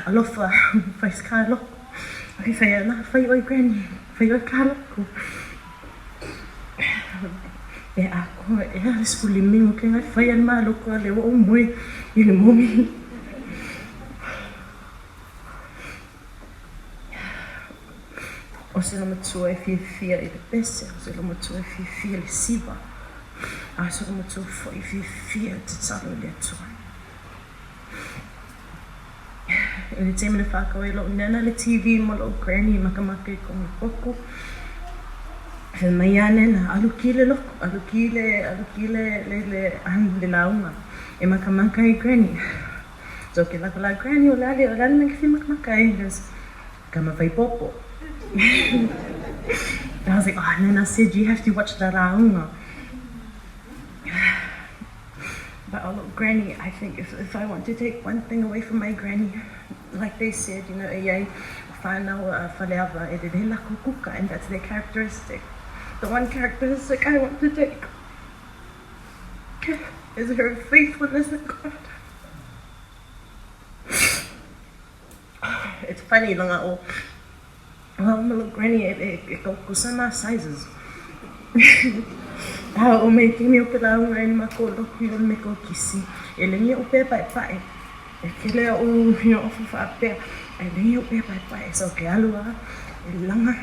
Speaker 18: Alofa, fai se ka loko. Okay, fai ana, fai oi granny, fai oi ka loko. E akoa ea le 15 o ke ngai fai ale ma loko ale o moe i le momi. O se matua e fiafia i le pese, o se matua e fiafia i le siva, a o se matua foi e fiafia i tatalo i le Atua. I le taimi na whakau ai lou nana le TV ma lou granny makamaka i konga koko. Fai mai a nena, alu ki le loko, alu ki le, alu ki le, le, le, le lauga e makamaka ai granny. So ke lako la granny o le ale, o le ale me ke fia makamaka ai. He goes, kama fai popo. I was like, oh, Nana said you have to watch the lauga. But oh, look, Granny, I think if I want to take one thing away from my granny, like they said, you know, e ai whānau a Faleava e lelei lako kuka, and that's their characteristic. The one characteristic I want to take is her faithfulness in God. It's funny, langa o, well, my little granny, e, e, e ko sama sizes. A o me kimi o ke lauga e mako loku i o me ko kisi. E lengi o pe pai pai. E kele o you know, ofu whaapea. E lengi o pe pai pai. So ke alua, e langa,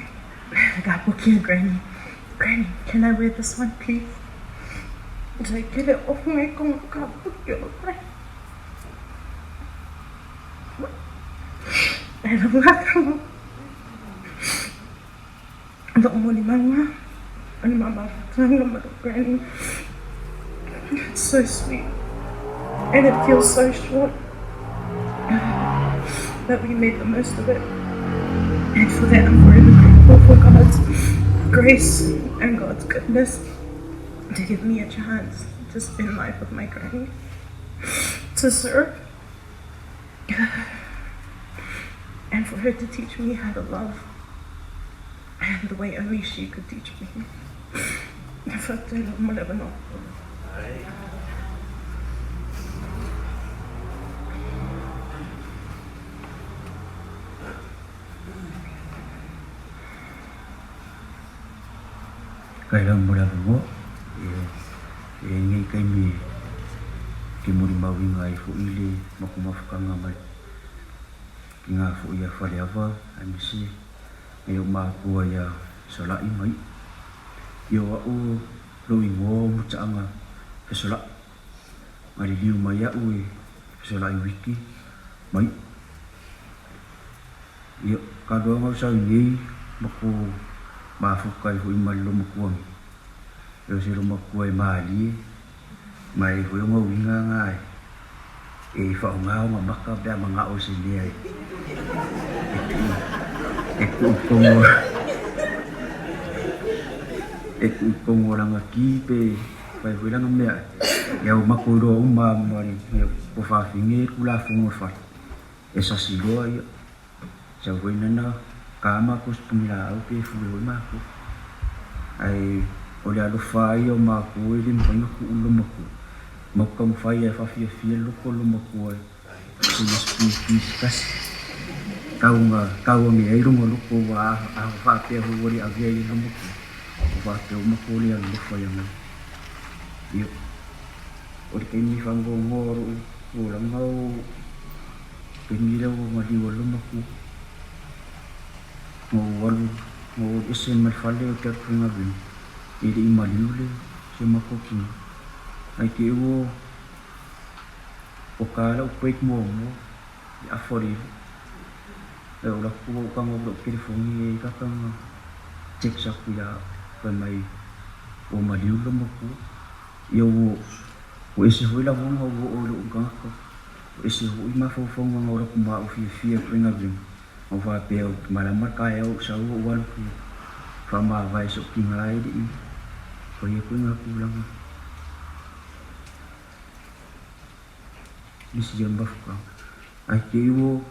Speaker 18: ka poki a granny. Granny, can I wear this one, please? So kele ofu ngai konga ka poki o granny. E langa ka the mama and mama my granny. It's so sweet. And it feels so short. But we made the most of it. And for that, I'm forever grateful for God's grace and God's goodness to give me a chance to spend life with my granny, to serve, and for her to teach me how to love and the way only she could teach me.
Speaker 9: Kai lau mo le avanoa e nei taimi ke molimauina ai foʻi le matou mafutaga ma le tina foʻi ia Faleava aemaise nai ou matua ia Solaʻi ma Iʻu. Ia o aʻu lou igoa o Mutaaga Fesolaʻi na liliu mai aʻu e Fesolaʻi Wiki ma Iʻu. Ia, ka loaga o sau nei ma ko mafuta ai foʻi ma le loomatua nei. E o se loomatua e malie, ma e foi ona uiga na e faaaoga ona maka pe a manao i se mea e tuu e tuu i totonu o e tuu i totonu o lana ki pe fai foi lana mea ia ua matou iloa uma lava ma le ua faafine le Tulafono o le fale. E sasi loa ia. Sau foi nana ka matou sipuni laau pe fue foi matou. Ae o le alofa ia o matou e le mafai ona tuu le matua. Matou taumafai lava e faafiafia le loto o le matua i sina sipuni pisi tasi. Tau na tau ane ai lona loto ua a faapea foi ua le avea i le matua. Ua faapea ua matou le alolofa ia mai. Ia, o le taimi faanoanoa o lou olaga o Taimi lea ua maliu ai lou matua. Na ou alu, na ou alu ese mai le fale ou te alu faigaluega, e le i maliu le si o matou tina. Ae te i ua ta lau break muamua i le afa o le iva. Ae ou alu atu ou tago i lou telefoni e i ai na text atu ia au fai mai ua maliu lou matua. Ia ua ese foi lagona ua oo i lou tagata. Ua ese hoʻi mafaufauga na ola aku ma aʻu fiafia e faigaluega, ma ou faapea ou te malama le taeao ou sau ou alu e faamavae i soʻu tina e le i faia koe na tulaga. Nisi ia mafutaga. Ae te i ua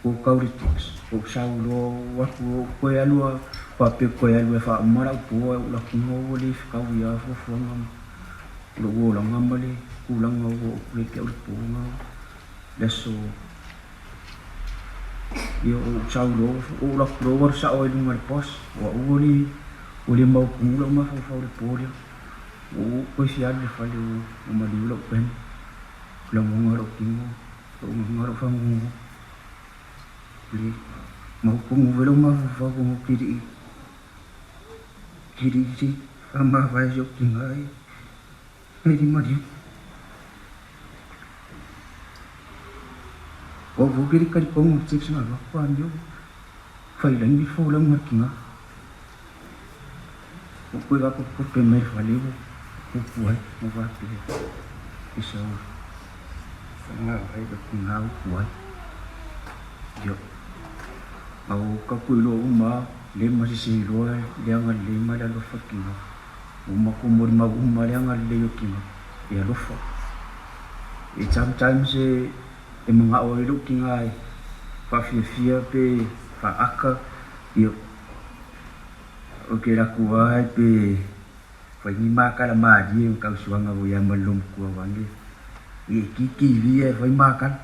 Speaker 9: ua kau le text, ua ou sau loa ou atu ou toe alu a faapea ou toe alu e faauma lau po ae ou alu atu ua le fetau ia fuafuaga ma lou olaga ma le. tulaga ua oo atu ia te au le po na le aso ia ua ou sau loa ua ou alu atu loa ua alu sao ai i luga o le bus o au ua le ua le mautonu lou mafaufau i le po lea. Ua ou toe fia alu i le fale ua maliu lou peni, lagona lou tino, lou agaga lou faanoanoa. Le mautonu foi lou mafaufau ona ou te le i te le i faamavae si ou tina e le maliu. O au foi ou te le i talitonu i le text na avatu amio failaini le folauga a le tina. Ua toe vapopope mai le fale ua pupu ai ma faapea e sau faamavae lou tina upu ai. Io, a ua tatou iloa uma lava le ma sese iloa le agalelei ma le alofa o le tina. Ua matou molimau uma le agalelei o le tina e alofa. E sometimes e manao ai lou tina e faafiafia pe faaata, io. Ou te alu atu ai pe fai ni makala malie o tausuaga ua ia ma le lomatua ane i e ki TV ae fai makala.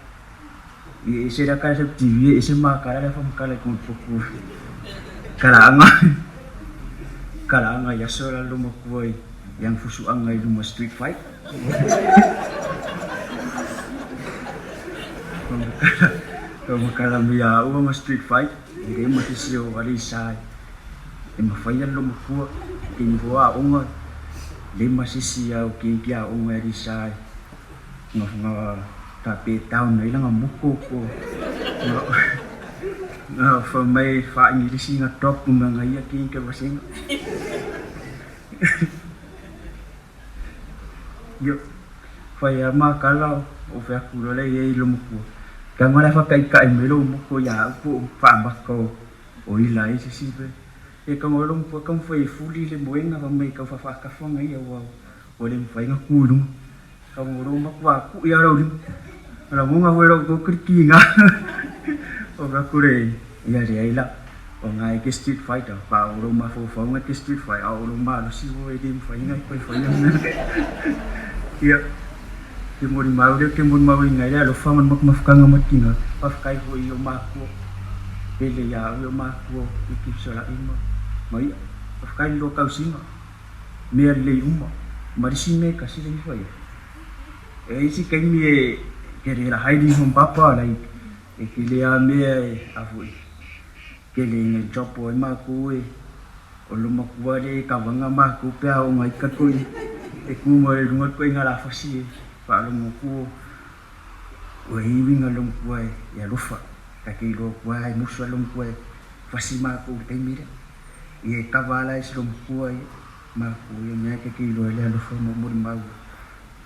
Speaker 9: I ese la kala sau TV ese makala la famakala i kona potu kalaaga kalaaga i aso la lomatua i ana fusuaga i luma street fight. Famakala mai ia au ma street fight. E le ma se isi o Aleisa e mafai ana lomatua ke noho aoga, le ma se isi au keiki aoga e Aleisa e nga tape down ai lana moto po nga fa mai faa-Englisi nga drop ma nga ia keiki vasega. Io, fai a makala o fai atu loa lea i ai i lomatua, tago la e faataitai mai lou moto ia au po o faamata o ila ai se isi mea. E tago ai lomatua taumafai e fuli le moega fai mai tau faafaatafa na ia ua le mafai ona tu i luga. Tago loa matua kui lava lou lima, lagona foi lou tou kilikiga. Ou fai atu lea ia leai la, o na e te street fighter, pa o lou mafaufauga e te street fight, a o lou malosi foi e le mafai ona e toe faia mea. Ia, te molimau lea ou te molimauina ai le alofa ma le matamafutaga ma le tina, faafetai foi i o matua, pele ia au e o matua i Kifesolai ma ia, faafetai i le lua tausiga, mea lelei uma, ma le isi mea e tasi lea e fai ai, e i ai isi taimi e tele la hiding from papa like E tele a mea e a foi tele ina job ai makou e o lo matua le kavaga makou pe a o ngai ka toi e ku mai lunga toi nga la fasi e faalogo atu o o e iwi nga lo matua e alofa ta te iloa atu ai musu a lo matua e fasi makou i le taimi lea ia e kava la e si lo matua ia makou ia mea ta te iloa ai le alofa mo molimau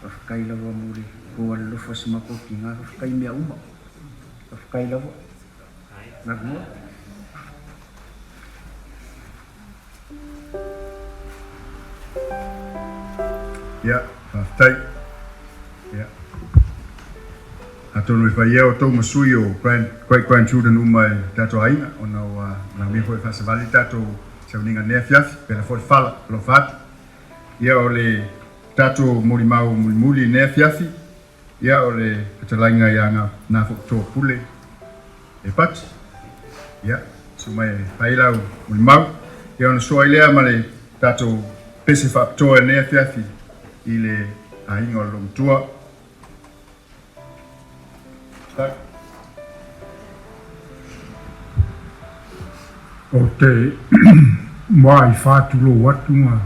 Speaker 9: faafetai lava mo le po alolofa o si matou tina faafetai mea uma. Faafetai lava. Galua.
Speaker 3: Ia, faafetai. Ia. Atonu e fai ea outou ma sui o grand, great grandchildren uma e tatou aiga, ona ua manaomia foi e faasavali le tatou sauniga nei afiafi, pela foi le fala, alofa atu. Ia, o le tatou molimau mulimuli i lenei afiafi, Ia o le fetalaiga ia Nafotoa Pule e Pati. Ia, susu mai e fai lau molimau. Ia ona soa ai lea ma le tatou pese faapitoa i lenei afiafi i le aiga o le Loomatua.
Speaker 19: Ou te muai faatulou atu ma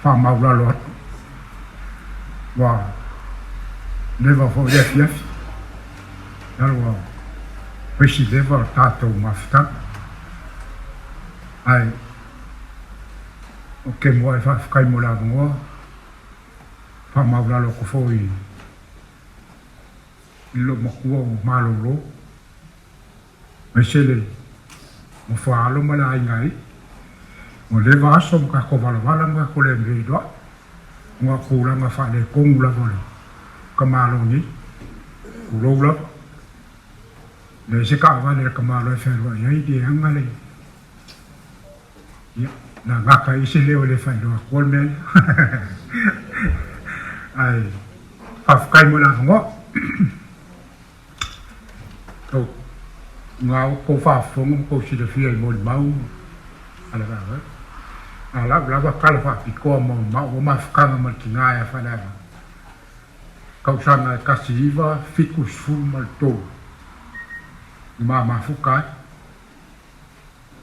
Speaker 19: faamaulalo atu, ua leva foi le afiafi, lalo ua pesi leva le tatou mafutaga, ae ou te muai faafetai mo le avanoa, faamaulalo atu foi i lou matua o malolo, aemaise le nofoaalo ma le aiga ai. Ua leva aso ma tatou valavala ma tatou le veiloai, ona o tulaga faaletonu lava o le tamaloa nei, tulou lava. E leai se taavale a le tamaloa e fealuai ai, leaga le Ia, na gata ai se leo e le faailoa atua le mea lea. Ae Faafetai mo le avanoa. Tau nga o kou faafofoga ma kou silafia i molimau ma le vaavaai. A o lau lava tala faapitoa mo maua mafutaga ma le tina ia Faleava, tausaga e 1973 na ma mafuta ai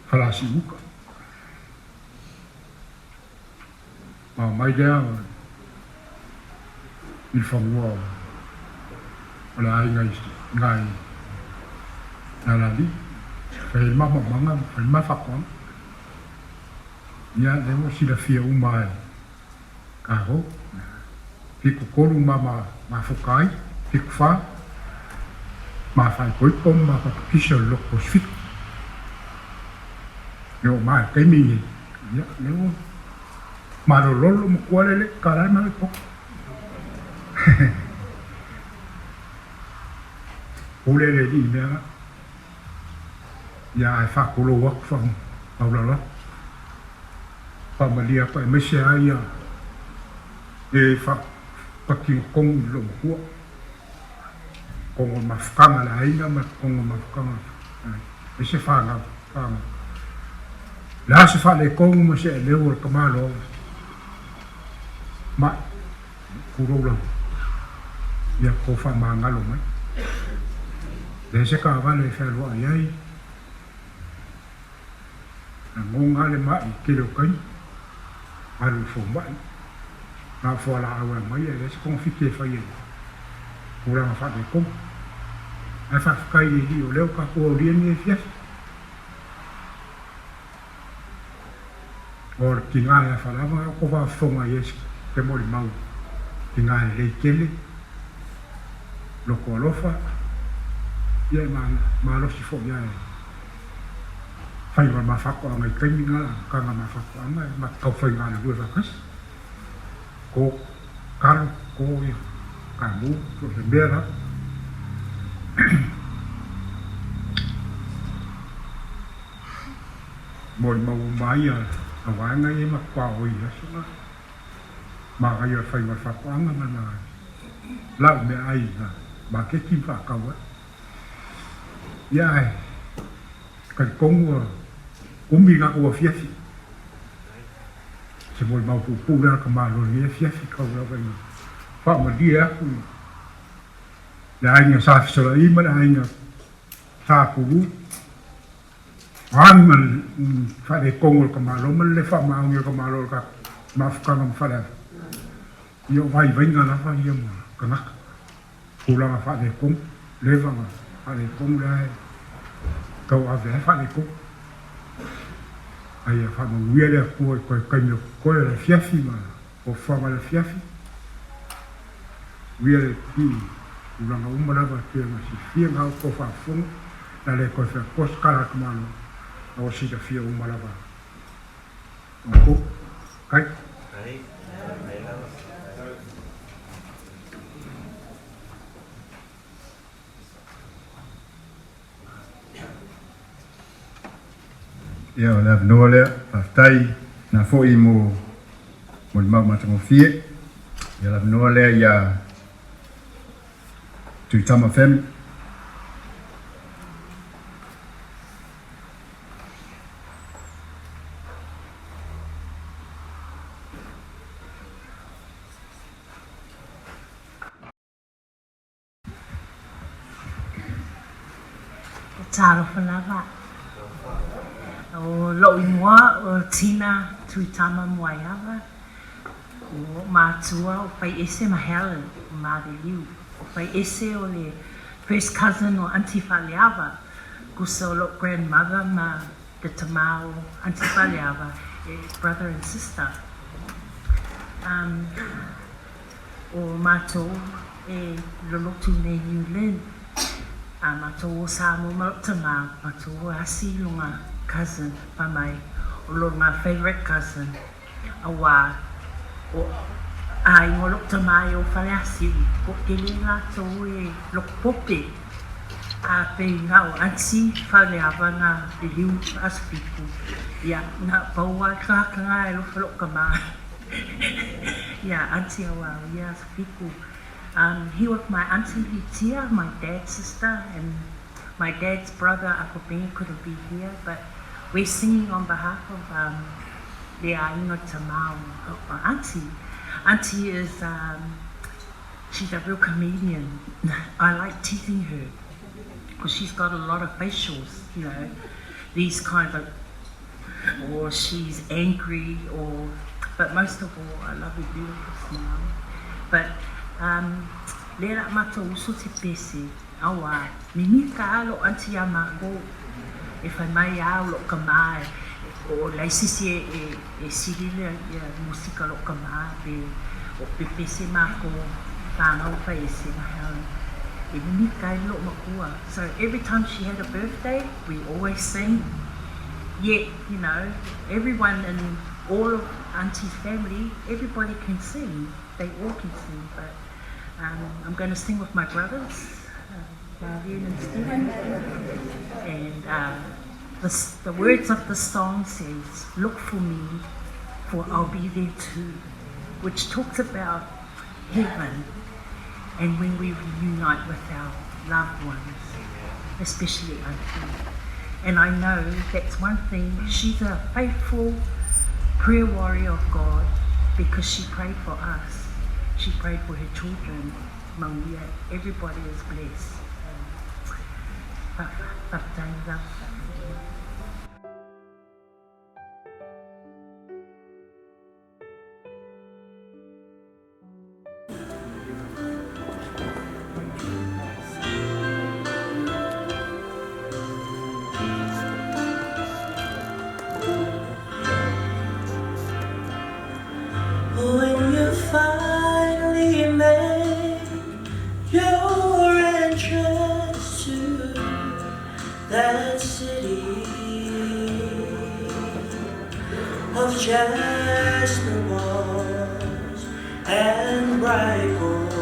Speaker 19: Falasiuuta. Ma omai lea i le fanua o le aiga i ina i Alalii, fai ai le maumaumaga ma fai le ma faatoaga. Ia, lea ua silafia uma e tatou, 73 ma mafuta ai, 74 ma faaipoipo ma papakisa o le Lotu Pasifika. E oo mai i le taimi lenei, ia, lea ua malololo matua lele, tala ai ma le poto. Pule le alii i mea na. Ia, ae faatulou atu, faamaualalo atu, faamalie atu aemaise lava ia e faapatino tonu i le loomatua, totonu o le mafutaga a le aiga ma totonu o le mafutaga aemaise fanau, fanau. O le a se faaletonu ma se aleu o le tamaloa mai, tulou lava, ia tou faamagalo mai. Leai se taavale e fealuai ai, Lagona le ma'i i tele o taimi, alu i fomai, na o fualaau e aumai ae leai se togafiti e fai ai tulaga faaletonu. Ae faafetai i le Alii o lea ua tatou aulia lenei afiafi. O le tina ia Faleava o tou faafofoga i ai se molimau tina lelei tele, loto alofa, ia e malosi foi lava e fai ma ma faatoaga i taimi na amataga ma faatoaga e ma tau fai galulue faatasi ko kalo ko ia kamu so o se mea lava. Molimau uma ai a vaega ia e matua oi i aso na magaia o le faiga o le faatoaga ma na lau meaai i na maketi ma faatau ai. Ia ae talitonu ua umi latou afiafi. Se molimau puupuu lea a le tamaloa i lenei afiafi tau lava ina faamalie atu i le aiga Sa Fesola'i ma le aiga Sa Pulu. O a ni faaletonu o le tamaloa ma le le faamaoni o le tamaloa i le tatou mafutaga ma Faleava, ia o vaivaiga lava ia ma tagata. Tulaga faaletonu, leva ona faaletonu lea e tauave ai faaletonu. A ia faamanuia le Atua i toe taimi o totoe o le afiafi ma ofaga o le afiafi. Manuia le Alii i tulaga uma lava e pei ona silafia na outou faafofoga, na le toe fai atu se tala a le Malo, a ua silafia uma lava e outou. Kai.
Speaker 3: Ia, o le avanoa lea, faafetai na foi mo le mau matagofie. Ia, le avanoa lea ia Tuitama Family.
Speaker 18: Talofa lava. O lou igoa o Tina Tuitama Muaiava. O ou matua o Faiese ma Helen o Maveliu. O Faiese o le first cousin o Aunty Faleava. Kusa o lou grandmother ma le tama o Aunty Faleava e brother and sister. Um, O matou e lolotu nei New Lynn, a matou o Samoa ma lou tama, matou o asi longa cousin fai mai o longa favourite cousin aua o aiga o lou tama e o Faleasiu toatele latou e loku pope a pei na o aunty Faleava na liliu aso fitu ia na pau a le tagata na e alofa lou tama. Ia aunty aua o ia aso fitu. Um, here with my auntie Litia, my dad's sister, and my dad's brother, Akopeni, couldn't be here, but we're singing on behalf of um, the Ainga Tamau, uh, auntie. Auntie is, um, she's a real comedian. I like teasing her because she's got a lot of facials, you know, these kinds of, or she's angry, or, but most of all, I love her beautiful smile. But, um, le la matou uso te pese, auā, mimika lava lou aunty iā makou, e fai mai lava o lou kamā e, o leai se isi e, e, e sili le ia musika a lou kamā, pe, o pepese makou whanau fai ese na e mimika ai lou makua. So every time she had a birthday, we always sing. Yet, you know, everyone in all of Auntie's family, everybody can sing. They all can sing, but um, I'm going to sing with my brothers, Marvin and Stephen. And the, the words of the song says, look for me, for I'll be there too, which talks about heaven and when we reunite with our loved ones, especially Auntie. And I know that's one thing, she's a faithful prayer warrior of God because she prayed for us. She prayed for her children. Mauia, everybody is blessed.
Speaker 1: When you finally make your entrance to that city of jasper walls and bright gold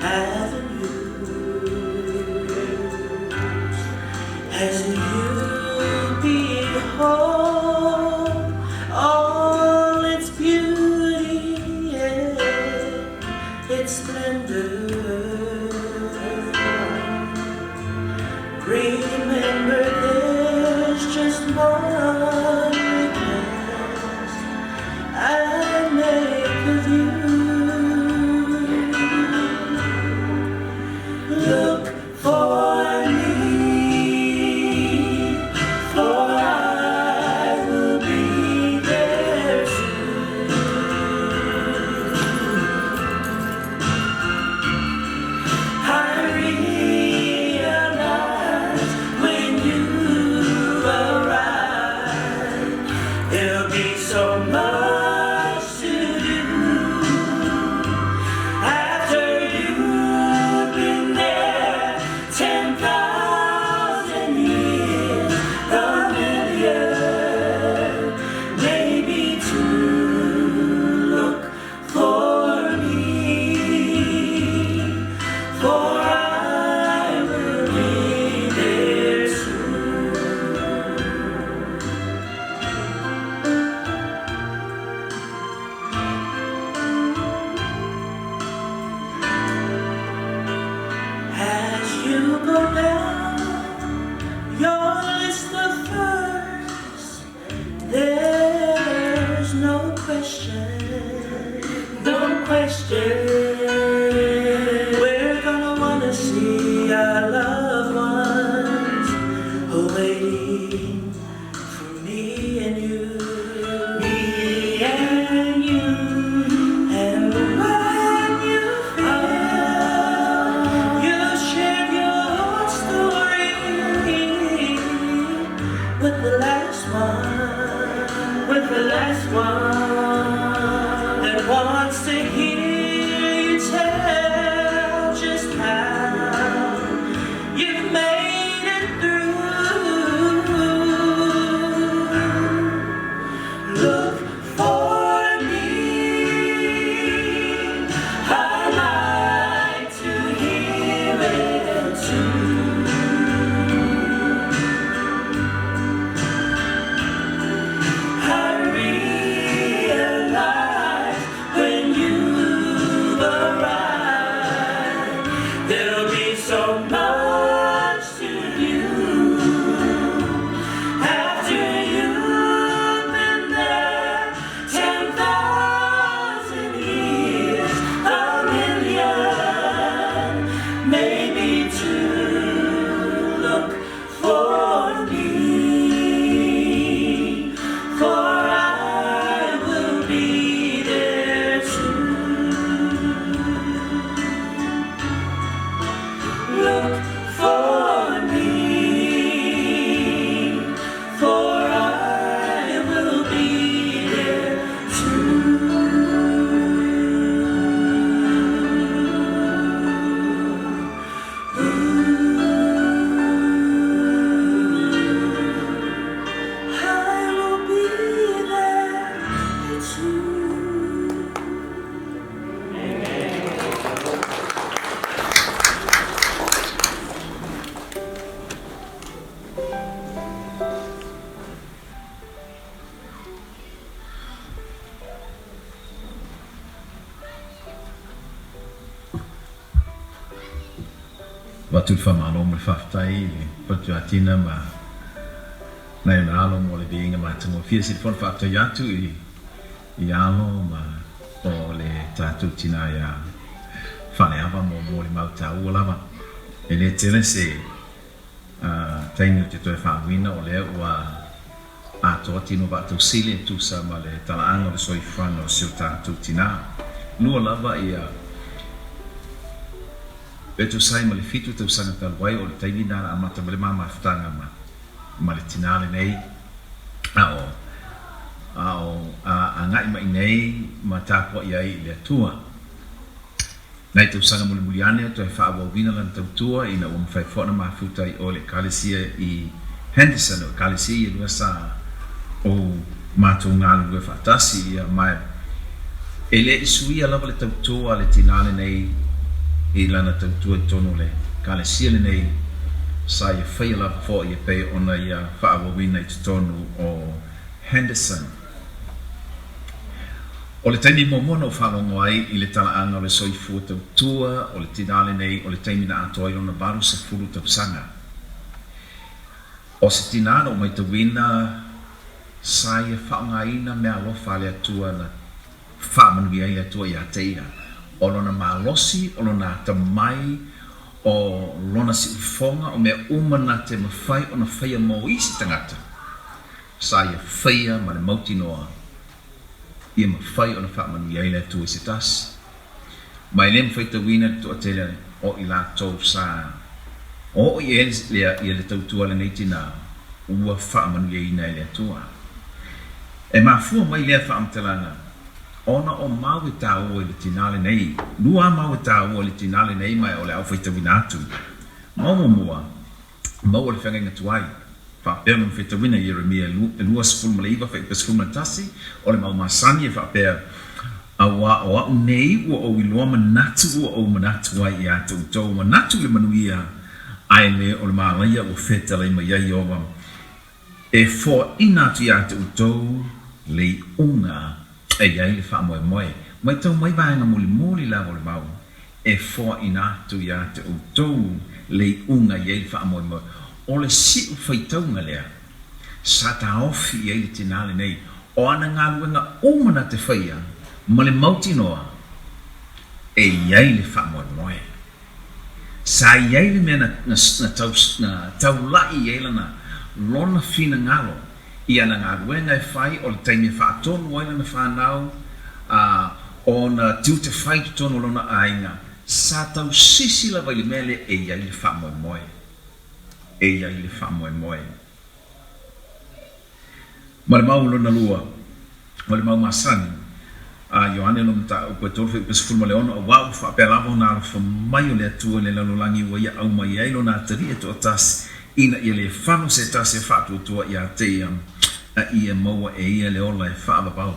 Speaker 1: avenues, as you behold all its beauty and its splendor. Remember, there's just one request I make of you. Look for me, for I will be there soon. I realize when you arrive, there'll be so much to do. After you've been there 10,000 years, a million, maybe two. Look for me, for I will be there soon. As you go down your list of first, there's no question, no question. We're gonna wanna see our loved ones waiting for me and you, me and you. And when you feel you shared your story with the last one, with the last one that wants to hear you tell just how you've made it through. Look for me. I like to hear it too. I realize when you
Speaker 20: Avatu le faamalo ma le faafetai i le Faletuatina ma nai ona alo mo le viiga matagofie. Sili foi ona faafetai atu i i alo ma o le tatou tina ia Faleava mo molimau taua lava. E le tele se taimi ou te toe faauiina o lea ua atoa tino vaatausili e tusa ma le talaaga o le soifuaga o si o tatou tina. Lua lava ia e tusa ai ma le fitu tausaga talu ai o le taimi na na amata mai le ma mafutaga ma ma le tina lenei a o a o a agai mai nei ma tapuai ai i le Atua. Nai tausaga mulimuli ane toe faaauauina lana tautua ina ua mafai foi ona mafuta i o i le Ekalesia i Henderson, o Ekalesia ia lua sa ou matou galulue faatasi ia ma e le i suia lava le tautua a le tinā lenei i lana tautua i totonu o le Ekalesia lenei sa ia faia lava foi e pei ona ia faaauauina i totonu o Henderson. O le taimi muamua na ou faalogo ai i le talaaga o le soifua tautua o le tinā lenei o le taimi na atoa ai lona 80 tausaga. O se tinā na ou maitauina sa ia faaaogaina meaalofa a le Atua na faamanuia ai le Atua ia te ia. O lona malosi, o lona atamai, o lona siufofoga, o mea uma na te mafai ona faia mo isi tagata, sa ia faia ma le mautinoa ia mafai ona faamanuia ai le Atua i se tasi. Ma e le mafaitauina le toatele o i latou sa oo i ai ia le tautua a lenei tinā ua faamanuiaina e le Atua. E mafua mai lea faamatalaga ona o mau e taua i le tinā lenei, lua mau e taua i le tinā lenei ma o le a ou faitauina atu. Mau muamua, maua le feagaiga tuai. Faapea lona faitauina i Ieremia e 29 fuaiupu 11, o le mau masani e faapea, Auā o a'u nei ua ou iloa manatu ua ou manatu ai iā te outou, manatu i le manuia, ae le o le mālaia ua fetalai mai ai Ieova, e foaina atu iā te outou le iuga e i ai le faamoemoe. Matau mai vaega mulimuli lava o le mau. e foaina atu iā te outou le iuga i ai le faamoemoe. O le siʻu faitauga lea sa taofi i ai le tinā lenei, o ana galuega uma na te faia ma le mautinoa e i ai le faamoemoe. Sa i ai le mea na, na, na, tau, na taulaʻi i ai lana, lona finagalo i ana galuega e fai, o le taimi e faatonu ai lana fanau, a o ona tiute fai i totonu o lona aiga, sa tausisi lava i le mea lea e i ai le faamoemoe. E i ai le faamoemoe. Ma le mau lona lua, o le mau masani, a Ioane lona mataupu e 3:16, Auā ua faapea lava ona alofa mai o le Atua i le lalolagi ua ia aumai ai lona atalii e toatasi, ina ia le fano se tasi e faatuatua iā te ia, a ia maua e ia le ola e faavavau.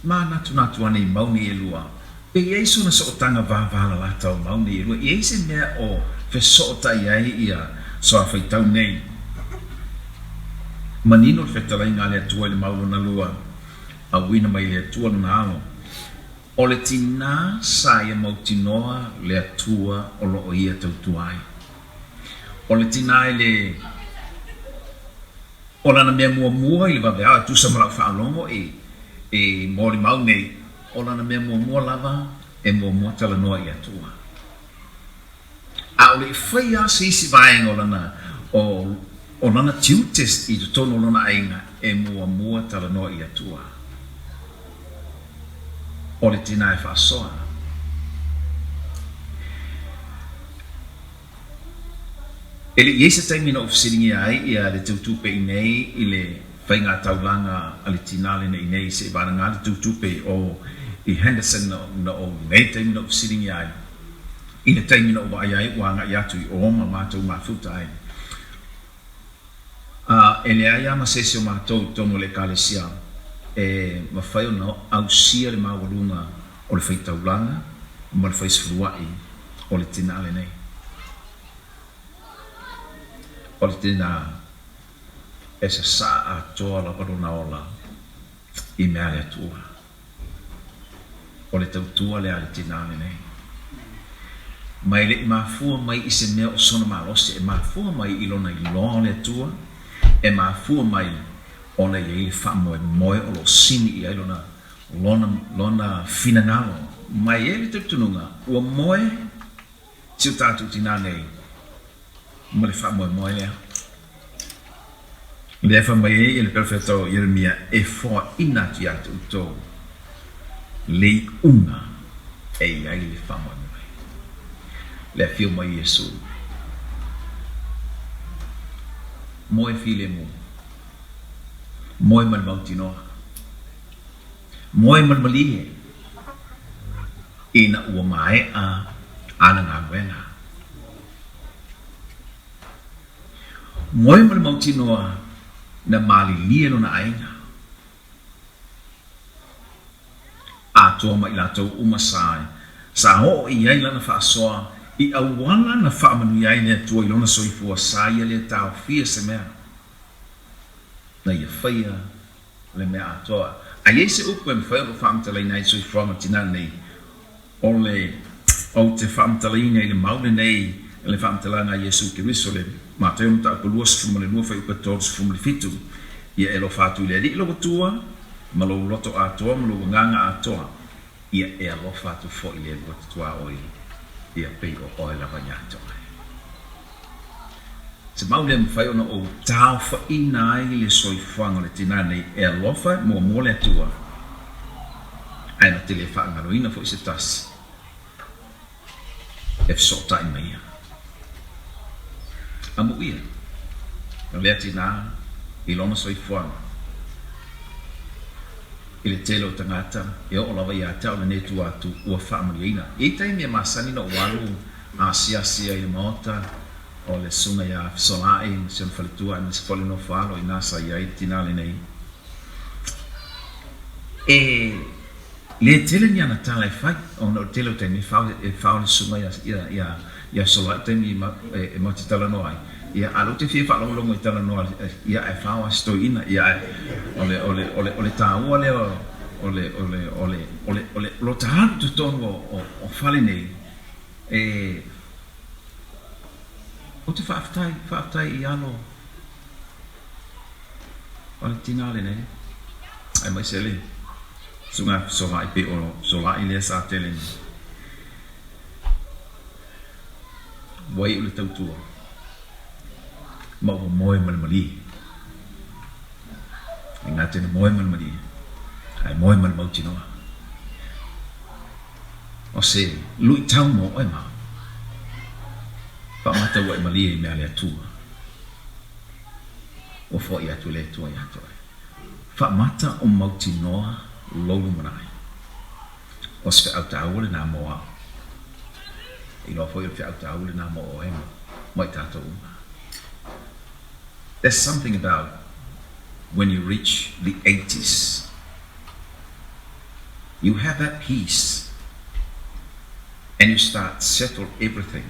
Speaker 20: Manatunatu ane i mau nei e lua, pe i ai sona sootaga vāvālalata o mau nei e lua, i ai se mea o fesootai ai ia soafaitau nei. Manino le fetalaiga a le Atua i le mau lona lua, auina mai le Atua lona alo. O le tinā sa ia mautinoa le Atua o lo o ia tautua ai. O le tinā i le O lana mea muamua i le vaveao e tusa ma lau faalogo i i molimau nei, o lana mea muamua lava e muamua talanoa i le Atua. A o le i fai lava se isi vaega o lana, o, o lana tiute i totonu o lona aiga, e muamua talanoa i le Atua. O le tinā e faasoa. E le i i ai se taimi na ou fesiligia ai ia le teutupe i nei i le faiga taulaga a le tinā lenei i nei seʻi valagā le teutupe o i Henderson na ou nei taimi na ou fesiligia ai i le taimi na ou vaai ai ua agaʻi atu i o ma matou mafuta ai. A e leai lava ma se isi o matou i totonu o le Ekalesia e mafai ona ausia le maualuga o le faitaulaga ma le faisefuluaʻi o le tinā lenei. O le tinā e sasaa atoa lava lona ola i mea a le Atua. O le tautua lea a le tinā lenei. Ma e le i mafua mai i se mea o sona malosi, e mafua mai i lona iloa o le Atua, e mafua mai ona e i ai le faamoemoe o lo o sini i ai lona, lona, lona finagalo. Ma e i ai le talitonuga, ua moe si o tatou tinā nei ma le faamoemoe lea. Lea e fai mai ai le perofeta o Ieremia, E foaina atu ia te outou le iuga e i ai le faamoemoe. Le afio mai o Iesu, moe filemu, moe ma le mautinoa, moe ma le malie, ina ua maea ana galuega. Moe ma le mautinoa na malilie lona aiga. Atoa ma i latou uma sa sa oo i ai lana faasoa i auala na faamanuia ai le Atua i lona soifua sa ia le taofia se mea na ia faia le mea atoa. A i ai se upu e mafai ona ou faamatalaina ai le soifuaga o tinā nei, O le Ou te faamatalaina i le mau lenei le faamatalaga a Iesu Keriso, le Mateo mataupu 22 fuaiupu 37, Ia e alofa atu i le Alii lou Atua ma lou loto atoa ma lou agaga atoa, ia e alofa atu foi i le lua tuaoi, ia pei o oe lava ia te oe. Se mau lea e mafai ona ou taofaina ai le soifuaga o le tinā nei e alofa muamua le Atua, ae na te le faagaloina foi se tasi e fesootai mai ia. Amuia lea tinā i lona soifuaga i le tele o tagata e oo lava ia te au lenei tua atu ua faamalieina. E i ai taimi e masani na ou alu asiasi ai i le maota o le susuga ia Fesolai ma si ona faletua aemaise foi le nofo alo i ina sa i ai le tinā lenei. E le tele ni ana tala e fai ona o le tele o taimi e fao e fao le susuga ia ia ia ia Fesolai i taimi e matou te talanoa ai. Ia a o lea ou te fia faalogologo i talanoa ia ae fao lava si toeaina ia ae o le o le o le o le taua lea o le o le o le o le o le o lo ta alu i totonu o o fale nei E, ou te faafetai, faafetai i alo o le tinā lenei, aemaise le susuga Fesolai pei o Fesolai lea sa tele nei. Ua iu le tautua ma ua moe ma le malie. E gata ina moe ma le malie, ae moe ma le mautinoa. O se luitau mo oe ma au. Faamata ua e malie i mea a le Atua. Ua foai atu e le Atua ia te oe. Faamata o mautinoa lou lumanai. O se feau taua lenā mo au. E iloa foi o le feau taua lenā mo oe ma i tatou uma. There's something about when you reach the eighties. You have that peace and you start settle everything.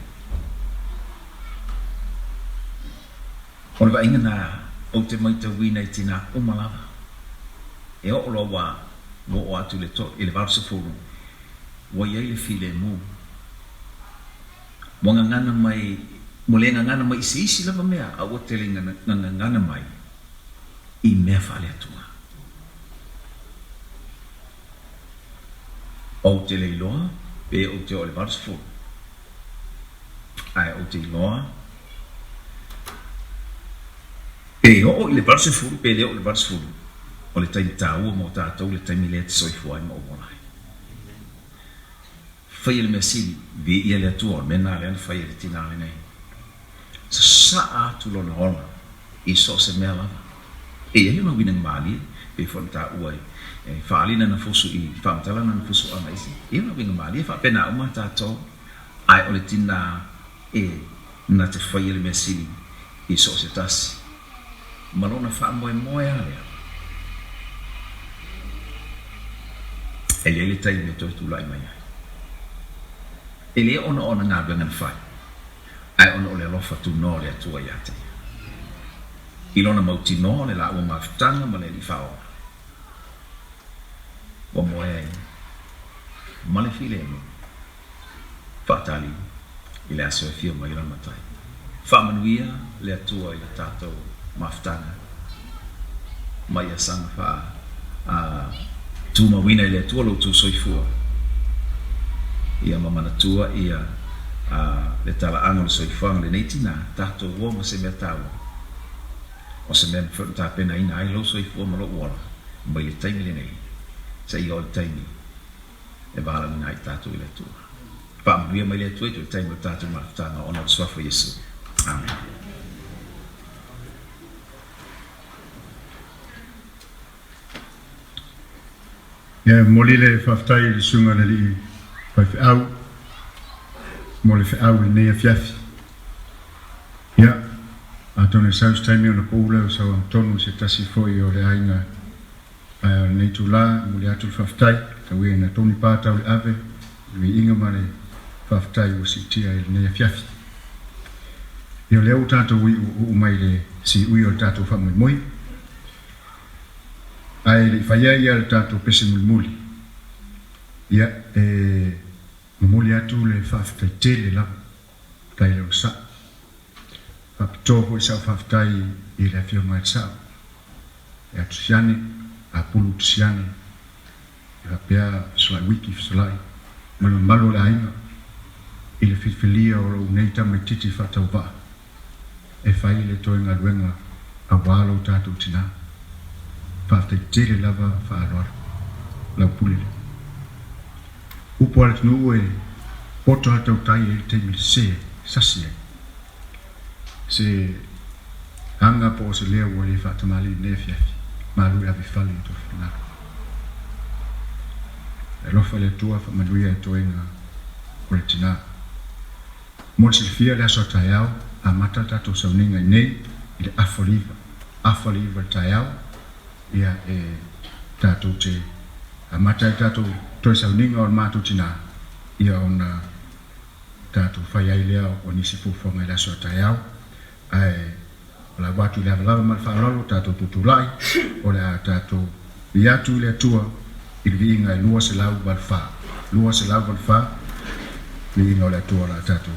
Speaker 20: O le vaaiga na ou te maitauina i tinā uma lava, e oo loa ua ua oo atu i le i le 80, ua i ai le filemu. Ua gagana mai, ua le gagana mai i se isi lava mea, a ua tele ina gagana mai i mea faale-Atua. Ou te le iloa pe ou te oo i le 80, ae ou te iloa pe oo i le 80 pe le oo i le 80, o le taimi taua mo tatou le taimi lea e te soifua ai ma ou ola ai. Faia le mea sili, viia le Atua, o le mea lena lea na fai e le tinā lenei. Sasaa atu lona ola i so o se mea lava. E i ai ona uiga malie, pei foi ona taua e faaali lana fusu i faamatala lana fusuaga i se, e i ai ona uiga malie faapena uma tatou, ae o le tinā e na te faia le mea sili i so o se tasi ma lona faamoemoe lava lea. E i ai le taimi e toe tulai mai ai. E le ona o ana galuega na fai, ae ona o le alofa tunoa o le Atua ia te ia. I lona mautinoa o le lāua mafutaga ma le Alii Faaola, ua moe ai ma le filemu faatali i le aso e afio mai ai Lona Matai. Faamanuia le Atua i le tatou mafutaga ma ia saga faa tumauina i le Atua lo outou soifua ia ma manatua ia le talaaga o le soifuaga o lenei tina tatou o ma se mea taua o se mea mafai ona tapenaina ai lou soifua ma lou ola mai le taimi lenei seia oo i le taimi e valaauina ai tatou i le Atua. Faamanuia mai le Atua i toe taimi o le tatou mafutaga ona o le Suafa o Iesu. Amene.
Speaker 3: Ia, e momoli le faafetai i le Susuga i le Alii Faifeau mo le feau i lenei afiafi. Ia, atonu e sau se taimi ona pau lea o sau agatonu i se tasi foi o le aiga Ae o lenei itulā, e momoli atu le faafetai, tau ia ina toni pa tau le ave, i le viiga ma le faafetai ua siitia i lenei afiafi. Ia o lea ua tatou iuuu mai i le siui o le tatou faamoemoe, ae le i faia ia le tatou pese mulimuli, ia e momoli atu le faafetai tele lava, faafetai i le onosai. Faapitoa foi sau faafetai i le Afioga ia le Sao, ia Tusiane, Apulu Tusiane, e faapea Fesolai Wiki Fesolai ma le mamalu o le aiga i le filifilia o lou nei tamaititi faatauvaa e fai le toe galuega aua lo tatou tina. Faafetai tele lava faaaloalo lau pule lea. Upu a le atunuu e poto lava tautai ai le taimi sese sasi ai. Se aga po o se leo ua le faatamalii i lenei afiafi, malu e ave i fale i tou finagalo. E alofa le Atua faamanuia i toega o le tina. Mo le silafia le aso a taeao, amata le tatou sauniga i nei i le afa o le iva, afa o le iva i le taeao, ia e tatou te amata ai le tatou toe sauniga o le matou tina, ia ona tatou fai ai lea o nisi fuafuaga i le aso a taeao, ae o le a ua atu i le avalava ma le faaaloalo tatou tutulai, o le a tatou vi atu i le Atua i le viiga e 284, 284, viiga o le Atua o le a tatou.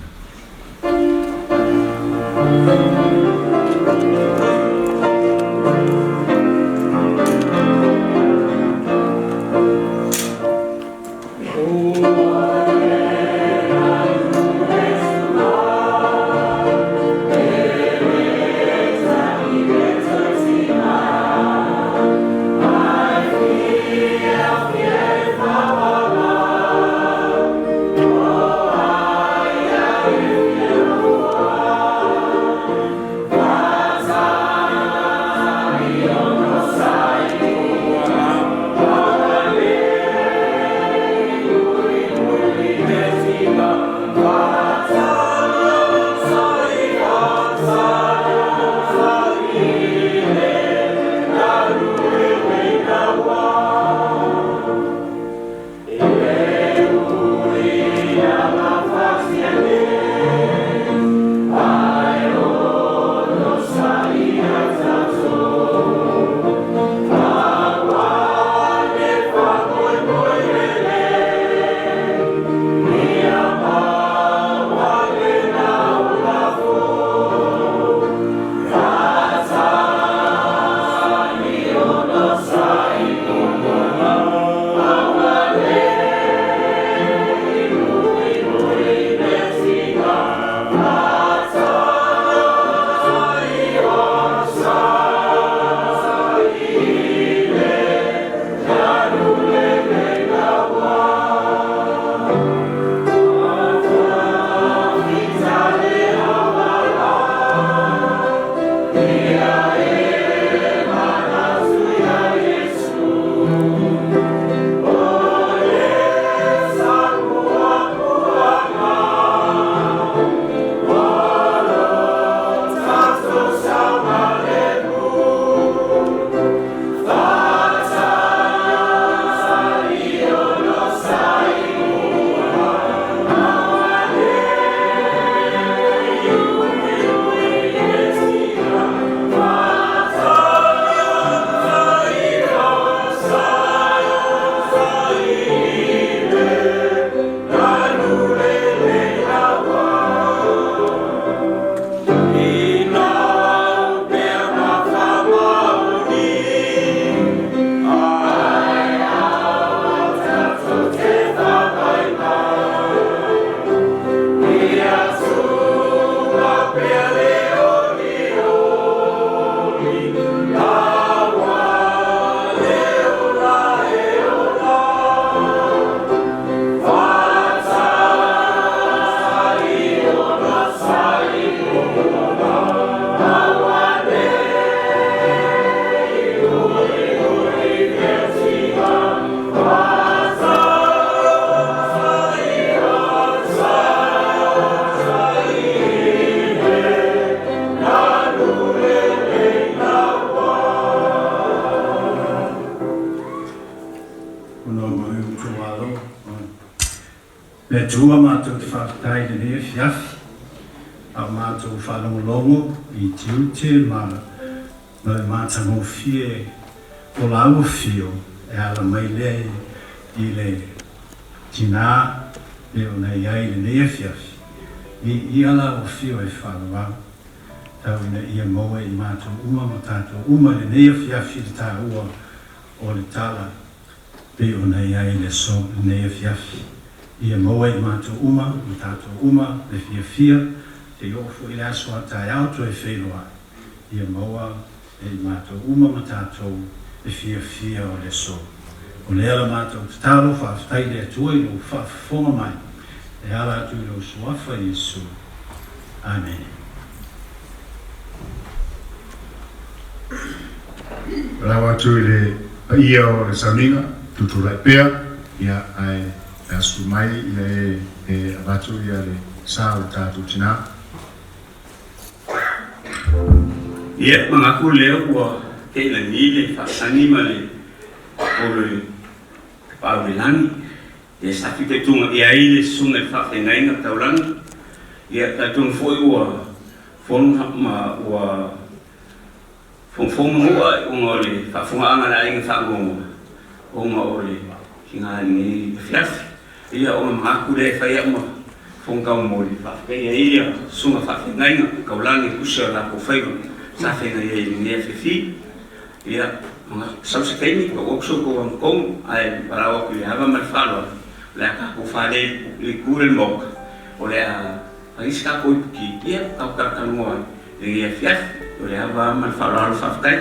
Speaker 4: Ona o mai itumalo. Le Atua matou te faafetai i lenei afiafi, a o matou faalogologo i tiute ma ma le matagofie o lau afio e ala mai lea i le tinā pei ona i ai i lenei afiafi, viia lau afio e faaauau, tau ina ia maua i matou uma ma tatou uma i lenei afiafi le taua o le tala pei ona i ai i le aso lenei afiafi. Ia maua i matou uma ma tatou uma le fiafia se i oo foi i le aso a taeao toe feiloai. Ia maua e i matou uma ma tatou le fiafia o le aso. O lea la matou tatalo, faafetai i le Atua i lou faafofoga mai e ala atu i lou Suafa Iesu. Amene.
Speaker 3: Valaau atu i le paia o le sauniga, tutulai pea, ia, ae asu mai ia e e avatu ia le sa o le tatou tina.
Speaker 13: Ia, manatu lea ua tei lagi le faasani ma le o le tapaau i le lagi. Ia sa fitaituga i ai le susuga i le faafeagaiga taulagi. Ia, talitonu foi ua fono ma ua fogafoga manua ona o le faafofogaaga a le aiga faanoanoa ona o le tiga i lenei afiafi. Ia, ona manatu lea e fai au ma fono taumoli, faafetaia ai ia susuga faafeagaiga taulagi e tusa o latou faiva sa feagai ai i lenei afiafi. Ia, sau se taimi, pau atu so outou agatonu, ae valaau atu i le ava ma le faaaloalo, o le a tatou fale i le itu lea i le Maota, o le a fai se tatou ipuki, ia, tatou talatalanoa ai i lenei afiafi. O le ava ma le faaaloalo, faafetai.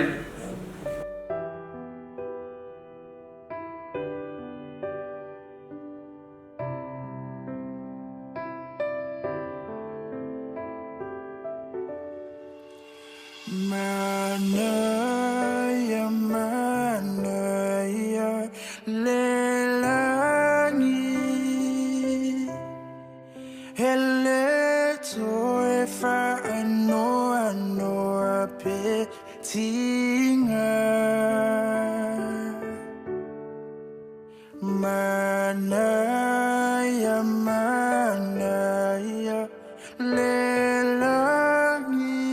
Speaker 1: Manaia, manaia le lagi, E le toe faanoanoa pe tiga. Manaia, manaia le lagi,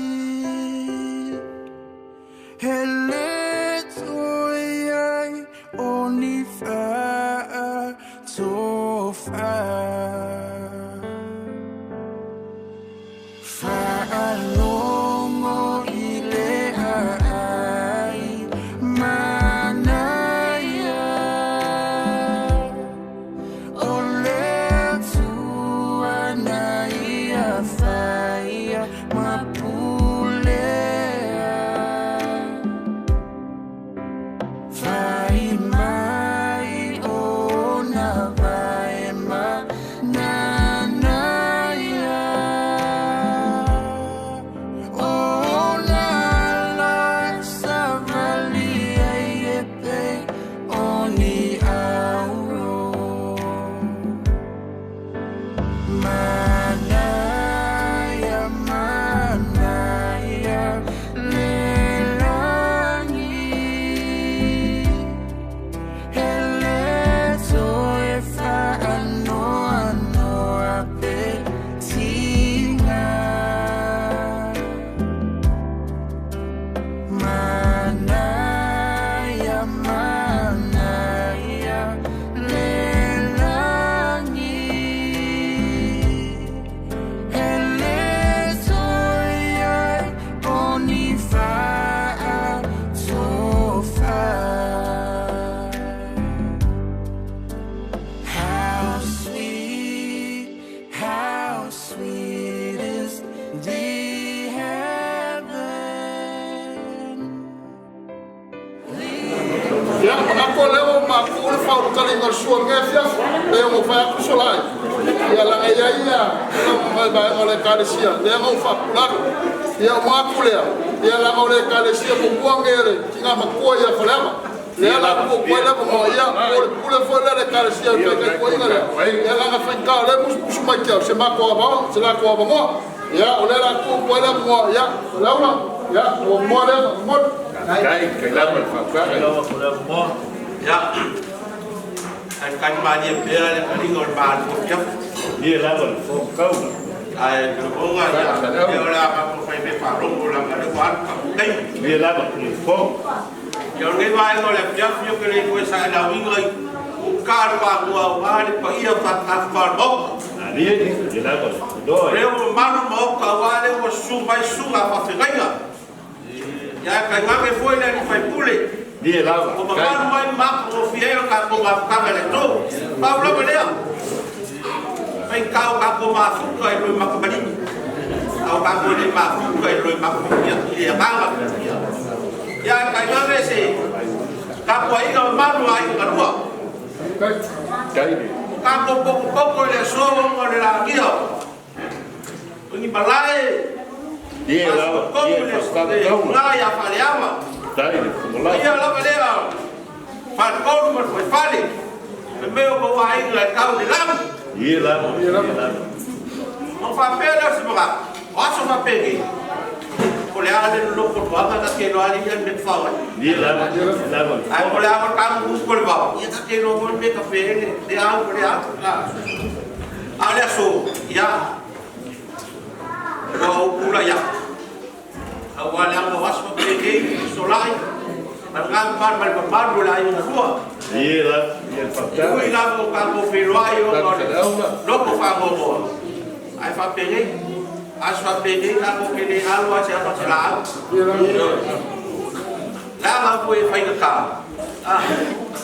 Speaker 1: E le toe i ai o ni faatofa. Faalogo i le aai manaia, O le Atua na ia faia ma pulea. Fai mai ona vae ma nanaia, Ona ala savali ai e pei o ni auro. Manaia, manaia le lagi, E le toe faanoanoa pe tiga. Manaia, manaia le lagi, E le toe i ai o ni faatofa. How sweet, how sweet is the heaven.
Speaker 3: Ia, manatu o lea ua mapu le faaulutaliga o le sua i lenei afiafi, pei ona ou fai atu sola ai. Ia, leaga e i ai ia nai vaega o le Ekalesia, lea na ou faapupula atu. Ia, o manatu lea, ia leaga o le Ekalesia muamua lenei a le tina matua ia Faleava. Lea la tuu atu ai le avanoa, ia, po o le pule foi lea a le Ekalesia i le faitaituaina lea, ia leaga faigata o lea e musumusu mai te au, se matou avanoa, se latou avanoa. Ia, o lea la tuu atu ai le avanoa, ia, Faleaula, ia, lou avanoa lea faamolemole.
Speaker 13: Faafetai lava i le fautuaga.
Speaker 21: Kalikali malie pea le kaliga o le malu afiafi.
Speaker 22: Ia lava le fofoga taula.
Speaker 21: Ae lagona ia o le a matou fai mea faalogo leaga o lea ua alu tatou taimi.
Speaker 22: Ia lava le fofoga.
Speaker 21: Ia o lenei vaega o le afiafi ou te le toe saelauina i uta le pamua aua le paia faatatafa o le Maota.
Speaker 22: Malie, ia lava le
Speaker 21: O lea ua mamalu le Maota aua lea ua susu mai susuga faafeagaiga. Ia ae tainane foi le alii faipule.
Speaker 22: Malie lava.
Speaker 21: Ua mamalu mai ma matagofie ai le tatou mafutaga i le aso. Pau lava lea, faigata o tatou mafuta i loe matamalii, a o tatou e le mafuta i loe matafia i le agaga fiafia. Ia ae tainane se tapuaiga mamalu a aiga galua. O tatou potopoto i le aso ona o le lagia o ni malae masotonu i le uga ia Faleava. Ia lava lea faletolu ma le fuaifale, le mea o tou aiga e tau i le lagi. Ona faapea lea o se manatu, o aso faapenei, o le a le nonofo toaga ta te iloa alii le mea te fao ai. Ae o le a tanu upu o le vao, ia ta te iloa foi le mea ta fe ai le au ma le au. A o le aso, ia, ua ou tulai atu, aua leaga o aso faapenei, fesolai, ma le mamalu ma le mamalu o le aiga lua. E ui lava o tatou feiloai ona o le loto faanoanoa, ae faapenei, aso faapenei tatou te le alo lava se ata o se laau. Leaga foi e faigata,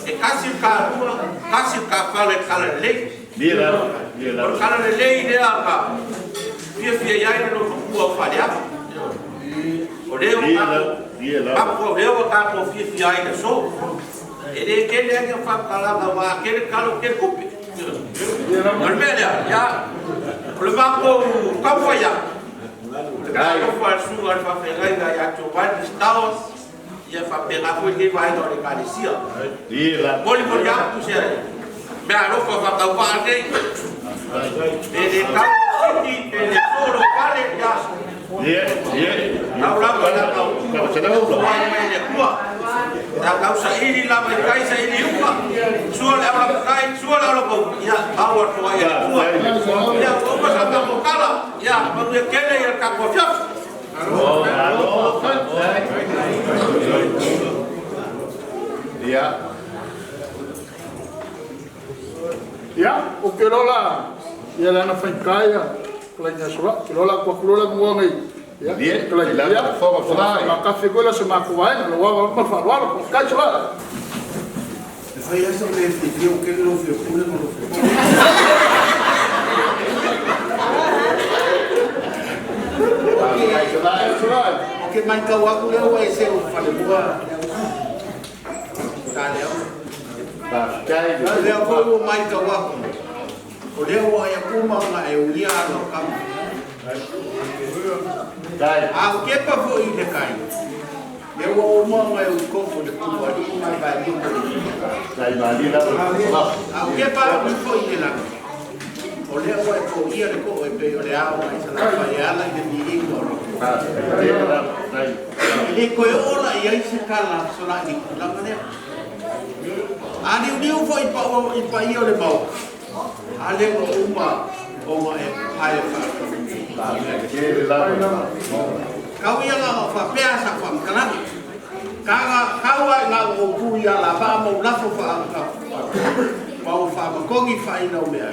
Speaker 21: e tasi le talua, tasi le tafala i le tala lelei. O le tala lelei lea na fiafia i ai le lotomatua o Faleata. O lea ua tatou mapu, o lea ua tatou fiafia ai i le aso. E le tele lava ni faamatalaga aua a tele talo tele tupe. O le mea lea, ia, o le matou taumafai atu, o le talofa a le susuga i le faafeagaiga ia Giovanni Stowers, ia faapena foi lenei vaega o le Ekalesia. Molimoli atu se meaalofa faatauvaa nei, pe le tau sini, pe le to lou fale, ia, tau lava leaga ua ai mai e le Atua. Sa tau saili lava i tai, saili i uka, sua le aulapa tai, sua le aulapa uka, ia, mau atu ai e le Atua. Ia, ua uma sa tatou tala, ia, manuia tele ia le tatou afiafi.
Speaker 14: Ia. Ia, o ke lola ia lana faigata ia Kalaini Asola, ke lola kua kulola mua nei. Ia, Kalaini ia, ma kafe koe la se matou vaega, lo wawa ma faaaloalo, faafetai Sola.
Speaker 23: E fai lava sau le fiafia ua tele lou fia pule ma lou fia Ou te matau atu lea ua e seu falemua O lea foi ua matau atu, o lea ua ai atu ma ona e uia ala o tama. A o kepa foi i le kai, lea ua uma ona e uikofo le pulu alii ma e vaelia ma le A o kepa atu foi i le lagi, o lea ua e foia le koo e pei o le ao mai Salafai e ala i le viiga o le E le toe oo la i ai se tala solai i le tulaga lea. A liuliu foi i paia o le Maota, a lea ua uma ona e pae Kau ia na o faapea sa faamatalaga. Kaga kau ai na o tu ia la vaa ma u lafo faa ma u faamakogi faaina o mea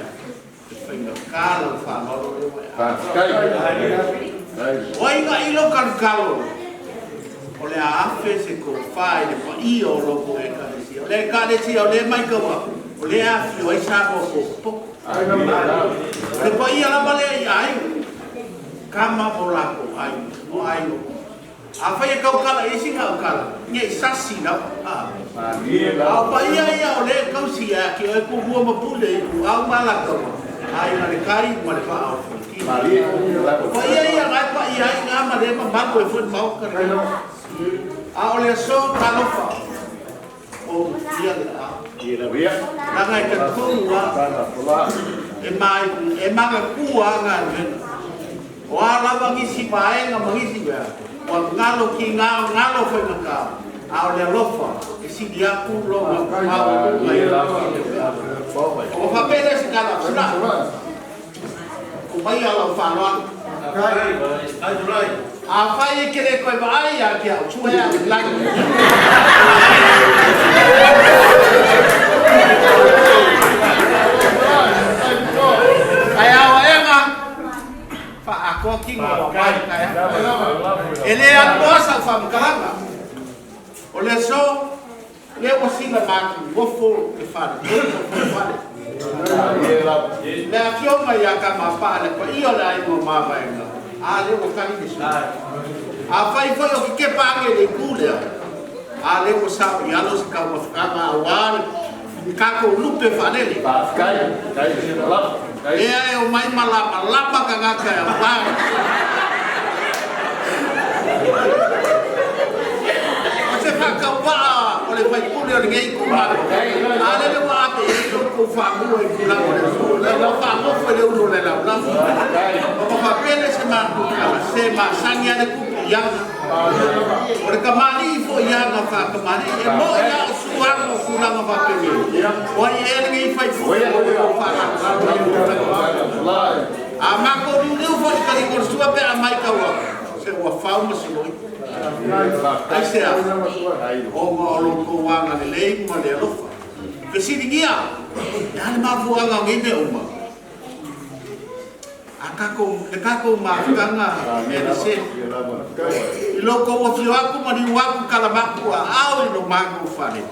Speaker 23: e faigata lau faaaloalo lea ua e O ai gaʻi lou kalukalo o le a afe se tofa i le paia o lou poʻe Ekalesia. O le Ekalesia o lea e matau aku, o lea e afifio ai Samoa potopoto. O le paia lava lea i aiga, tama ma o latou aiga, o aiga o Afai e tautala i isi gaukala, ne i sasi lava. A o paia ia o lea e tausi ia te oe Tumua ma Pule i Ituau ma Alataua, Aiga i le Tai ma le Vaa o Fonoti. O paia ia na e paia ai na ma le mamalu ai foi le Maota lenei. A o le aso talofa o ia le ao. Leaga e talitonu lava e magatua lava galuega. O a lava nisi vaega ma nisi mea, ua galo ki gā galo faigata, a o le alofa e sili atu lona maualuga i le mea. tala a Fesulai. Umaia lau faaaloalo. Afai e te le toe vaai ia te au, sue au i lagi. Ae aoaega, faaatoa tino ua mai taeao. E le aluloa sau faamatalaga. O le aso, lea ua sila matou nofo le fale, nofo le fale. Le afioga ia Kamapaa le paia o le aiga o Mavaega, a lea ua tali le sui. Afai foi o kekepa ane i le itu lea, a lea ua sao i alo se taumafataga aua le tatou lupe faalele. Lea e omai malamalama tagata e aoga. O se faatauvaa o le faipule o lenei itumalo, a lele ua ave i ai lo outou faamua i tulaga o le atunuu, lea ua faanofo i le ulu o le laulau. Ua faapele se matou tala, se masani a le tupu i aga. O le tamalii foi i aga faatamalii, e moi a o suaga o tulaga faapenei, o ai ea lenei faipule ua outou faalalolalo ai i tulaga. A matou liuliu foi i taliga o le sua pe a matau atu, se ua fau ma soloi. Aisea? Ona o lo outou agalelei ma le alofa. Fesiligia, e a le mafuaaga o nei mea uma? A tatou, le tatou mafutaga e le se. I lo outou afio atu ma liu atu kalamaku aao i lo matou fale,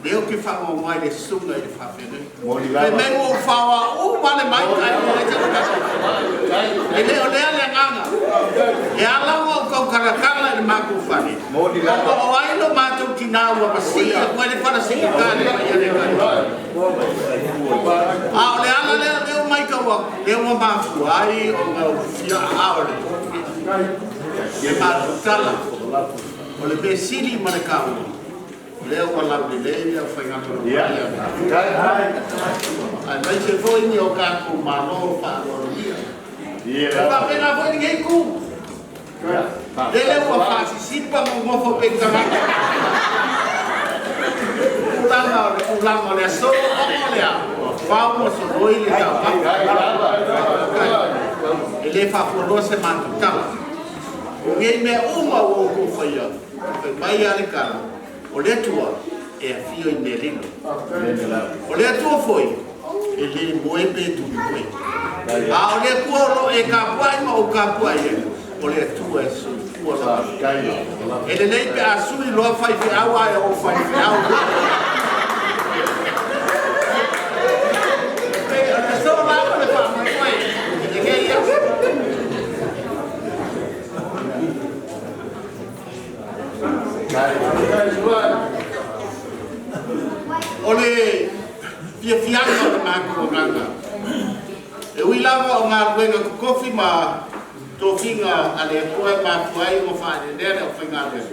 Speaker 23: lea ou te faanoanoa i le susuga i le faafeagaiga. Fai mai ua ou faoa uma le mai kai o le E le o lea le agaga. E ala ona ou tautalatala i le matou fale, ona o ai lo matou tinā ua masii atu ai le fala sikita i le paia le kai. A o le ala lea, lea ua matau atu, lea ua mafua ai ona ou fia aao i le matou tala. O le mea sili ma le taua, lea ua laulelei le aufaigaluega paia aemaise foi ni o tatou Malo faaaloalogia. E faapena foi lenei itu. Lele ua faasisipa nonofo pei tagata. Tulaga o le tulaga o le aso ona o le a? Ua fau ma soloi le taumafa. E le faafualoa se matou tala. O nei mea uma ua outou faia, fai mai a le tala, o le Atua e afio i mea lilo. O le Atua foi e le moe pe tulimoe. A o le Atua o lo o e tapuai ma ou tapuai ai, o le Atua e soifua lava. E lelei pe a sui loa faifeau ae o faifeau loa. E pei o le aso lava le faamoemoe i lenei aso. O le fiafiaga o le matou agaga, e ui lava o galuega totofi ma tofiga a le Atua e mafua ai ona faaeleelea le aufaigaluega,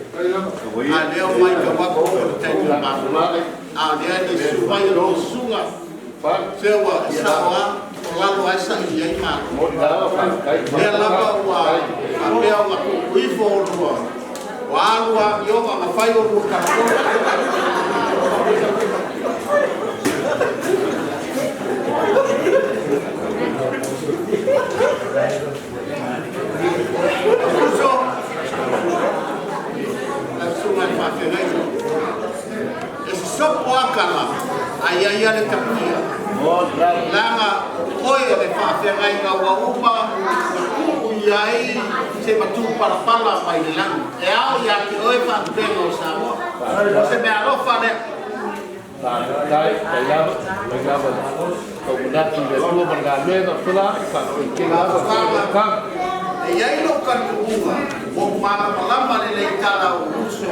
Speaker 23: a lea o matau atu o le taimi o malolo, a o lea le susu mai o le susuga, se ua sao a, o lalo ae saili ai malo. Lea lava ua faapea ona tuutuu ifo olua, ua alu amioga na fai olua kalakolo. Uso, lau susuga i le faafeagaiga. E sosopo a kala, a ia ia le tapuia. Leaga o oe o le faafeagaiga ua uma ona tuu i ai se matupalapala mai le lagi. E ao ia te oe faapulega o Samoa. O se mea alofa lea.
Speaker 22: Faafetai, tai lava, tai lava tou manatu i le Atua ma le galuega o Fesola, faafetai tele lava i le talosaga.
Speaker 23: E i ai lou talitonuga, ua ou malamalama lelei i tala o uso.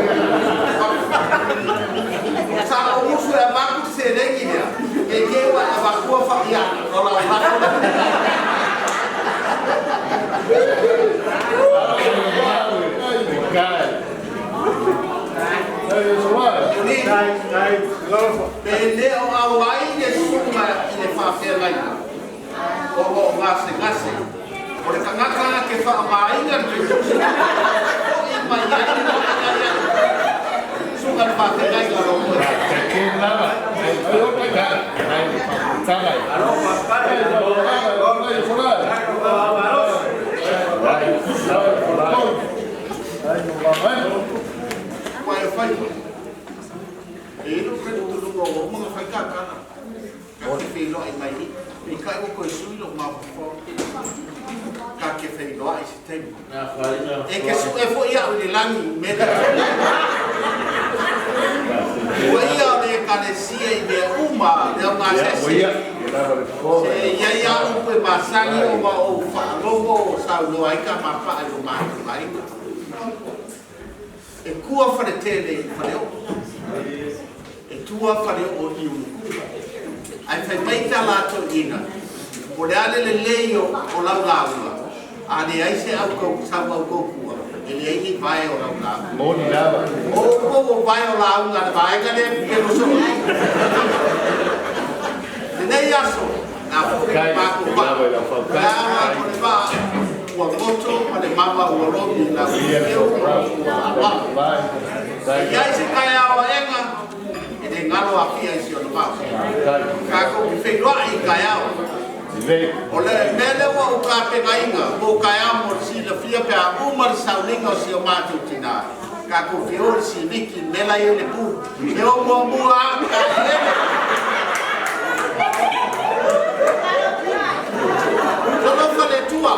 Speaker 23: Sa ou uso e avatu le seleni lea, ne i te i ua e avatua faia o lau lafo lea. Pe le o auai le susuga i le faafeagaiga. Ona o gasegase, o le tagata na te faaaogaina le tusi, hoʻi mai ai le susuga i le faafeagaiga o lou moe. E i lou talitonuga ua uma ona fai ta tala, ta te feiloai mai i i, peitai ua toe sui lou mafaufau, ta te feiloai i se taimi. E te sue foi au i le lagi i mea ta te Ua ia o le Ekalesia i mea uma le augasese. Se i ai lava upu e masani ona ou faalogo o saunoa ai ka mapaa i lo matou aiga. E tua Faletele i Faleoo. E tua Faleoo i Ulukura. Ae fai mai ta latou ina, Po le a le lelei o lau lauga, a leai se sau aukokua, e leai ni vae o lau lauga.
Speaker 22: Moni lava.
Speaker 23: O outou o vae o lauga a le vaega lea e pelo soo nei. Lenei aso, na foi le matou vaa. Leaga o le vaa ua goto ma le mama ua lomi i lau eu ma ua faamaa. E i ai se taeao aega e le galo afia i si ona vao. Tatou te feiloai i taeao. O le mea lea ua ou tapenaina mo taeao mo le silafia pe a uma le sauniga o si o matou tina, tatou te o i le simiti i le mea la e i ai le pu. E o muamua lava Taniele. Talofa le Atua.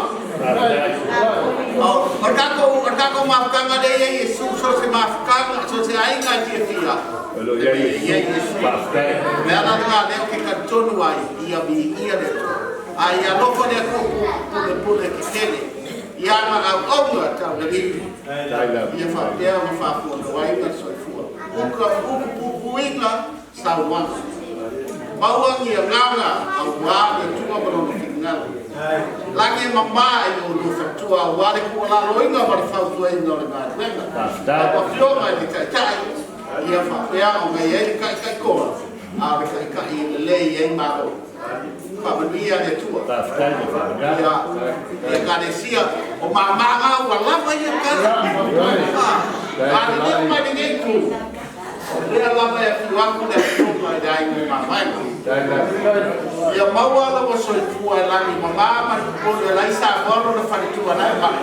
Speaker 23: O le tatou mafutaga lea e i ai Iesu, so o se mafutaga, so o se aiga e fiafia, e i ai Iesu. O le ala lena lea ou te talitonu ai, ia viia le Atua. A ia alofa le Atua pulepule tetele i ana auauna taulelii, ia faapea ona faafualoaina le soifua. Uka upu puipuiga saunoaga. Maua ni agaga auā le Atua ma Lona finagalo. Lagi e mamā i o lua faletua auā le tuualaloina ma le fautuaina o le galuega. Lau Afioga i le Taitai, ia faapea ona i ai le taitaikoa, a o le taitai e lelei ai Malo. Faamanuia le Atua. Ia, Ekalesia, o mamā ua lava ia tala. Galileo mai lenei itu, o lea lava e afio atu le afioga i le aiga o Mavaega. Ia maua lou soifua e lagi mamā ma le popole o lai Samoa lona faletua la e mai.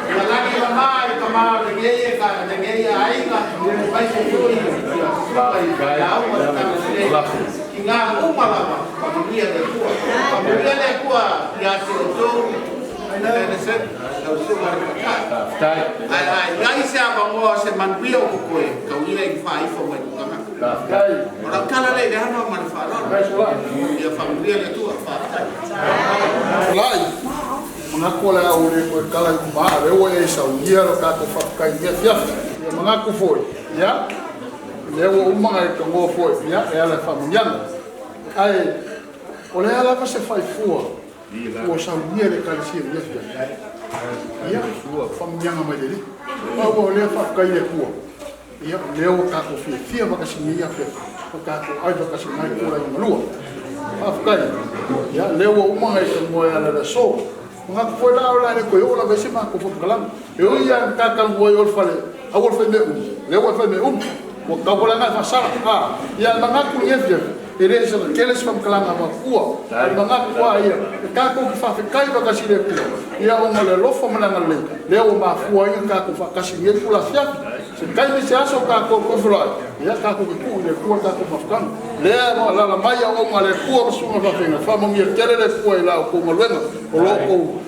Speaker 23: Ia lagi mamā i tama o lenei e ka lenei aiga, aemaise foi ia susuga i lauga le Talalelei. I ngā uma lava, faamanuia le Atua. Faamanuia le Atua ia te outou, Tennyson, lau susuga i le Taitai. Ae a i ai se avanoa o se manuia o kokoe, taulia i faaifo mai lou tagata. O lau tala lea i le ava ma le faaaloalo. Ia faamanuia le Atua. Faafetai.
Speaker 2: Lai, manatu o le a ou le toe tala i uma a lea ua e saunia lo tatou faafetai i lenei afiafi. Ia manatu foi, ia, Lea ua uma ona e tagoa foi, ia, e ala i faamanuiaga. Ae, o le a lava se faifua ua saunia e le Ekalesia i lenei afiafi? Ia, faamanuiaga mai le Alii. Pau o lea, faafetai i le Atua, ia, o lea ua tatou fiafia faatasi i lenei afiafi, ua tatou ai faatasi i lena itula liugalua. Faafetai, ia, lea ua uma ona e tagoa e ala i le aso. Manatu foi la au o le a le toe oo lava i se matou faamatalaga. E ui lava ina tatalua ai o le fale, aua le faimea umi, lea ua e faimea umi, ua tatau foi la ona e faasala. A, ia e manatu i lenei afiafi, e le sala tele se faamatalaga a matua, a o le manatu lava ia, e tatou te faafetai faatasi i le Atua, ia ona o le alofa ma le agalelei, lea ua mafua ai ona tatou faatasi i lenei itula afiafi. Se taimi se aso tatou toe feiloai, ia tatou te tuu i le Atua le tatou mafutaga. Lea e alaala mai aoaoga a le Atua ma susuga faafeagaiga, faamanuia tele le Atua i la outou galuega o lo o outou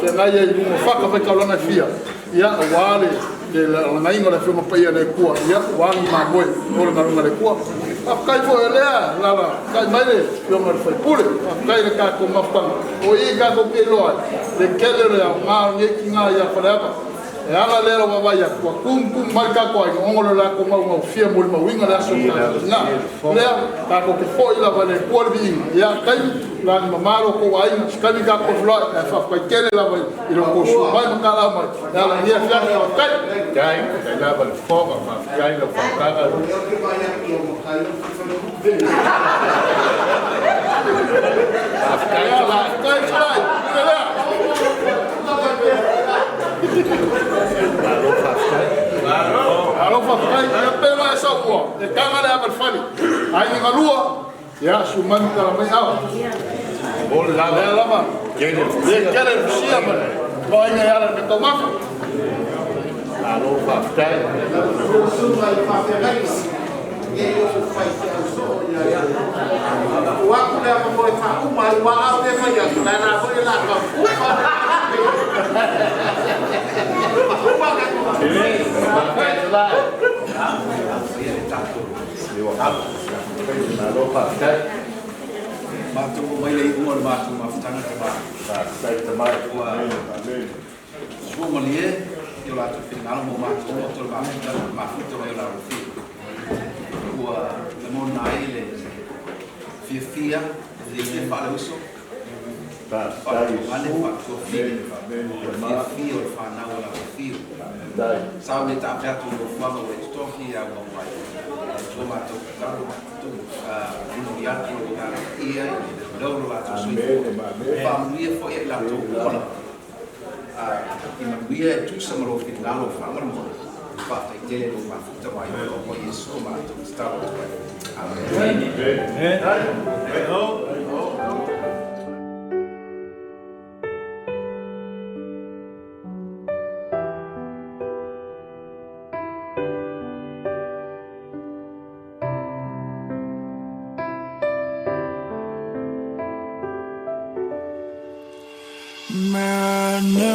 Speaker 2: feagai ai i luga o fatafaitaulaga e fia, ia aua le lagaina o le Afioga Paia a le Atua, ia aua ni mamoe mo le galuega a le Atua. Faafetai foi o lea alaala tai mai le Afioga i le sui usufono, faafetai i le tatou mafutaga, o i tatou te iloa ai le tele o le aoga o lenei tina ia Faleava. E ala lea lau vaavaai atu, ua tumutumu mai le tatou aiga ona o le latou maugaufifa molimauina le aso o tatou tina. Lea, tatou te foi lava i le Atua le viiga. Ia, taimi, lagi mama lo outou aiga, se taimi tatou feiloai, ae faafetai tele lava i lo outou susu mai ma talao mai. E ala i lenei afiafi, faafetai.
Speaker 22: Faafetai, faafetai lava le fofoga, faafetai lau faautaga. Faafetai Salai.
Speaker 2: Faafetai Salai. Pule lea.
Speaker 22: Malo faafetai.
Speaker 2: Malo faafetai. Ia pela e sau ua e taga le ava i le fale. Aiga galua. Ia, susu mai ma tala mai ao.
Speaker 22: O le lava.
Speaker 2: Lea lava.
Speaker 22: Kele.
Speaker 2: Ia, kele fusia ma le vaaiga e ala i le taumafa.
Speaker 22: Malo faafetai.
Speaker 23: Susuga i faafeagaiga, ia i ou faifeau soo ia ia. Ua aku le avanoa e faauma ai, ua au le fai atu, la la foi e la ka ufa. Faauma ka
Speaker 22: Malo faafetai.
Speaker 5: Matou oo mai le iuga o le matou mafutaga tama.
Speaker 22: Faafetai tamai.
Speaker 5: Ua sua malie i o latou finagalo mo matou uma o le mafutaga mafuta mai o la rofia. Ua lagona ai le fiafia, fiafia faaleuso, faatuane, faatuafine, fiafia o le fanau o la rofia. Sa o le taape atu i nofoaga ua e totofi e auau ai. Le Atua matou tatalo, inogi atu lou Agaga Paia i le leoleo o lo latou soifua. Faamanuia foi ia i latou uma lava. I manuia e tusa ma lou finagalo faamolemole. Faafetai tele i lou mafuta mai o Iesu matou tatalo atu ai. Amene.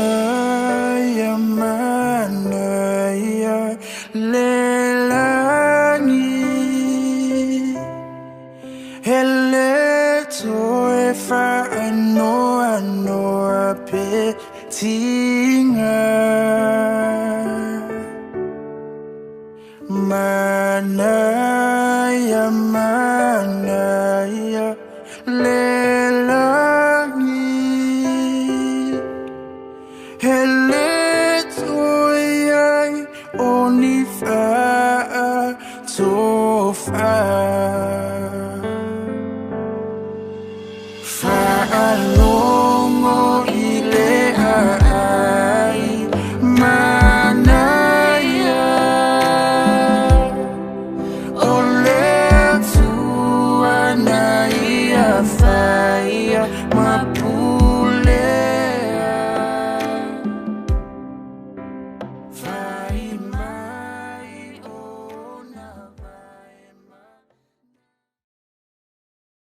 Speaker 1: Manaia, manaia, le lagi. E le toe faanoanoa pe tiga. Manaia, manaia, le lagi. E le toe i ai o ni faatofa. Faalogo i le aai manaia. O le Atua na ia faia ma